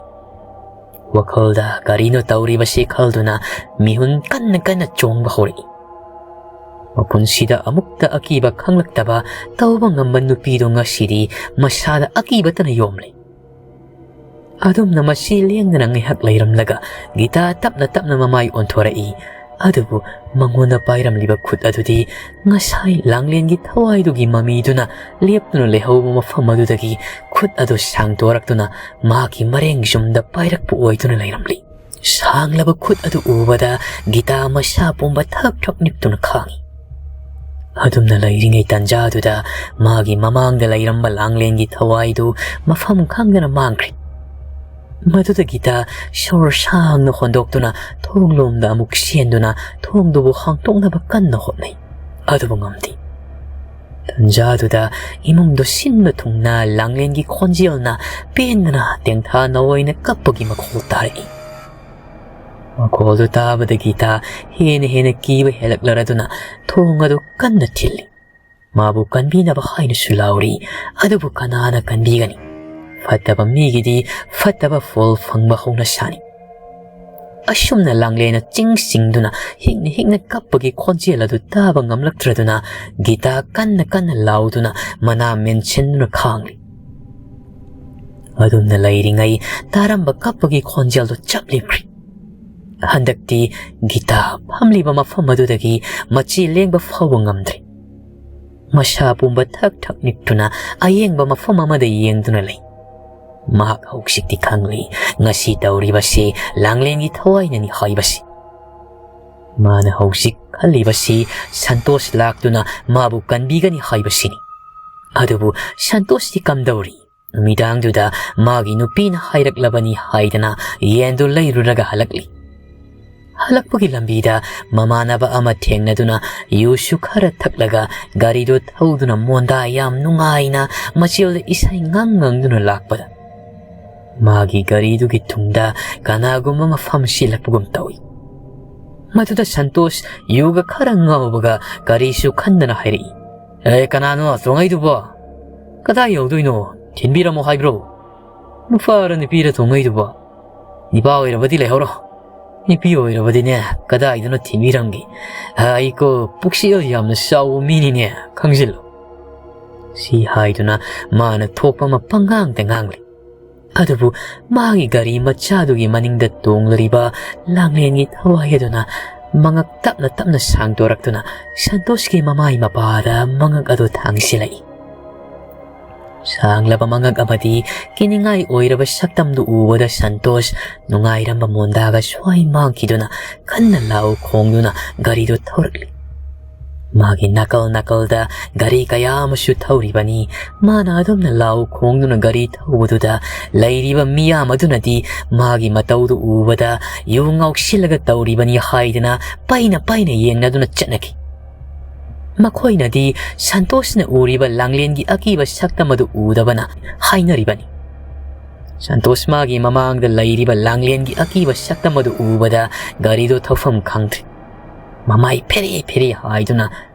ꯋꯥꯈꯜꯗ ꯀꯔꯤꯅꯣ ꯇꯧꯔꯤꯕꯁꯤ ꯈꯜꯗꯨꯅ ꯃꯤꯍꯨꯟ ꯀꯟꯅ ꯀꯟꯅ ꯆꯣꯡꯕ ꯍꯧꯔꯛꯏ꯫ ꯃꯄꯨꯟꯁꯤꯗ ꯑꯃꯨꯛꯇ ꯑꯀꯤꯕ ꯈꯪꯂꯛꯇꯕ ꯇꯧꯕ ꯉꯝꯕ ꯅꯨꯄꯤꯗꯨ ꯉꯁꯤꯗꯤ ꯃꯁꯥꯗ ꯑꯀꯤꯕꯇꯅ ꯌꯣꯝꯂꯦ꯫ ꯑꯗꯨꯝꯅ ꯃꯁꯤ ꯂꯦꯡꯗꯅ ꯉꯥꯏꯍꯥꯛ ꯂꯩꯔꯝꯂꯒ ꯒꯤꯇꯥ ꯇꯞꯅ ꯇꯞꯅ ꯃꯃꯥꯏ ꯑꯣꯟꯊꯣꯔꯛꯏ꯫ ꯑꯗꯨꯕꯨ ꯃꯉꯣꯟꯗ ꯄꯥꯏꯔꯝꯂꯤꯕ ꯈꯨꯠ ꯑꯗꯨꯗꯤ ꯉꯁꯥꯏ ꯂꯥꯡꯂꯦꯟꯒꯤ ꯊꯋꯥꯏꯗꯨꯒꯤ ꯃꯃꯤꯗꯨꯅ ꯂꯦꯞꯇꯨꯅ ꯂꯩꯍꯧꯕ ꯃꯐꯝ ꯑꯗꯨꯗꯒꯤ ꯈꯨꯠ ꯑꯗꯨ ꯁꯥꯡꯗꯣꯔꯛꯇꯨꯅ ꯃꯍꯥꯛꯀꯤ ꯃꯔꯦꯡ ꯌꯨꯝꯗ ꯄꯥꯏꯔꯛꯄ ꯑꯣꯏꯗꯨꯅ ꯂꯩꯔꯝꯂꯤ꯫ ꯁꯥꯡꯂꯕ ꯈꯨꯠ ꯑꯗꯨ ꯎꯕꯗ ꯒꯤꯇꯥ ꯃꯁꯥ ꯄꯨꯝꯕ ꯊꯛ ꯊꯛ ꯅꯤꯛꯇꯨꯅ ꯈꯥꯡꯏ꯫ ꯑꯗꯨꯝꯅ ꯂꯩꯔꯤꯉꯩ ꯇꯥꯟꯖꯥꯗꯨꯗ ꯃꯥꯒꯤ ꯃꯃꯥꯡꯗ ꯂꯩꯔꯝꯕ ꯂꯥꯡꯂꯦꯟꯒꯤ ꯊꯋꯥꯏꯗꯨ ꯃꯐꯝ ꯈꯪꯗꯅ ꯃꯥꯡꯈ꯭ꯔꯦ꯫ ꯃꯗꯨꯗ ꯒꯤꯇꯥ ꯁꯣꯔ ꯁꯥꯡꯅ ꯍꯣꯟꯗꯣꯛꯇꯨꯅ ꯊꯣꯡꯂꯣꯝꯗ ꯑꯃꯨꯛ ꯆꯦꯟꯗꯨꯅ ꯊꯣꯡꯗꯨꯕꯨ ꯍꯥꯡꯇꯣꯛꯅꯕ ꯀꯟꯅ ꯍꯣꯠꯅꯩ꯫ ꯑꯗꯨꯕꯨ ꯉꯝꯗꯦ꯫ ꯇꯥꯟꯖꯥꯗꯨꯗ ꯏꯃꯨꯡꯗꯨ ꯁꯤꯟꯕ ꯊꯨꯡꯅ ꯂꯥꯡꯂꯦꯟꯒꯤ ꯈꯣꯟꯖꯦꯜꯅ ꯄꯦꯟꯗꯅ ꯇꯦꯡꯊꯥ ꯅꯥꯑꯣꯏꯅ ꯀꯞꯄꯒꯤ ꯃꯈꯣꯜ ꯇꯥꯔꯛꯏ꯫ ꯃꯈꯣꯜꯗꯨ ꯇꯥꯕꯗ ꯒꯤꯇꯥ ꯍꯦꯟꯅ ꯍꯦꯟꯅ ꯀꯤꯕ ꯍꯦꯜꯂꯛꯂꯔꯗꯨꯅ ꯊꯣꯡ ꯑꯗꯨ ꯀꯟꯅ ꯊꯤꯜꯂꯤ꯫ ꯃꯥꯕꯨ ꯀꯟꯕꯤꯅꯕ ꯍꯥꯏꯅꯁꯨ ꯂꯥꯎꯔꯤ꯫ ꯑꯗꯨꯕꯨ ꯀꯅꯥꯅ ꯀꯟꯕꯤꯒꯅꯤ? ꯐꯠꯇꯕ ꯃꯤꯒꯤꯗꯤ ꯐꯠꯇꯕ ꯐꯣꯜ ꯐꯪꯕ ꯍꯧꯅꯁꯥꯅꯤ꯫ ꯑꯁꯨꯝꯅ ꯂꯥꯡꯂꯦꯟꯅ ꯆꯤꯡ ꯆꯤꯡꯗꯨꯅ ꯍꯤꯛꯅ ꯍꯤꯛꯅ ꯀꯞꯄꯒꯤ ꯈꯣꯟꯖꯦꯜ ꯑꯗꯨ ꯇꯥꯕ ꯉꯝꯂꯛꯇ꯭ꯔꯗꯨꯅ ꯒꯤꯇꯥ ꯀꯟꯅ ꯀꯟꯅ ꯂꯥꯎꯗꯨꯅ ꯃꯅꯥ ꯃꯦꯟꯁꯤꯟꯗꯨꯅ ꯈꯥꯡꯂꯤ꯫ ꯑꯗꯨꯝꯅ ꯂꯩꯔꯤꯉꯩ ꯇꯥꯔꯝꯕ ꯀꯞꯄꯒꯤ ꯈꯣꯟꯖꯦꯜꯗꯨ ꯆꯞ ꯂꯦꯞꯈ꯭ꯔꯦ꯫ ꯍꯟꯗꯛꯇꯤ ꯒꯤꯇꯥ ꯐꯝꯂꯤꯕ ꯃꯐꯝ ꯑꯗꯨꯗꯒꯤ ꯃꯆꯤ ꯂꯦꯡꯕ ꯐꯥꯎꯕ ꯉꯝꯗ꯭ꯔꯦ꯫ ꯃꯁꯥ ꯄꯨꯝꯕ ꯊꯛ ꯊꯛ ꯅꯤꯛꯇꯨꯅ ꯑꯌꯦꯡꯕ ꯃꯐꯝ ꯑꯃꯗ ꯌꯦꯡꯗꯨꯅ ꯂꯩ꯫ ꯃꯍꯥꯛ ꯍꯧꯖꯤꯛꯇꯤ ꯈꯪꯂꯤ, ꯉꯁꯤ ꯇꯧꯔꯤꯕꯁꯤ ꯂꯥꯡꯂꯦꯟꯒꯤ ꯊꯋꯥꯏꯅꯅꯤ ꯍꯥꯏꯕꯁꯤ꯫ ꯃꯥꯅ ꯍꯧꯖꯤꯛ ꯈꯜꯂꯤꯕꯁꯤ ꯁꯟꯇꯣꯁ ꯂꯥꯛꯇꯨꯅ ꯃꯥꯕꯨ ꯀꯟꯕꯤꯒꯅꯤ ꯍꯥꯏꯕꯁꯤꯅꯤ꯫ ꯑꯗꯨꯕꯨ ꯁꯟꯇꯣꯁꯇꯤ ꯀꯝꯗꯧꯔꯤ? ꯅꯨꯃꯤꯗꯥꯡꯗꯨꯗ ꯃꯥꯒꯤ ꯅꯨꯄꯤꯅ ꯍꯥꯏꯔꯛꯂꯕꯅꯤ ꯍꯥꯏꯗꯅ ꯌꯦꯟꯗꯨ ꯂꯩꯔꯨꯔꯒ ꯍꯜꯂꯛꯂꯤ꯫ ꯍꯜꯂꯛꯄꯒꯤ ꯂꯝꯕꯤꯗ ꯃꯃꯥꯟꯅꯕ ꯑꯃ ꯊꯦꯡꯅꯗꯨꯅ ꯌꯨꯁꯨ ꯈꯔ ꯊꯛꯂꯒ ꯒꯥꯔꯤꯗꯨ ꯊꯧꯗꯨꯅ ꯃꯣꯟꯗꯥ ꯌꯥꯝ ꯅꯨꯡꯉꯥꯏꯅ ꯃꯆꯦꯜꯗ ꯏꯁꯩ ꯉꯪ ꯉꯪꯗꯨꯅ ꯂꯥꯛꯄꯗ ꯃꯥꯒꯤ ꯒꯥꯔꯤꯗꯨꯒꯤ ꯇꯨꯡꯗ ꯀꯅꯥꯒꯨꯝꯕ ꯑꯃ ꯐꯝꯁꯤꯜꯂꯛꯄꯒꯨꯝ ꯇꯧꯏ꯫ ꯃꯗꯨꯗ ꯁꯟꯇꯣꯁ ꯌꯨꯒ ꯈꯔ ꯉꯥꯎꯕꯒ ꯀꯔꯤꯁꯨ ꯈꯟꯗꯅ ꯍꯥꯏꯔꯛꯏ, "ꯑꯦ, ꯀꯅꯥꯅꯣ ꯇꯣꯡꯉꯩꯗꯨꯕꯣ? ꯀꯗꯥꯏ ꯌꯧꯗꯣꯏꯅꯣ? ꯊꯤꯟꯕꯤꯔꯝꯃꯣ ꯍꯥꯏꯕ꯭ꯔꯣ?" "ꯅꯨꯄꯥꯔ ꯅꯨꯄꯤꯔ ꯇꯣꯡꯉꯩꯗꯨꯕꯣ? ꯅꯨꯄꯥ ꯑꯣꯏꯔꯕꯗꯤ ꯂꯩꯍꯧꯔꯣ꯫ ꯅꯨꯄꯤ ꯑꯣꯏꯔꯕꯗꯤꯅꯦ, ꯀꯗꯥꯏꯗꯅꯣ ꯊꯤꯟꯕꯤꯔꯝꯒꯦ꯫ ꯑꯩꯀꯣ ꯄꯨꯛꯆꯦꯜ ꯌꯥꯝꯅ ꯆꯥꯎꯕ ꯃꯤꯅꯤꯅꯦ, ꯈꯪꯖꯤꯜꯂꯨ꯫" ꯁꯤ ꯍꯥꯏꯗꯨꯅ ꯃꯥꯅ ꯊꯣꯛꯄ ꯑꯃ ꯄꯪꯉꯥꯡꯗ ꯉꯥꯡꯂꯤ꯫ ꯑꯗꯨꯕꯨ ꯃꯥꯒꯤ ꯒꯥꯔꯤ ꯃꯆꯥꯗꯨꯒꯤ ꯃꯅꯤꯡꯗ ꯇꯣꯡꯂꯤꯕ ꯂꯥꯡꯂꯦꯟꯒꯤ ꯊꯋꯥꯏ ꯑꯗꯨꯅ ꯃꯉꯛ ꯇꯞꯅ ꯇꯞꯅ ꯁꯥꯡꯗꯣꯔꯛꯇꯨꯅ ꯁꯟꯇꯣꯁꯀꯤ ꯃꯃꯥꯏ ꯃꯄꯥꯗ ꯃꯉꯛ ꯑꯗꯨ ꯊꯥꯡꯁꯤꯜꯂꯛꯏ꯫ ꯁꯥꯡꯂꯕ ꯃꯉꯛ ꯑꯃꯗꯤ ꯀꯤꯅꯤꯡꯉꯥꯏ ꯑꯣꯏꯔꯕ ꯁꯛꯇꯝꯗꯨ ꯎꯕꯗ ꯁꯟꯇꯣꯁ ꯅꯨꯡꯉꯥꯏꯔꯝꯕ ꯃꯣꯟꯗꯥꯒ ꯁ꯭ꯋꯥꯏ ꯃꯥꯡꯈꯤꯗꯨꯅ ꯀꯟꯅ ꯂꯥꯎ ꯈꯣꯡꯗꯨꯅ ꯒꯥꯔꯤꯗꯨ ꯊꯧꯔꯛꯂꯤ꯫ ꯃꯥꯒꯤ ꯅꯥꯀꯜ ꯅꯥꯀꯜꯗ ꯒꯥꯔꯤ ꯀꯌꯥ ꯑꯃꯁꯨ ꯊꯧꯔꯤꯕꯅꯤ꯫ ꯃꯥꯅ ꯑꯗꯨꯝꯅ ꯂꯥꯎ ꯈꯣꯡꯗꯨꯅ ꯒꯥꯔꯤ ꯊꯧꯕꯗꯨꯗ ꯂꯩꯔꯤꯕ ꯃꯤꯌꯥꯝ ꯑꯗꯨꯅꯗꯤ ꯃꯥꯒꯤ ꯃꯇꯧꯗꯨ ꯎꯕꯗ ꯌꯨ ꯉꯥꯎꯁꯤꯜꯂꯒ ꯇꯧꯔꯤꯕꯅꯤ ꯍꯥꯏꯗꯅ ꯄꯩꯅ ꯄꯩꯅ ꯌꯦꯡꯅꯗꯨꯅ ꯆꯠꯅꯈꯤ꯫ ꯃꯈꯣꯏꯅꯗꯤ ꯁꯟꯇꯣꯁꯅ ꯎꯔꯤꯕ ꯂꯥꯡꯂꯦꯟꯒꯤ ꯑꯀꯤꯕ ꯁꯛꯇꯝ ꯑꯗꯨ ꯎꯗꯕꯅ ꯍꯥꯏꯅꯔꯤꯕꯅꯤ꯫ ꯁꯟꯇꯣꯁ ꯃꯥꯒꯤ ꯃꯃꯥꯡꯗ ꯂꯩꯔꯤꯕ ꯂꯥꯡꯂꯦꯟꯒꯤ ꯑꯀꯤꯕ ꯁꯛꯇꯝ ꯑꯗꯨ ꯎꯕꯗ ꯒꯥꯔꯤꯗꯨ ꯊꯧꯐꯝ ꯈꯪꯗ꯭ꯔꯦ꯫ ꯃꯃꯥꯏ ꯐꯦꯔꯦ ꯐꯦꯔꯦ ꯍꯥꯏꯗꯨꯅ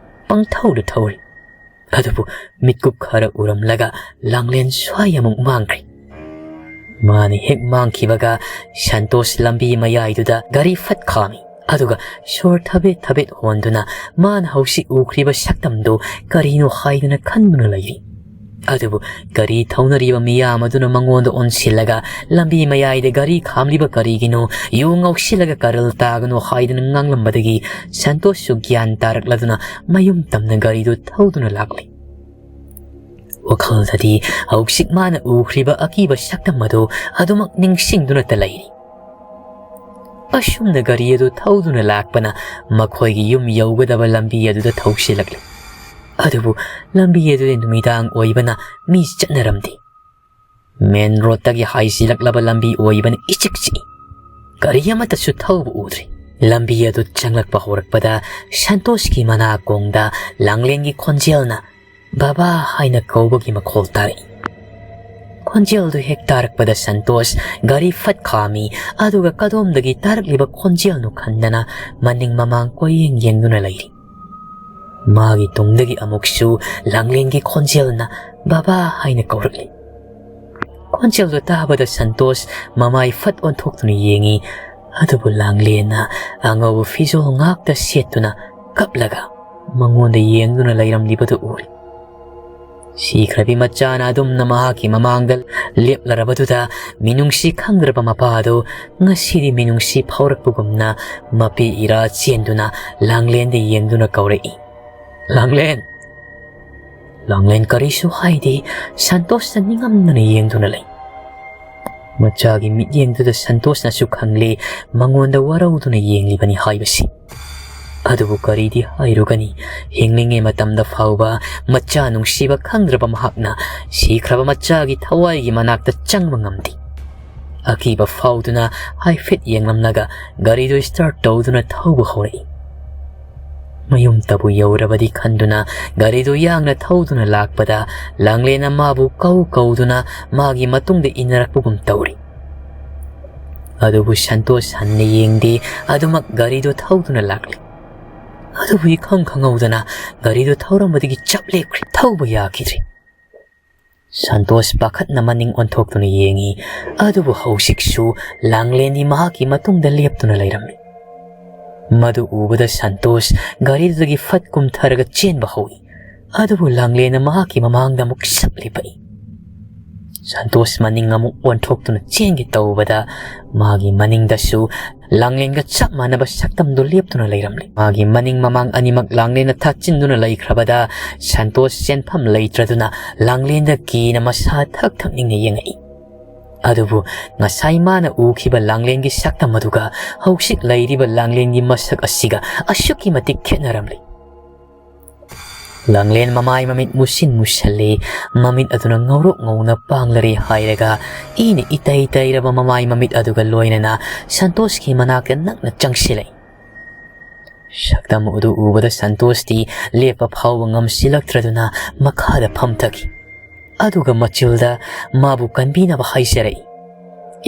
ꯄꯪꯊꯧꯗ ꯊꯧꯔꯤ꯫ ꯑꯗꯨꯕꯨ ꯃꯤꯠꯀꯨꯞ ꯈꯔ ꯎꯔꯝꯂꯒ ꯂꯥꯡꯂꯦꯟ ꯁ꯭ꯋꯥꯏ ꯑꯃꯨꯛ ꯃꯥꯡꯈ꯭ꯔꯦ꯫ ꯃꯥꯅ ꯍꯦꯛ ꯃꯥꯡꯈꯤꯕꯒ ꯁꯟꯇꯣꯁ ꯂꯝꯕꯤ ꯃꯌꯥꯏꯗꯨꯗ ꯒꯥꯔꯤ ꯐꯠ ꯈꯥꯝꯃꯤ꯫ ꯑꯗꯨꯒ ꯁꯣꯔ ꯊꯕꯦꯠ ꯊꯕꯦꯠ ꯍꯣꯟꯗꯨꯅ ꯃꯥꯅ ꯍꯧꯖꯤꯛ ꯎꯈ꯭ꯔꯤꯕ ꯁꯛꯇꯝꯗꯨ ꯀꯔꯤꯅꯣ ꯍꯥꯏꯗꯨꯅ ꯈꯟꯗꯨꯅ ꯂꯩꯔꯤ꯫ ꯑꯗꯨꯕꯨ ꯒꯥꯔꯤ ꯊꯧꯅꯔꯤꯕ ꯃꯤꯌꯥꯝ ꯑꯗꯨꯅ ꯃꯉꯣꯟꯗ ꯑꯣꯟꯁꯤꯜꯂꯒ, "ꯂꯝꯕꯤ ꯃꯌꯥꯏꯗ ꯒꯥꯔꯤ ꯈꯥꯝꯂꯤꯕ ꯀꯔꯤꯒꯤꯅꯣ? ꯌꯨ ꯉꯥꯎꯁꯤꯜꯂꯒ ꯀꯥꯔꯜ ꯇꯥꯒꯅꯨ" ꯍꯥꯏꯗꯨꯅ ꯉꯥꯡꯂꯝꯕꯗꯒꯤ ꯁꯟꯇꯣꯁꯁꯨ ꯒ꯭ꯌꯥꯟ ꯇꯥꯔꯛꯂꯗꯨꯅ ꯃꯌꯨꯝ ꯇꯝꯅ ꯒꯥꯔꯤꯗꯨ ꯊꯧꯗꯨꯅ ꯂꯥꯛꯂꯤ꯫ ꯋꯥꯈꯜꯗꯗꯤ ꯍꯧꯖꯤꯛ ꯃꯥꯅ ꯎꯈ꯭ꯔꯤꯕ ꯑꯀꯤꯕ ꯁꯛꯇꯝ ꯑꯗꯨ ꯑꯗꯨꯃꯛ ꯅꯤꯡꯁꯤꯡꯗꯨꯅꯇ ꯂꯩꯔꯤ꯫ ꯑꯁꯨꯝꯅ ꯒꯥꯔꯤ ꯑꯗꯨ ꯊꯧꯗꯨꯅ ꯂꯥꯛꯄꯅ ꯃꯈꯣꯏꯒꯤ ꯌꯨꯝ ꯌꯧꯒꯗꯕ ꯂꯝꯕꯤ ꯑꯗꯨꯗ ꯊꯧꯁꯤꯜꯂꯛꯂꯤ꯫ ꯑꯗꯨꯕꯨ ꯂꯝꯕꯤ ꯑꯗꯨꯗꯤ ꯅꯨꯃꯤꯗꯥꯡ ꯑꯣꯏꯕꯅ ꯃꯤ ꯆꯠꯅꯔꯝꯗꯦ꯫ ꯃꯦꯟ ꯔꯣꯗꯇꯒꯤ ꯍꯥꯏꯖꯤꯜꯂꯛꯂꯕ ꯂꯝꯕꯤ ꯑꯣꯏꯕꯅ ꯏꯆꯤꯛ ꯆꯤꯛꯏ꯫ ꯒꯥꯔꯤ ꯑꯃꯠꯇꯁꯨ ꯊꯧꯕ ꯎꯗ꯭ꯔꯤ꯫ ꯂꯝꯕꯤ ꯑꯗꯨ ꯆꯪꯂꯛꯄ ꯍꯧꯔꯛꯄꯗ ꯁꯟꯇꯣꯁꯀꯤ ꯃꯅꯥꯀꯣꯡꯗ ꯂꯥꯡꯂꯦꯟꯒꯤ ꯈꯣꯟꯖꯦꯜꯅ "ꯕꯥꯕꯥ" ꯍꯥꯏꯅ ꯀꯧꯕꯒꯤ ꯃꯈꯣꯜ ꯇꯥꯔꯛꯏ꯫ ꯈꯣꯟꯖꯦꯜꯗꯨ ꯍꯦꯛ ꯇꯥꯔꯛꯄꯗ ꯁꯟꯇꯣꯁ ꯒꯥꯔꯤ ꯐꯠ ꯈꯥꯝꯃꯤ, ꯑꯗꯨꯒ ꯀꯗꯣꯝꯗꯒꯤ ꯇꯥꯔꯛꯂꯤꯕ ꯈꯣꯟꯖꯦꯜꯅꯣ ꯈꯟꯗꯅ ꯃꯅꯤꯡ ꯃꯃꯥꯡ ꯀꯣꯏꯌꯦꯡ ꯌꯦꯡꯗꯨꯅ ꯂꯩꯔꯤ꯫ ꯃꯥꯒꯤ ꯇꯨꯡꯗꯒꯤ ꯑꯃꯨꯛꯁꯨ ꯂꯥꯡꯂꯦꯟꯒꯤ ꯈꯣꯟꯖꯦꯜꯅ "ꯕꯥꯕꯥ" ꯍꯥꯏꯅ ꯀꯧꯔꯛꯂꯤ꯫ ꯈꯣꯟꯖꯦꯜꯗꯨ ꯇꯥꯕꯗ ꯁꯟꯇꯣꯁ ꯃꯃꯥꯏ ꯐꯠ ꯑꯣꯟꯊꯣꯛꯇꯨꯅ ꯌꯦꯡꯉꯤ꯫ ꯑꯗꯨꯕꯨ ꯂꯥꯡꯂꯦꯟꯅ ꯑꯉꯧꯕ ꯐꯤꯖꯣꯜ ꯉꯥꯛꯇ ꯁꯦꯠꯇꯨꯅ ꯀꯞꯂꯒ ꯃꯉꯣꯟꯗ ꯌꯦꯡꯗꯨꯅ ꯂꯩꯔꯝꯂꯤꯕꯗꯨ ꯎꯔꯦ꯫ ꯁꯤꯈ꯭ꯔꯕꯤ ꯃꯆꯥꯅ ꯑꯗꯨꯝꯅ ꯃꯍꯥꯛꯀꯤ ꯃꯃꯥꯡꯗ ꯂꯦꯞꯂꯔꯕꯗꯨꯗ ꯃꯤꯅꯨꯡꯁꯤ ꯈꯪꯗ꯭ꯔꯕ ꯃꯄꯥ ꯑꯗꯨ ꯉꯁꯤꯗꯤ ꯃꯤꯅꯨꯡꯁꯤ ꯐꯥꯎꯔꯛꯄꯒꯨꯝꯅ ꯃꯄꯤ ꯏꯔꯥ ꯆꯦꯟꯗꯨꯅ ꯂꯥꯡꯂꯦꯟꯗ ꯌꯦꯡꯗꯨꯅ ꯀꯧꯔꯛꯏ, "ꯂꯥꯡꯂꯦꯟ!" ꯂꯥꯡꯂꯦꯟ ꯀꯔꯤꯁꯨ ꯍꯥꯏꯗꯦ, ꯁꯟꯇꯣꯁꯇ ꯅꯤꯡꯉꯝꯗꯅ ꯌꯦꯡꯗꯨꯅ ꯂꯩ꯫ ꯃꯆꯥꯒꯤ ꯃꯤꯠꯌꯦꯡꯗꯨꯗ ꯁꯟꯇꯣꯁꯅꯁꯨ ꯈꯪꯂꯦ ꯃꯉꯣꯟꯗ ꯋꯥꯔꯧꯗꯨꯅ ꯌꯦꯡꯂꯤꯕꯅꯤ ꯍꯥꯏꯕꯁꯤ꯫ ꯑꯗꯨꯕꯨ ꯀꯔꯤꯗꯤ ꯍꯥꯏꯔꯨꯒꯅꯤ, ꯍꯤꯡꯂꯤꯉꯩ ꯃꯇꯝꯗ ꯐꯥꯎꯕ ꯃꯆꯥ ꯅꯨꯡꯁꯤꯕ ꯈꯪꯗ꯭ꯔꯕ ꯃꯍꯥꯛꯅ ꯁꯤꯈ꯭ꯔꯕ ꯃꯆꯥꯒꯤ ꯊꯋꯥꯏꯒꯤ ꯃꯅꯥꯛꯇ ꯆꯪꯕ ꯉꯝꯗꯦ꯫ ꯑꯀꯤꯕ ꯐꯥꯎꯗꯨꯅ ꯍꯥꯏꯐꯦꯠ ꯌꯦꯡꯂꯝꯂꯒ ꯒꯥꯔꯤꯗꯨ start ꯇꯧꯗꯨꯅ ꯊꯧꯕ ꯍꯧꯔꯛꯏ꯫ ꯃꯌꯨꯝꯇꯕꯨ ꯌꯧꯔꯕꯗꯤ ꯈꯟꯗꯨꯅ ꯒꯥꯔꯤꯗꯨ ꯌꯥꯡꯅ ꯊꯧꯗꯨꯅ ꯂꯥꯛꯄꯗ ꯂꯥꯡꯂꯦꯟꯅ ꯃꯥꯕꯨ ꯀꯧ ꯀꯧꯗꯨꯅ ꯃꯥꯒꯤ ꯃꯇꯨꯡꯗ ꯏꯟꯅꯔꯛꯄꯒꯨꯝ ꯇꯧꯔꯤ꯫ ꯑꯗꯨꯕꯨ ꯁꯟꯇꯣꯁ ꯍꯟꯅ ꯌꯦꯡꯗꯦ, ꯑꯗꯨꯃꯛ ꯒꯥꯔꯤꯗꯨ ꯊꯧꯗꯨꯅ ꯂꯥꯛꯂꯤ꯫ ꯑꯗꯨꯕꯨ ꯏꯈꯪ ꯈꯪꯍꯧꯗꯅ ꯒꯥꯔꯤꯗꯨ ꯊꯧꯔꯝꯕꯗꯒꯤ ꯆꯞ ꯂꯦꯞꯈ꯭ꯔꯦ, ꯊꯧꯕ ꯌꯥꯈꯤꯗ꯭ꯔꯦ꯫ ꯁꯟꯇꯣꯁ ꯄꯥꯈꯠꯅ ꯃꯅꯤꯡ ꯑꯣꯟꯊꯣꯛꯇꯨꯅ ꯌꯦꯡꯉꯤ, ꯑꯗꯨꯕꯨ ꯍꯧꯖꯤꯛꯁꯨ ꯂꯥꯡꯂꯦꯟꯗꯤ ꯃꯍꯥꯛꯀꯤ ꯃꯇꯨꯡꯗ ꯂꯦꯞꯇꯨꯅ ꯂꯩꯔꯝꯃꯤ꯫ ꯃꯗꯨ ꯎꯕꯗ ꯁꯟꯇꯣꯁ ꯒꯥꯔꯤꯗꯨꯗꯒꯤ ꯐꯠ ꯀꯨꯝꯊꯔꯒ ꯆꯦꯟꯕ ꯍꯧꯏ꯫ ꯑꯗꯨꯕꯨ ꯂꯥꯡꯂꯦꯟꯅ ꯃꯍꯥꯛꯀꯤ ꯃꯃꯥꯡꯗ ꯑꯃꯨꯛ ꯁꯞ ꯂꯦꯞꯄꯛꯏ꯫ ꯁꯟꯇꯣꯁ ꯃꯅꯤꯡ ꯑꯃꯨꯛ ꯑꯣꯟꯊꯣꯛꯇꯨꯅ ꯆꯦꯟꯒꯦ ꯇꯧꯕꯗ ꯃꯥꯒꯤ ꯃꯅꯤꯡꯗꯁꯨ ꯂꯥꯡꯂꯦꯟꯒ ꯆꯞ ꯃꯥꯟꯅꯕ ꯁꯛꯇꯝꯗꯨ ꯂꯦꯞꯇꯨꯅ ꯂꯩꯔꯝꯂꯦ꯫ ꯃꯥꯒꯤ ꯃꯅꯤꯡ ꯃꯃꯥꯡ ꯑꯅꯤꯃꯛ ꯂꯥꯡꯂꯦꯟꯅ ꯊꯥꯠꯆꯤꯟꯗꯨꯅ ꯂꯩꯈ꯭ꯔꯕꯗ ꯁꯟꯇꯣꯁ ꯆꯦꯟꯐꯝ ꯂꯩꯇ꯭ꯔꯗꯨꯅ ꯂꯥꯡꯂꯦꯟꯗ ꯀꯤꯅ ꯃꯁꯥ ꯊꯛ ꯊꯛ ꯅꯤꯡꯅ ꯌꯦꯡꯉꯛꯏ꯫ ꯑꯗꯨꯕꯨ ꯉꯁꯥꯏ ꯃꯥꯅ ꯎꯈꯤꯕ ꯂꯥꯡꯂꯦꯟꯒꯤ ꯁꯛꯇꯝ ꯑꯗꯨꯒ ꯍꯧꯖꯤꯛ ꯂꯩꯔꯤꯕ ꯂꯥꯡꯂꯦꯟꯒꯤ ꯃꯁꯛ ꯑꯁꯤꯒ ꯑꯁꯨꯛꯀꯤ ꯃꯇꯤꯛ ꯈꯦꯠꯅꯔꯝꯂꯦ꯫ ꯂꯥꯡꯂꯦꯟ ꯃꯃꯥꯏ ꯃꯃꯤꯠ ꯃꯨꯁꯤꯟ ꯃꯨꯁꯜꯂꯤ, ꯃꯃꯤꯠ ꯑꯗꯨꯅ ꯉꯧꯔꯣꯛ ꯉꯧꯅ ꯄꯥꯡꯂꯔꯦ ꯍꯥꯏꯔꯒ ꯏꯅ ꯏꯇꯩ ꯇꯩꯔꯕ ꯃꯃꯥꯏ ꯃꯃꯤꯠ ꯑꯗꯨꯒ ꯂꯣꯏꯅꯅ ꯁꯟꯇꯣꯁꯀꯤ ꯃꯅꯥꯛꯇ ꯅꯛꯅ ꯆꯪꯁꯤꯜꯂꯛꯏ꯫ ꯁꯛꯇꯝ ꯑꯗꯨ ꯎꯕꯗ ꯁꯟꯇꯣꯁꯇꯤ ꯂꯦꯞꯄ ꯐꯥꯎꯕ ꯉꯝꯁꯤꯜꯂꯛꯇ꯭ꯔꯗꯨꯅ ꯃꯈꯥꯗ ꯐꯝꯊꯈꯤ꯫ ꯑꯗꯨꯒ ꯃꯆꯤꯜꯗ ꯃꯥꯕꯨ ꯀꯟꯕꯤꯅꯕ ꯍꯥꯏꯖꯔꯛꯏ꯫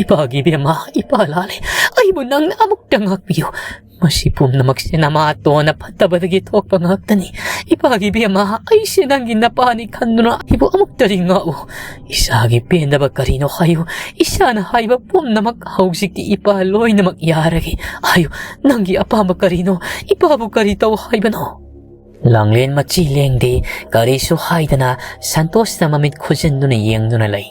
"ꯏꯄꯥꯒꯤ ꯏꯕꯦꯝꯃ, ꯏꯄꯥ ꯂꯥꯜꯂꯦ, ꯑꯩꯕꯨ ꯅꯪꯅ ꯑꯃꯨꯛꯇ ꯉꯥꯛꯄꯤꯌꯨ꯫ ꯃꯁꯤ ꯄꯨꯝꯅꯃꯛꯁꯦ ꯅꯃꯥꯇꯣꯟꯅ ꯐꯠꯇꯕꯗꯒꯤ ꯊꯣꯛꯄ ꯉꯥꯛꯇꯅꯤ꯫ ꯏꯄꯥꯒꯤ ꯏꯕꯦꯝꯃ, ꯑꯩꯁꯦ ꯅꯪꯒꯤ ꯅꯄꯥꯅꯤ ꯈꯟꯗꯨꯅ ꯑꯩꯕꯨ ꯑꯃꯨꯛꯇꯗꯤ ꯉꯥꯛꯎ꯫ ꯏꯁꯥꯒꯤ ꯄꯦꯟꯗꯕ ꯀꯔꯤꯅꯣ ꯍꯥꯏꯌꯨ꯫ ꯏꯁꯥꯅ ꯍꯥꯏꯕ ꯄꯨꯝꯅꯃꯛ ꯍꯧꯖꯤꯛꯇꯤ ꯏꯄꯥ ꯂꯣꯏꯅꯃꯛ ꯌꯥꯔꯒꯦ꯫ ꯍꯥꯏꯌꯨ, ꯅꯪꯒꯤ ꯑꯄꯥꯝꯕ ꯀꯔꯤꯅꯣ? ꯏꯄꯥꯕꯨ ꯀꯔꯤ ꯇꯧ ꯍꯥꯏꯕꯅꯣ?" ꯂꯥꯡꯂꯦꯟ ꯃꯆꯤ ꯂꯦꯡꯗꯦ, ꯀꯔꯤꯁꯨ ꯍꯥꯏꯗꯅ ꯁꯟꯇꯣꯁꯇ ꯃꯃꯤꯠ ꯈꯨꯖꯤꯟꯗꯨꯅ ꯌꯦꯡꯗꯨꯅ ꯂꯩ꯫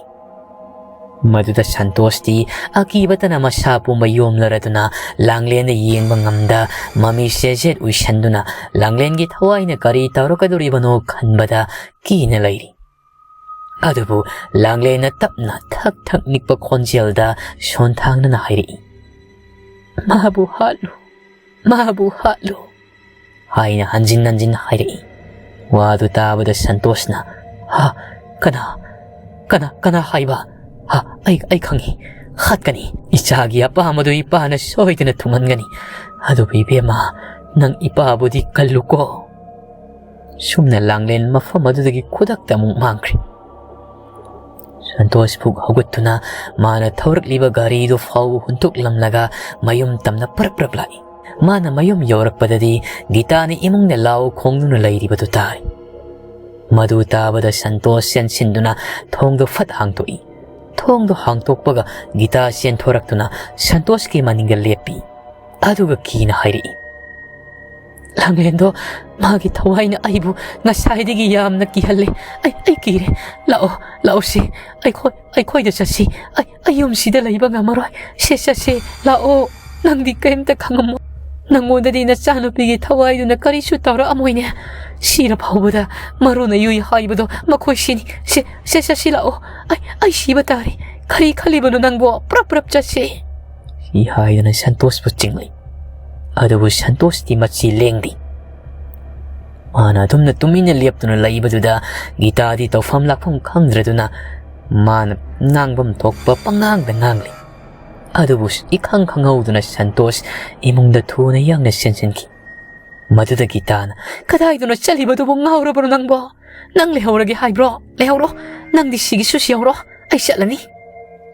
ꯃꯗꯨꯗ ꯁꯟꯇꯣꯁꯇꯤ ꯑꯀꯤꯕꯇꯅ ꯃꯁꯥ ꯄꯨꯝꯕ ꯌꯣꯝꯂꯔꯗꯨꯅ ꯂꯥꯡꯂꯦꯟꯗ ꯌꯦꯡꯕ ꯉꯝꯗ ꯃꯃꯤꯠꯁꯦ ꯖꯦꯠ ꯎꯏꯁꯟꯗꯨꯅ ꯂꯥꯡꯂꯦꯟꯒꯤ ꯊꯋꯥꯏꯅ ꯀꯔꯤ ꯇꯧꯔꯛꯀꯗꯧꯔꯤꯕꯅꯣ ꯈꯟꯕꯗ ꯀꯤꯅ ꯂꯩꯔꯤ꯫ ꯑꯗꯨꯕꯨ ꯂꯥꯡꯂꯦꯟꯅ ꯇꯞꯅ ꯊꯛ ꯊꯛ ꯅꯤꯛꯄ ꯈꯣꯟꯖꯦꯜꯗ ꯁꯣꯟꯊꯥꯡꯅꯅ ꯍꯥꯏꯔꯛꯏ, "ꯃꯥꯕꯨ ꯍꯥꯠꯂꯨ, ꯃꯥꯕꯨ ꯍꯥꯠꯂꯨ" ꯍꯥꯏꯅ ꯍꯟꯖꯤꯟ ꯍꯟꯖꯤꯟ ꯍꯥꯏꯔꯛꯏ꯫ ꯋꯥꯗꯨ ꯇꯥꯕꯗ ꯁꯟꯇꯣꯁꯅ, "ꯍꯥ? ꯀꯅꯥ? ꯀꯅꯥ, ꯀꯅꯥ ꯍꯥꯏꯕ? ꯍꯥ? ꯑꯩ, ꯑꯩ ꯈꯪꯏ꯫ ꯍꯥꯠꯀꯅꯤ꯫ ꯏꯆꯥꯒꯤ ꯑꯄꯥꯝꯕꯗꯨ ꯏꯄꯥꯅ ꯁꯣꯏꯗꯅ ꯊꯨꯡꯍꯟꯒꯅꯤ꯫ ꯑꯗꯨꯕꯨ ꯏꯕꯦꯝꯃ, ꯅꯪ ꯏꯄꯥꯕꯨꯗꯤ ꯀꯜꯂꯨꯀꯣ"꯫ ꯁꯨꯝꯅ ꯂꯥꯡꯂꯦꯟ ꯃꯐꯝ ꯑꯗꯨꯗꯒꯤ ꯈꯨꯗꯛꯇ ꯑꯃꯨꯛ ꯃꯥꯡꯈ꯭ꯔꯦ꯫ ꯁꯟꯇꯣꯁ ꯐꯨꯛ ꯍꯧꯒꯠꯇꯨꯅ ꯃꯥꯅ ꯊꯧꯔꯛꯂꯤꯕ ꯒꯥꯔꯤꯗꯨ ꯐꯥꯎꯕ ꯍꯨꯟꯇꯣꯛꯂꯝꯂꯒ ꯃꯌꯨꯝ ꯇꯝꯅ ꯄꯔꯞ ꯄꯔꯞ ꯂꯥꯛꯏ꯫ ꯃꯥꯅ ꯃꯌꯨꯝ ꯌꯧꯔꯛꯄꯗꯗꯤ ꯒꯤꯇꯥꯅ ꯏꯃꯨꯡꯗ ꯂꯥꯎ ꯈꯣꯡꯗꯨꯅ ꯂꯩꯔꯤꯕꯗꯨ ꯇꯥꯔꯦ꯫ ꯃꯗꯨ ꯇꯥꯕꯗ ꯁꯟꯇꯣꯁ ꯆꯦꯟꯁꯤꯟꯗꯨꯅ ꯊꯣꯡꯗꯨ ꯐꯠ ꯍꯥꯡꯗꯣꯛꯏ꯫ ꯊꯣꯡꯗꯨ ꯍꯥꯡꯗꯣꯛꯄꯒ ꯒꯤꯇꯥ ꯆꯦꯟꯊꯣꯔꯛꯇꯨꯅ ꯁꯟꯇꯣꯁꯀꯤ ꯃꯅꯤꯡꯗ ꯂꯦꯞꯄꯤ꯫ ꯑꯗꯨꯒ ꯀꯤꯅ ꯍꯥꯏꯔꯛꯏ, ꯂꯥꯡꯂꯦꯟꯗꯣ ꯃꯥꯒꯤ ꯊꯋꯥꯏꯅ ꯑꯩꯕꯨ ꯉꯁꯥꯏꯗꯒꯤ ꯌꯥꯝꯅ ꯀꯤꯍꯜꯂꯦ꯫ ꯑꯩ, ꯑꯩ ꯀꯤꯔꯦ꯫ ꯂꯥꯛꯑꯣ, ꯂꯥꯛꯑꯣꯁꯤ꯫ ꯑꯩꯈꯣꯏ, ꯑꯩꯈꯣꯏꯗ ꯆꯠꯁꯤ꯫ ꯑꯩ, ꯑꯩ ꯌꯨꯝꯁꯤꯗ ꯂꯩꯕ ꯉꯝꯃꯔꯣꯏ꯫ ꯁꯦ, ꯆꯠꯁꯦ꯫ ꯂꯥꯛꯑꯣ꯫ ꯅꯪꯗꯤ ꯀꯔꯤꯝꯇ ꯈꯪꯉꯝꯃꯣ꯫ ꯅꯪꯉꯣꯟꯗꯗꯤ ꯅꯆꯥꯅꯨꯄꯤꯒꯤ ꯊꯋꯥꯏꯗꯨꯅ ꯀꯔꯤꯁꯨ ꯇꯧꯔꯛꯑꯝꯃꯣꯏꯅꯦ꯫ ꯁꯤꯔ ꯐꯥꯎꯕꯗ ꯃꯔꯨꯅ ꯌꯨꯏ ꯍꯥꯏꯕꯗꯣ ꯃꯈꯣꯏ ꯁꯤꯅꯤ꯫ ꯁꯦ, ꯁꯦ, ꯆꯠꯁꯤ ꯂꯥꯛꯑꯣ꯫ ꯑꯩ, ꯑꯩ ꯁꯤꯕ ꯇꯥꯔꯦ꯫ ꯀꯔꯤ ꯈꯜꯂꯤꯕꯅꯣ ꯅꯪꯕꯣ? ꯄ꯭ꯔꯞ ꯄ꯭ꯔꯞ ꯆꯠꯁꯦ꯫ ꯁꯤ ꯍꯥꯏꯗꯨꯅ ꯁꯟꯇꯣꯁꯄꯨ ꯆꯤꯡꯂꯤ꯫ ꯑꯗꯨꯕꯨ ꯁꯟꯇꯣꯁꯇꯤ ꯃꯆꯤ ꯂꯦꯡꯗꯦ꯫ ꯃꯥꯅ ꯑꯗꯨꯝꯅ ꯇꯨꯃꯤꯟꯅ ꯂꯦꯞꯇꯨꯅ ꯂꯩꯕꯗꯨꯗ ꯒꯤꯇꯥꯗꯤ ꯇꯧꯐꯝ ꯂꯥꯛꯐꯝ ꯈꯪꯗ꯭ꯔꯗꯨꯅ ꯃꯥꯅ ꯉꯥꯡꯐꯝ ꯊꯣꯛꯄ ꯄꯉꯥꯡꯗ ꯉꯥꯡꯂꯤ꯫ ꯑꯗꯨꯕꯨ ꯏꯈꯪ ꯈꯪꯍꯧꯗꯅ ꯁꯟꯇꯣꯁ ꯏꯃꯨꯡꯗ ꯊꯨꯅ ꯌꯥꯡꯅ ꯆꯦꯟꯁꯤꯟꯈꯤ꯫ ꯃꯗꯨꯗ ꯒꯤꯇꯥꯅ, "ꯀꯗꯥꯏꯗꯅꯣ ꯆꯠꯂꯤꯕꯗꯨꯕꯨ? ꯉꯥꯎꯔꯕ꯭ꯔꯣ ꯅꯪꯕꯣ? ꯅꯪ ꯂꯩꯍꯧꯔꯒꯦ ꯍꯥꯏꯕ꯭ꯔꯣ? ꯂꯩꯍꯧꯔꯣ꯫ ꯅꯪꯗꯤ ꯁꯤꯒꯤꯁꯨ ꯁꯤꯍꯧꯔꯣ꯫ ꯑꯩ ꯆꯠꯂꯅꯤ꯫"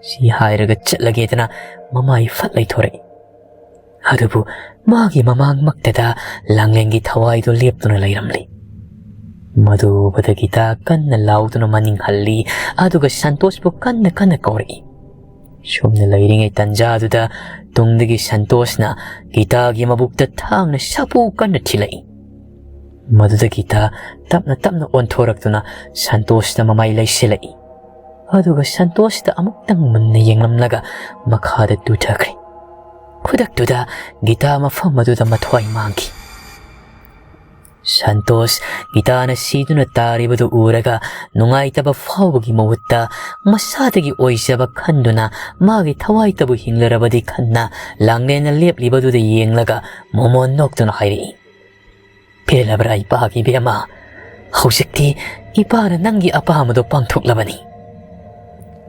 ꯁꯤ ꯍꯥꯏꯔꯒ ꯆꯠꯂꯒꯦꯗꯅ ꯃꯃꯥꯏ ꯐꯠ ꯂꯩꯊꯣꯔꯛꯏ꯫ ꯑꯗꯨꯕꯨ ꯃꯥꯒꯤ ꯃꯃꯥꯡꯃꯛꯇꯗ ꯂꯥꯡꯂꯦꯟꯒꯤ ꯊꯋꯥꯏꯗꯨ ꯂꯦꯞꯇꯨꯅ ꯂꯩꯔꯝꯂꯤ꯫ ꯃꯗꯨ ꯎꯕꯗ ꯒꯤꯇꯥ ꯀꯟꯅ ꯂꯥꯎꯗꯨꯅ ꯃꯅꯤꯡ ꯍꯜꯂꯤ, ꯑꯗꯨꯒ ꯁꯟꯇꯣꯁꯄꯨ ꯀꯟꯅ ꯀꯟꯅ ꯀꯧꯔꯛꯏ꯫ ꯁꯨꯝꯅ ꯂꯩꯔꯤꯉꯩ ꯇꯟꯖꯥꯗꯨꯗ ꯇꯨꯡꯗꯒꯤ ꯁꯟꯇꯣꯁꯅ ꯒꯤꯇꯥꯒꯤ ꯃꯕꯨꯛꯇ ꯊꯥꯡꯅ ꯁꯥꯐꯨ ꯀꯟꯅ ꯊꯤꯜꯂꯛꯏ꯫ ꯃꯗꯨꯗ ꯒꯤꯇꯥ ꯇꯞꯅ ꯇꯞꯅ ꯑꯣꯟꯊꯣꯔꯛꯇꯨꯅ ꯁꯟꯇꯣꯁꯇ ꯃꯃꯥꯏ ꯂꯩꯁꯤꯜꯂꯛꯏ꯫ ꯑꯗꯨꯒ ꯁꯟꯇꯣꯁꯇ ꯑꯃꯨꯛꯇꯪ ꯃꯨꯟꯅ ꯌꯦꯡꯂꯝꯂꯒ ꯃꯈꯥꯗ ꯇꯨꯊꯈ꯭ꯔꯦ꯫ ꯈꯨꯗꯛꯇꯨꯗ ꯒꯤꯇꯥ ꯃꯐꯝ ꯑꯗꯨꯗ ꯃꯊ꯭ꯋꯥꯏ ꯃꯥꯡꯈꯤ꯫ ꯁꯟꯇꯣꯁ ꯒꯤꯇꯥꯅ ꯁꯤꯗꯨꯅ ꯇꯥꯔꯤꯕꯗꯨ ꯎꯔꯒ ꯅꯨꯡꯉꯥꯏꯇꯕ ꯐꯥꯎꯕꯒꯤ ꯃꯍꯨꯠꯇ ꯃꯁꯥꯗꯒꯤ ꯑꯣꯏꯖꯕ ꯈꯟꯗꯨꯅ ꯃꯥꯒꯤ ꯊꯋꯥꯏꯇꯕꯨ ꯍꯤꯡꯂꯔꯕꯗꯤ ꯈꯟꯅ ꯂꯥꯡꯂꯦꯟꯅ ꯂꯦꯞꯂꯤꯕꯗꯨꯗ ꯌꯦꯡꯂꯒ ꯃꯣꯃꯣꯟ ꯅꯣꯛꯇꯨꯅ ꯍꯥꯏꯔꯛꯏ, "ꯄꯦꯜꯂꯕ꯭ꯔꯥ ꯏꯄꯥꯒꯤ ꯏꯕꯦꯝꯃ? ꯍꯧꯖꯤꯛꯇꯤ ꯏꯄꯥꯅ ꯅꯪꯒꯤ ꯑꯄꯥꯝꯕꯗꯣ ꯄꯥꯡꯊꯣꯛꯂꯕꯅꯤ꯫"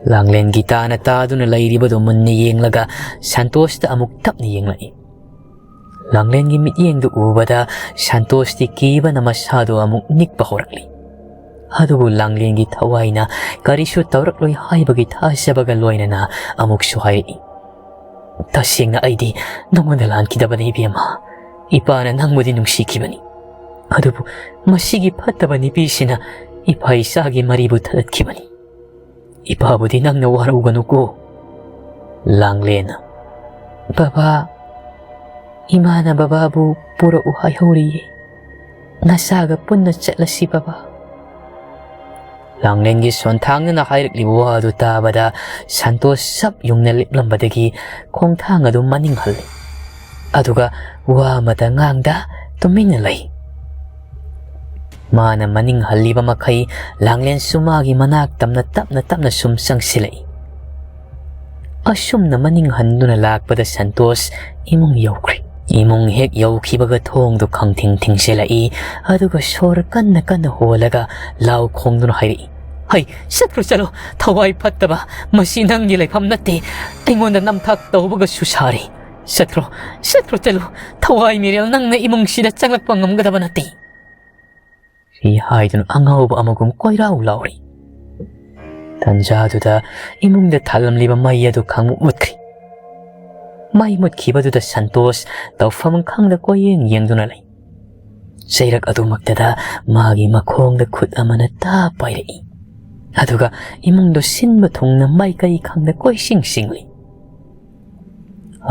ꯂꯥꯡꯂꯦꯟ ꯒꯤꯇꯥꯅ ꯇꯥꯗꯨꯅ ꯂꯩꯔꯤꯕꯗꯨ ꯃꯨꯟꯅ ꯌꯦꯡꯂꯒ ꯁꯟꯇꯣꯁꯇ ꯑꯃꯨꯛ ꯇꯞꯅ ꯌꯦꯡꯂꯛꯏ꯫ ꯂꯥꯡꯂꯦꯟꯒꯤ ꯃꯤꯠꯌꯦꯡꯗꯨ ꯎꯕꯗ ꯁꯟꯇꯣꯁꯇꯤ ꯀꯤꯕꯅ ꯃꯁꯥꯗꯨ ꯑꯃꯨꯛ ꯅꯤꯛꯄ ꯍꯧꯔꯛꯂꯤ꯫ ꯑꯗꯨꯕꯨ ꯂꯥꯡꯂꯦꯟꯒꯤ ꯊꯋꯥꯏꯅ ꯀꯔꯤꯁꯨ ꯇꯧꯔꯛꯂꯣꯏ ꯍꯥꯏꯕꯒꯤ ꯊꯥꯖꯕꯒ ꯂꯣꯏꯅꯅ ꯑꯃꯨꯛꯁꯨ ꯍꯥꯏꯔꯛꯏ, "ꯇꯁꯦꯡꯅ ꯑꯩꯗꯤ ꯅꯉꯣꯟꯗ ꯂꯥꯟꯈꯤꯗꯕꯅꯤ ꯏꯕꯦꯝꯃ꯫ ꯏꯄꯥꯅ ꯅꯪꯕꯨꯗꯤ ꯅꯨꯡꯁꯤꯈꯤꯕꯅꯤ꯫ ꯑꯗꯨꯕꯨ ꯃꯁꯤꯒꯤ ꯐꯠꯇꯕ ꯅꯨꯄꯤꯁꯤꯅ ꯏꯄꯥ ꯏꯆꯥꯒꯤ ꯃꯔꯤꯕꯨ ꯊꯗꯠꯈꯤꯕꯅꯤ꯫ ꯏꯄꯥꯕꯨꯗꯤ ꯅꯪꯅ ꯋꯥꯔꯧꯒꯅꯨꯀꯣ꯫" ꯂꯥꯡꯂꯦꯟ, "ꯕꯕꯥ, "ꯏꯃꯥꯅ ꯕꯕꯥꯕꯨ ꯄꯨꯔꯛꯎ ꯍꯥꯏꯍꯧꯔꯤꯌꯦ꯫ ꯅꯆꯥꯒ ꯄꯨꯟꯅ ꯆꯠꯂꯁꯤ ꯕꯕꯥ꯫" ꯂꯥꯡꯂꯦꯟꯒꯤ ꯁꯣꯟꯊꯥꯡꯅꯅ ꯍꯥꯏꯔꯛꯂꯤꯕ ꯋꯥ ꯑꯗꯨ ꯇꯥꯕꯗ ꯁꯟꯇꯣꯁ ꯆꯞ ꯌꯨꯡꯅ ꯂꯦꯞꯂꯝꯕꯗꯒꯤ ꯈꯣꯡꯊꯥꯡ ꯑꯗꯨ ꯃꯅꯤꯡ ꯍꯜꯂꯤ꯫ ꯑꯗꯨꯒ ꯋꯥ ꯑꯃꯇ ꯉꯥꯡꯗ ꯇꯨꯃꯤꯟꯅ ꯂꯩ꯫ ꯃꯥꯅ ꯃꯅꯤꯡ ꯍꯜꯂꯤꯕ ꯃꯈꯩ ꯂꯥꯡꯂꯦꯟꯁꯨ ꯃꯥꯒꯤ ꯃꯅꯥꯛ ꯇꯝꯅ ꯇꯞꯅ ꯇꯞꯅ ꯁꯨꯝ ꯆꯪꯁꯤꯜꯂꯛꯏ꯫ ꯑꯁꯨꯝꯅ ꯃꯅꯤꯡ ꯍꯟꯗꯨꯅ ꯂꯥꯛꯄꯗ ꯁꯟꯇꯣꯁ ꯏꯃꯨꯡ ꯌꯧꯈ꯭ꯔꯦ꯫ ꯏꯃꯨꯡ ꯍꯦꯛ ꯌꯧꯈꯤꯕꯒ ꯊꯣꯡꯗꯨ ꯈꯪꯊꯤꯡ ꯊꯤꯡꯖꯤꯜꯂꯛꯏ, ꯑꯗꯨꯒ ꯁꯣꯔ ꯀꯟꯅ ꯀꯟꯅ ꯍꯣꯜꯂꯒ ꯂꯥꯎ ꯈꯣꯡꯗꯨꯅ ꯍꯥꯏꯔꯛꯏ, "ꯍꯩ, ꯆꯠꯈ꯭ꯔꯣ ꯆꯠꯂꯣ, ꯊꯋꯥꯏ ꯐꯠꯇꯕ, ꯃꯁꯤ ꯅꯪꯒꯤ ꯂꯩꯐꯝ ꯅꯠꯇꯦ, ꯑꯩꯉꯣꯟꯗ ꯅꯝꯊꯥꯛ ꯇꯧꯕꯒꯁꯨ ꯁꯥꯔꯤ꯫ ꯆꯠꯈ꯭ꯔꯣ, ꯆꯠꯈ꯭ꯔꯣ ꯆꯠꯂꯣ, ꯊꯋꯥꯏ ꯃꯤꯔꯦꯜ ꯅꯪꯅ ꯏꯃꯨꯡꯁꯤꯗ ꯆꯪꯂꯛꯄ ꯉꯝꯒꯗꯕ ꯅꯠꯇꯦ꯫" ꯁꯤ ꯍꯥꯏꯗꯨꯅ ꯑꯉꯥꯎꯕ ꯑꯃꯒꯨꯝ ꯀꯣꯏꯔꯥꯎ ꯂꯥꯎꯔꯤ꯫ ꯇꯟꯖꯥꯗꯨꯗ ꯏꯃꯨꯡꯗ ꯊꯥꯜꯂꯝꯂꯤꯕ ꯃꯩ ꯑꯗꯨ ꯈꯪꯃꯨꯠ ꯃꯨꯠꯈ꯭ꯔꯤ꯫ ꯃꯩ ꯃꯨꯠꯈꯤꯕꯗꯨꯗ ꯁꯟꯇꯣꯁ ꯇꯧꯐꯝ ꯈꯪꯗ ꯀꯣꯏꯌꯦꯡ ꯌꯦꯡꯗꯨꯅ ꯂꯩ꯫ ꯆꯩꯔꯛ ꯑꯗꯨꯃꯛꯇꯗ ꯃꯥꯒꯤ ꯃꯈꯣꯡꯗ ꯈꯨꯠ ꯑꯃꯅ ꯇꯥ ꯄꯥꯏꯔꯛꯏ꯫ ꯑꯗꯨꯒ ꯏꯃꯨꯡꯗꯨ ꯁꯤꯟꯕ ꯊꯨꯡꯅ ꯃꯥꯏꯀꯩ ꯈꯪꯗ ꯀꯣꯏꯁꯤꯡ ꯁꯤꯡꯂꯤ꯫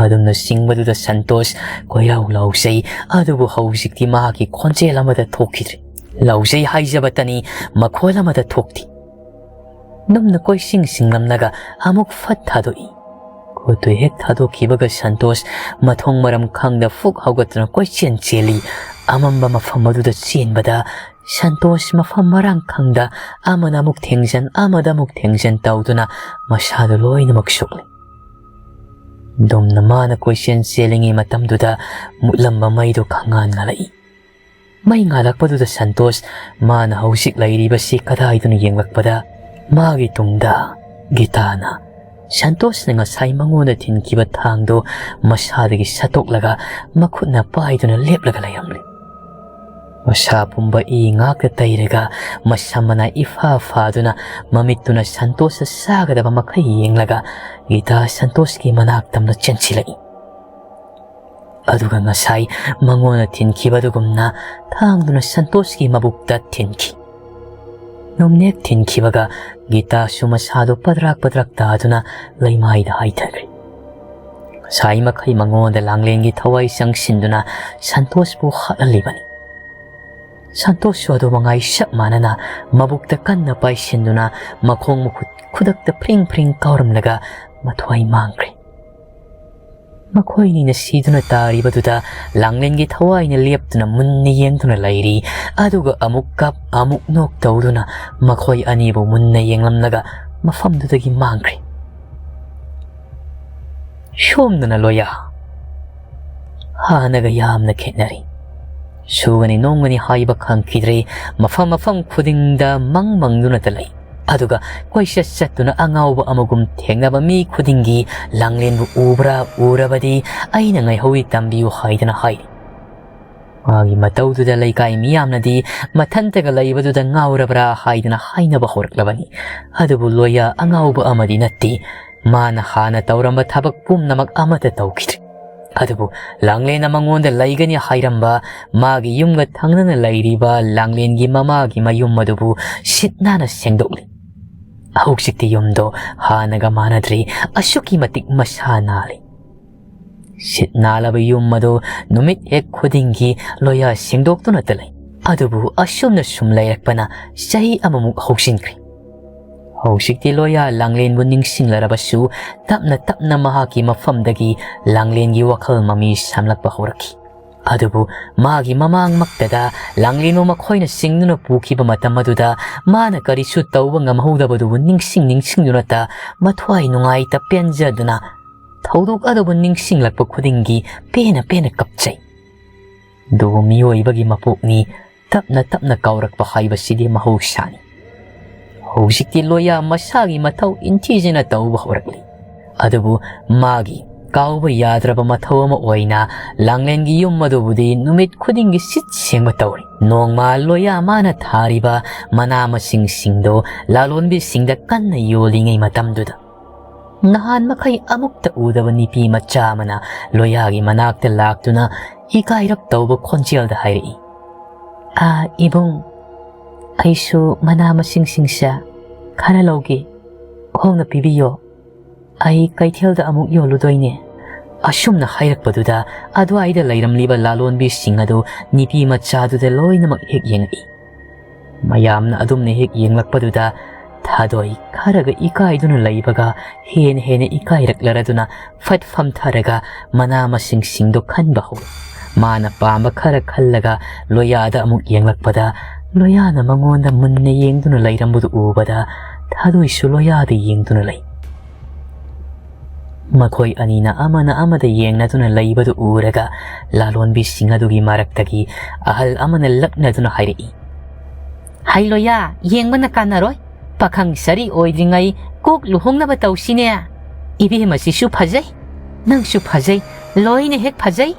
ꯑꯗꯨꯝꯅ ꯁꯤꯡꯕꯗꯨꯗ ꯁꯟꯇꯣꯁ ꯀꯣꯏꯔꯥꯎ ꯂꯥꯎꯖꯩ, ꯑꯗꯨꯕꯨ ꯍꯧꯖꯤꯛꯇꯤ ꯃꯍꯥꯛꯀꯤ ꯈꯣꯟꯖꯦꯜ ꯑꯃꯠꯇ ꯊꯣꯛꯈꯤꯗ꯭ꯔꯦ꯫ ꯂꯥꯎꯖꯩ ꯍꯥꯏꯖꯕꯇꯅꯤ, ꯃꯈꯣꯜ ꯑꯃꯠꯇ ꯊꯣꯛꯇꯦ꯫ ꯅꯨꯝꯅ ꯀꯣꯏꯁꯤꯡ ꯁꯤꯡꯂꯝꯂꯒ ꯑꯃꯨꯛ ꯐꯠ ꯊꯥꯗꯣꯛꯏ꯫ ꯈꯨꯠꯇꯨ ꯍꯦꯛ ꯊꯥꯗꯣꯛꯈꯤꯕꯒ ꯁꯟꯇꯣꯁ ꯃꯊꯣꯡ ꯃꯔꯝ ꯈꯪꯗ ꯐꯨꯛ ꯍꯧꯒꯠꯇꯨꯅ ꯀꯣꯏꯆꯦꯟ ꯆꯦꯜꯂꯤ꯫ ꯑꯃꯝꯕ ꯃꯐꯝ ꯑꯗꯨꯗ ꯆꯦꯟꯕꯗ ꯁꯟꯇꯣꯁ ꯃꯐꯝ ꯃꯔꯥꯡ ꯈꯪꯗ ꯑꯃꯅ ꯑꯃꯨꯛ ꯊꯦꯡꯖꯟ, ꯑꯃꯗ ꯑꯃꯨꯛ ꯊꯦꯡꯖꯟ ꯇꯧꯗꯨꯅ ꯃꯁꯥꯗꯨ ꯂꯣꯏꯅꯃꯛ ꯁꯣꯛꯂꯦ꯫ ꯗꯣꯝꯅ ꯃꯥꯅ ꯀꯣꯏꯆꯦꯟ ꯆꯦꯜꯂꯤꯉꯩ ꯃꯇꯝꯗꯨꯗ ꯃꯨꯠꯂꯝꯕ ꯃꯩꯗꯨ ꯈꯪꯉꯥꯟ ꯉꯥꯜꯂꯛꯏ꯫ ꯃꯩ ꯉꯥꯜꯂꯛꯄꯗꯨꯗ ꯁꯟꯇꯣꯁ ꯃꯥꯅ ꯍꯧꯖꯤꯛ ꯂꯩꯔꯤꯕꯁꯤ ꯀꯗꯥꯏꯗꯅꯣ ꯌꯦꯡꯂꯛꯄꯗ ꯃꯥꯒꯤ ꯇꯨꯡꯗ ꯒꯤꯇꯥꯅ ꯁꯟꯇꯣꯁꯅ ꯉꯁꯥꯏ ꯃꯉꯣꯟꯗ ꯊꯤꯟꯈꯤꯕ ꯊꯥꯡꯗꯨ ꯃꯁꯥꯗꯒꯤ ꯁꯠꯇꯣꯛꯂꯒ ꯃꯈꯨꯠꯅ ꯄꯥꯏꯗꯨꯅ ꯂꯦꯞꯂꯒ ꯂꯩꯔꯝꯂꯦ꯫ ꯃꯁꯥ ꯄꯨꯝꯕ ꯏ ꯉꯥꯛꯇ ꯇꯩꯔꯒ ꯃꯁꯝ ꯃꯅꯥ ꯏꯐꯥ ꯐꯥꯗꯨꯅ ꯃꯃꯤꯠꯇꯨꯅ ꯁꯟꯇꯣꯁꯇ ꯆꯥꯒꯗꯕ ꯃꯈꯩ ꯌꯦꯡꯂꯒ ꯒꯤꯇꯥ ꯁꯟꯇꯣꯁꯀꯤ ꯃꯅꯥꯛ ꯇꯝꯅ ꯆꯦꯟꯁꯤꯜꯂꯛꯏ꯫ ꯑꯗꯨꯒ ꯉꯁꯥꯏ ꯃꯉꯣꯟꯗ ꯊꯤꯟꯈꯤꯕꯗꯨꯒꯨꯝꯅ ꯊꯥꯡꯗꯨꯅ ꯁꯟꯇꯣꯁꯀꯤ ꯃꯕꯨꯛꯇ ꯊꯤꯟꯈꯤ꯫ ꯅꯨꯝꯅꯦꯛ ꯊꯤꯟꯈꯤꯕꯒ ꯒꯤꯇꯥꯁꯨ ꯃꯁꯥꯗꯨ ꯄꯗ꯭ꯔꯥꯛ ꯄꯗ꯭ꯔꯥꯛ ꯇꯥꯗꯨꯅ ꯂꯩꯃꯥꯏꯗ ꯍꯥꯏꯊꯈ꯭ꯔꯦ꯫ ꯁꯥꯏ ꯃꯈꯩ ꯃꯉꯣꯟꯗ ꯂꯥꯡꯂꯦꯟꯒꯤ ꯊꯋꯥꯏ ꯆꯪꯁꯤꯟꯗꯨꯅ ꯁꯟꯇꯣꯁꯄꯨ ꯍꯥꯠꯍꯜꯂꯤꯕꯅꯤ꯫ ꯁꯟꯇꯣꯁꯁꯨ ꯑꯗꯨ ꯃꯉꯥꯏ ꯆꯞ ꯃꯥꯟꯅꯅ ꯃꯕꯨꯛꯇ ꯀꯟꯅ ꯄꯥꯏꯁꯤꯟꯗꯨꯅ ꯃꯈꯣꯡ ꯃꯈꯨꯠ ꯈꯨꯗꯛꯇ ꯐ꯭ꯔꯤꯡ ꯐ꯭ꯔꯤꯡ ꯀꯥꯎꯔꯝꯂꯒ ꯃꯊ꯭ꯋꯥꯏ ꯃꯥꯡꯈ꯭ꯔꯦ꯫ ꯃꯈꯣꯏꯅꯤꯅ ꯁꯤꯗꯨꯅ ꯇꯥꯔꯤꯕꯗꯨꯗ ꯂꯥꯡꯂꯦꯟꯒꯤ ꯊꯋꯥꯏꯅ ꯂꯦꯞꯇꯨꯅ ꯃꯨꯟꯅ ꯌꯦꯡꯗꯨꯅ ꯂꯩꯔꯤ꯫ ꯑꯗꯨꯒ ꯑꯃꯨꯛ ꯀꯞ ꯑꯃꯨꯛ ꯅꯣꯛ ꯇꯧꯗꯨꯅ ꯃꯈꯣꯏ ꯑꯅꯤꯕꯨ ꯃꯨꯟꯅ ꯌꯦꯡꯂꯝꯂꯒ ꯃꯐꯝꯗꯨꯗꯒꯤ ꯃꯥꯡꯈ꯭ꯔꯦ꯫ ꯁꯣꯝꯗꯅ ꯂꯣꯌꯥ꯫ ꯍꯥꯟꯅꯒ ꯌꯥꯝꯅ ꯈꯦꯠꯅꯔꯦ꯫ ꯁꯨꯒꯅꯤ ꯅꯣꯝꯒꯅꯤ ꯍꯥꯏꯕ ꯈꯪꯈꯤꯗ꯭ꯔꯦ꯫ ꯃꯐꯝ ꯃꯐꯝ ꯈꯨꯗꯤꯡꯗ ꯃꯪ ꯃꯪꯗꯨꯅꯇ ꯂꯩ꯫ ꯑꯗꯨꯒ ꯀꯣꯏꯆꯠ ꯆꯠꯇꯨꯅ ꯑꯉꯥꯎꯕ ꯑꯃꯒꯨꯝ ꯊꯦꯡꯅꯕ ꯃꯤ ꯈꯨꯗꯤꯡꯒꯤ ꯂꯥꯡꯂꯦꯟꯕꯨ ꯎꯕ꯭ꯔꯥ ꯎꯔꯕꯗꯤ ꯑꯩꯅ ꯉꯥꯏꯍꯧꯔꯤ ꯇꯝꯕꯤꯌꯨ ꯍꯥꯏꯗꯅ ꯍꯥꯏꯔꯤ꯫ ꯃꯥꯒꯤ ꯃꯇꯧꯗꯨꯗ ꯂꯩꯀꯥꯏ ꯃꯤꯌꯥꯝꯅꯗꯤ ꯃꯊꯟꯇꯒ ꯂꯩꯕꯗꯨꯗ ꯉꯥꯎꯔꯕ꯭ꯔꯥ ꯍꯥꯏꯗꯅ ꯍꯥꯏꯅꯕ ꯍꯧꯔꯛꯂꯕꯅꯤ꯫ ꯑꯗꯨꯕꯨ ꯂꯣꯌꯥ ꯑꯉꯥꯎꯕ ꯑꯃꯗꯤ ꯅꯠꯇꯦ꯫ ꯃꯥꯅ ꯍꯥꯟꯅ ꯇꯧꯔꯝꯕ ꯊꯕꯛ ꯄꯨꯝꯅꯃꯛ ꯑꯃꯠꯇ ꯇꯧꯈꯤꯗ꯭ꯔꯦ꯫ ꯑꯗꯨꯕꯨ ꯂꯥꯡꯂꯦꯟꯅ ꯃꯉꯣꯟꯗ ꯂꯩꯒꯅꯤ ꯍꯥꯏꯔꯝꯕ ꯃꯥꯒꯤ ꯌꯨꯝꯒ ꯊꯪꯅꯅ ꯂꯩꯔꯤꯕ ꯂꯥꯡꯂꯦꯟꯒꯤ ꯃꯃꯥꯒꯤ ꯃꯌꯨꯝ ꯑꯗꯨꯕꯨ ꯁꯤꯠ ꯅꯥꯟꯅ ꯁꯦꯡꯗꯣꯛꯂꯤ꯫ ꯍꯧꯖꯤꯛꯇꯤ ꯌꯨꯝꯗꯣ ꯍꯥꯟꯅꯒ ꯃꯥꯟꯅꯗ꯭ꯔꯦ꯫ ꯑꯁꯨꯛꯀꯤ ꯃꯇꯤꯛ ꯃꯁꯥ ꯅꯥꯜꯂꯤ꯫ ꯁꯤꯠ ꯅꯥꯜꯂꯕ ꯌꯨꯝ ꯑꯗꯨ ꯅꯨꯃꯤꯠ ꯍꯦꯛ ꯈꯨꯗꯤꯡꯒꯤ ꯂꯣꯌꯥ ꯁꯦꯡꯗꯣꯛꯇꯨꯅꯇ ꯂꯩ꯫ ꯑꯗꯨꯕꯨ ꯑꯁꯨꯝꯅ ꯁꯨꯝ ꯂꯩꯔꯛꯄꯅ ꯆꯍꯤ ꯑꯃꯃꯨꯛ ꯍꯧꯖꯤꯟꯈ꯭ꯔꯦ꯫ ꯍꯧꯖꯤꯛꯇꯤ ꯂꯣꯌꯥ ꯂꯥꯡꯂꯦꯟꯕꯨ ꯅꯤꯡꯁꯤꯡꯂꯔꯕꯁꯨ ꯇꯞꯅ ꯇꯞꯅ ꯃꯍꯥꯛꯀꯤ ꯃꯐꯝꯗꯒꯤ ꯂꯥꯡꯂꯦꯟꯒꯤ ꯋꯥꯈꯜ ꯃꯃꯤ ꯁꯥꯝꯂꯛꯄ ꯍꯧꯔꯛꯈꯤ꯫ ꯑꯗꯨꯕꯨ ꯃꯥꯒꯤ ꯃꯃꯥꯡꯃꯛꯇꯗ ꯂꯥꯡꯂꯦꯟꯕꯨ ꯃꯈꯣꯏꯅ ꯆꯤꯡꯗꯨꯅ ꯄꯨꯈꯤꯕ ꯃꯇꯝ ꯑꯗꯨꯗ ꯃꯥꯅ ꯀꯔꯤꯁꯨ ꯇꯧꯕ ꯉꯝꯍꯧꯗꯕꯗꯨꯕꯨ ꯅꯤꯡꯁꯤꯡ ꯅꯤꯡꯁꯤꯡꯗꯨꯅꯇ ꯃꯊ꯭ꯋꯥꯏ ꯅꯨꯡꯉꯥꯏꯇ ꯄꯦꯟꯖꯗꯨꯅ ꯊꯧꯗꯣꯛ ꯑꯗꯨꯕꯨ ꯅꯤꯡꯁꯤꯡꯂꯛꯄ ꯈꯨꯗꯤꯡꯒꯤ ꯄꯦꯟꯅ ꯄꯦꯟꯅ ꯀꯞꯆꯩ꯫ ꯑꯗꯨꯕꯨ ꯃꯤꯑꯣꯏꯕꯒꯤ ꯃꯄꯣꯛꯅꯤ, ꯇꯞꯅ ꯇꯞꯅ ꯀꯥꯎꯔꯛꯄ ꯍꯥꯏꯕꯁꯤꯗꯤ ꯃꯍꯧꯁꯥꯅꯤ꯫ ꯍꯧꯖꯤꯛꯇꯤ ꯂꯣꯌꯥ ꯃꯁꯥꯒꯤ ꯃꯊꯧ ꯏꯟꯊꯤꯖꯅ ꯇꯧꯕ ꯍꯧꯔꯛꯂꯤ꯫ ꯑꯗꯨꯕꯨ ꯃꯥꯒꯤ ꯀꯥꯎꯕ ꯌꯥꯗ꯭ꯔꯕ ꯃꯊꯧ ꯑꯃ ꯑꯣꯏꯅ ꯂꯥꯡꯂꯦꯟꯒꯤ ꯌꯨꯝ ꯑꯗꯨꯕꯨꯗꯤ ꯅꯨꯃꯤꯠ ꯈꯨꯗꯤꯡꯒꯤ ꯁꯤꯠ ꯁꯦꯡꯕ ꯇꯧꯔꯤ꯫ ꯅꯣꯡꯃ ꯂꯣꯌꯥ ꯃꯥꯅ ꯊꯥꯔꯤꯕ ꯃꯅꯥ ꯃꯁꯤꯡꯁꯤꯡꯗꯣ ꯂꯂꯣꯟꯕꯤꯁꯤꯡꯗ ꯀꯟꯅ ꯌꯣꯜꯂꯤꯉꯩ ꯃꯇꯝꯗꯨꯗ ꯅꯍꯥꯟ ꯃꯈꯩ ꯑꯃꯨꯛꯇ ꯎꯗꯕ ꯅꯨꯄꯤ ꯃꯆꯥ ꯑꯃꯅ ꯂꯣꯌꯥꯒꯤ ꯃꯅꯥꯛꯇ ꯂꯥꯛꯇꯨꯅ ꯏꯀꯥꯏꯔꯞ ꯇꯧꯕ ꯈꯣꯟꯖꯦꯜꯗ ꯍꯥꯏꯔꯛꯏ, "ꯑꯥ, ꯏꯕꯨꯡ, ꯑꯩꯁꯨ ꯃꯅꯥ ꯃꯁꯤꯡꯁꯤꯡꯁꯦ ꯈꯔ ꯂꯧꯒꯦ, ꯍꯣꯡꯅ ꯄꯤꯕꯤꯌꯣ꯫ ꯑꯩ ꯀꯩꯊꯦꯜꯗ ꯑꯃꯨꯛ ꯌꯣꯜꯂꯨꯗꯣꯏꯅꯦ꯫ ꯑꯁꯨꯝꯅ ꯍꯥꯏꯔꯛꯄꯗꯨꯗ ꯑꯗꯨꯋꯥꯏꯗ ꯂꯩꯔꯝꯂꯤꯕ ꯂꯥꯂꯣꯟꯕꯤꯁꯤꯡ ꯑꯗꯨ ꯅꯨꯄꯤ ꯃꯆꯥꯗꯨꯗ ꯂꯣꯏꯅꯃꯛ ꯍꯦꯛ ꯌꯦꯡꯉꯛꯏ꯫ ꯃꯌꯥꯝꯅ ꯑꯗꯨꯝꯅ ꯍꯦꯛ ꯌꯦꯡꯂꯛꯄꯗꯨꯗ ꯊꯥꯗꯣꯏ ꯈꯔꯒ ꯏꯀꯥꯏꯗꯨꯅ ꯂꯩꯕꯒ ꯍꯦꯟꯅ ꯍꯦꯟꯅ ꯏꯀꯥꯏꯔꯛꯂꯔꯗꯨꯅ ꯐꯠ ꯐꯝꯊꯔꯒ ꯃꯅꯥ ꯃꯁꯤꯡꯁꯤꯡꯗꯣ ꯈꯟꯕ ꯍꯧꯔꯦ꯫ ꯃꯥꯅ ꯄꯥꯝꯕ ꯈꯔ ꯈꯜꯂꯒ ꯂꯣꯌꯥꯗ ꯑꯃꯨꯛ ꯌꯦꯡꯂꯛꯄꯗ ꯂꯣꯌꯥꯅ ꯃꯉꯣꯟꯗ ꯃꯨꯟꯅ ꯌꯦꯡꯗꯨꯅ ꯂꯩꯔꯝꯕꯗꯨ ꯎꯕꯗ ꯊꯥꯗꯣꯏꯁꯨ ꯂꯣꯌꯥꯗ ꯌꯦꯡꯗꯨꯅ ꯂꯩ꯫ ꯃꯈꯣꯏ ꯑꯅꯤꯅ ꯑꯃꯅ ꯑꯃꯗ ꯌꯦꯡꯅꯗꯨꯅ ꯂꯩꯕꯗꯨ ꯎꯔꯒ ꯂꯥꯂꯣꯟꯕꯤꯁꯤꯡ ꯑꯗꯨꯒꯤ ꯃꯔꯛꯇꯒꯤ ꯑꯍꯜ ꯑꯃꯅ ꯂꯛꯅꯗꯨꯅ ꯍꯥꯏꯔꯛꯏ, "ꯍꯩ ꯂꯣꯌꯥ, ꯌꯦꯡꯕꯅ ꯀꯥꯟꯅꯔꯣꯏ꯫ ꯄꯥꯈꯪ ꯁꯥꯔꯤ ꯑꯣꯏꯗ꯭ꯔꯤꯉꯩ ꯀꯣꯛ ꯂꯨꯍꯣꯡꯅꯕ ꯇꯧꯁꯤꯅꯦ꯫ ꯏꯕꯦꯝꯃꯁꯤꯁꯨ ꯐꯖꯩ, ꯅꯪꯁꯨ ꯐꯖꯩ, ꯂꯣꯏꯅ ꯍꯦꯛ ꯐꯖꯩ꯫"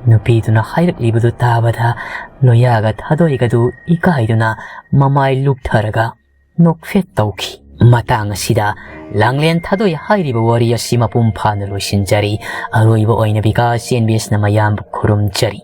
ꯅꯨꯄꯤꯗꯨꯅ ꯍꯥꯏꯔꯛꯂꯤꯕꯗꯨ ꯇꯥꯕꯗ ꯂꯣꯌꯥꯒ ꯊꯥꯗꯣꯏꯒꯗꯨ ꯏꯀꯥꯏꯗꯨꯅ ꯃꯃꯥꯏ ꯂꯨꯞꯊꯔꯒ ꯅꯣꯛꯐꯦꯠ ꯇꯧꯈꯤ꯫ ꯃꯇꯥꯡ ꯑꯁꯤꯗ ꯂꯥꯡꯂꯦꯟ ꯊꯥꯗꯣꯏ ꯍꯥꯏꯔꯤꯕ ꯋꯥꯔꯤ ꯑꯁꯤ ꯃꯄꯨꯡ ꯐꯥꯅ ꯂꯣꯏꯁꯤꯟꯖꯔꯤ꯫ ꯑꯔꯣꯏꯕ ꯑꯣꯏꯅ ꯕꯤꯀꯥꯁ ꯑꯦꯟ ꯕꯤ ꯑꯦꯁꯅ ꯃꯌꯥꯝꯕꯨ ꯈꯨꯔꯨꯝꯖꯔꯤ꯫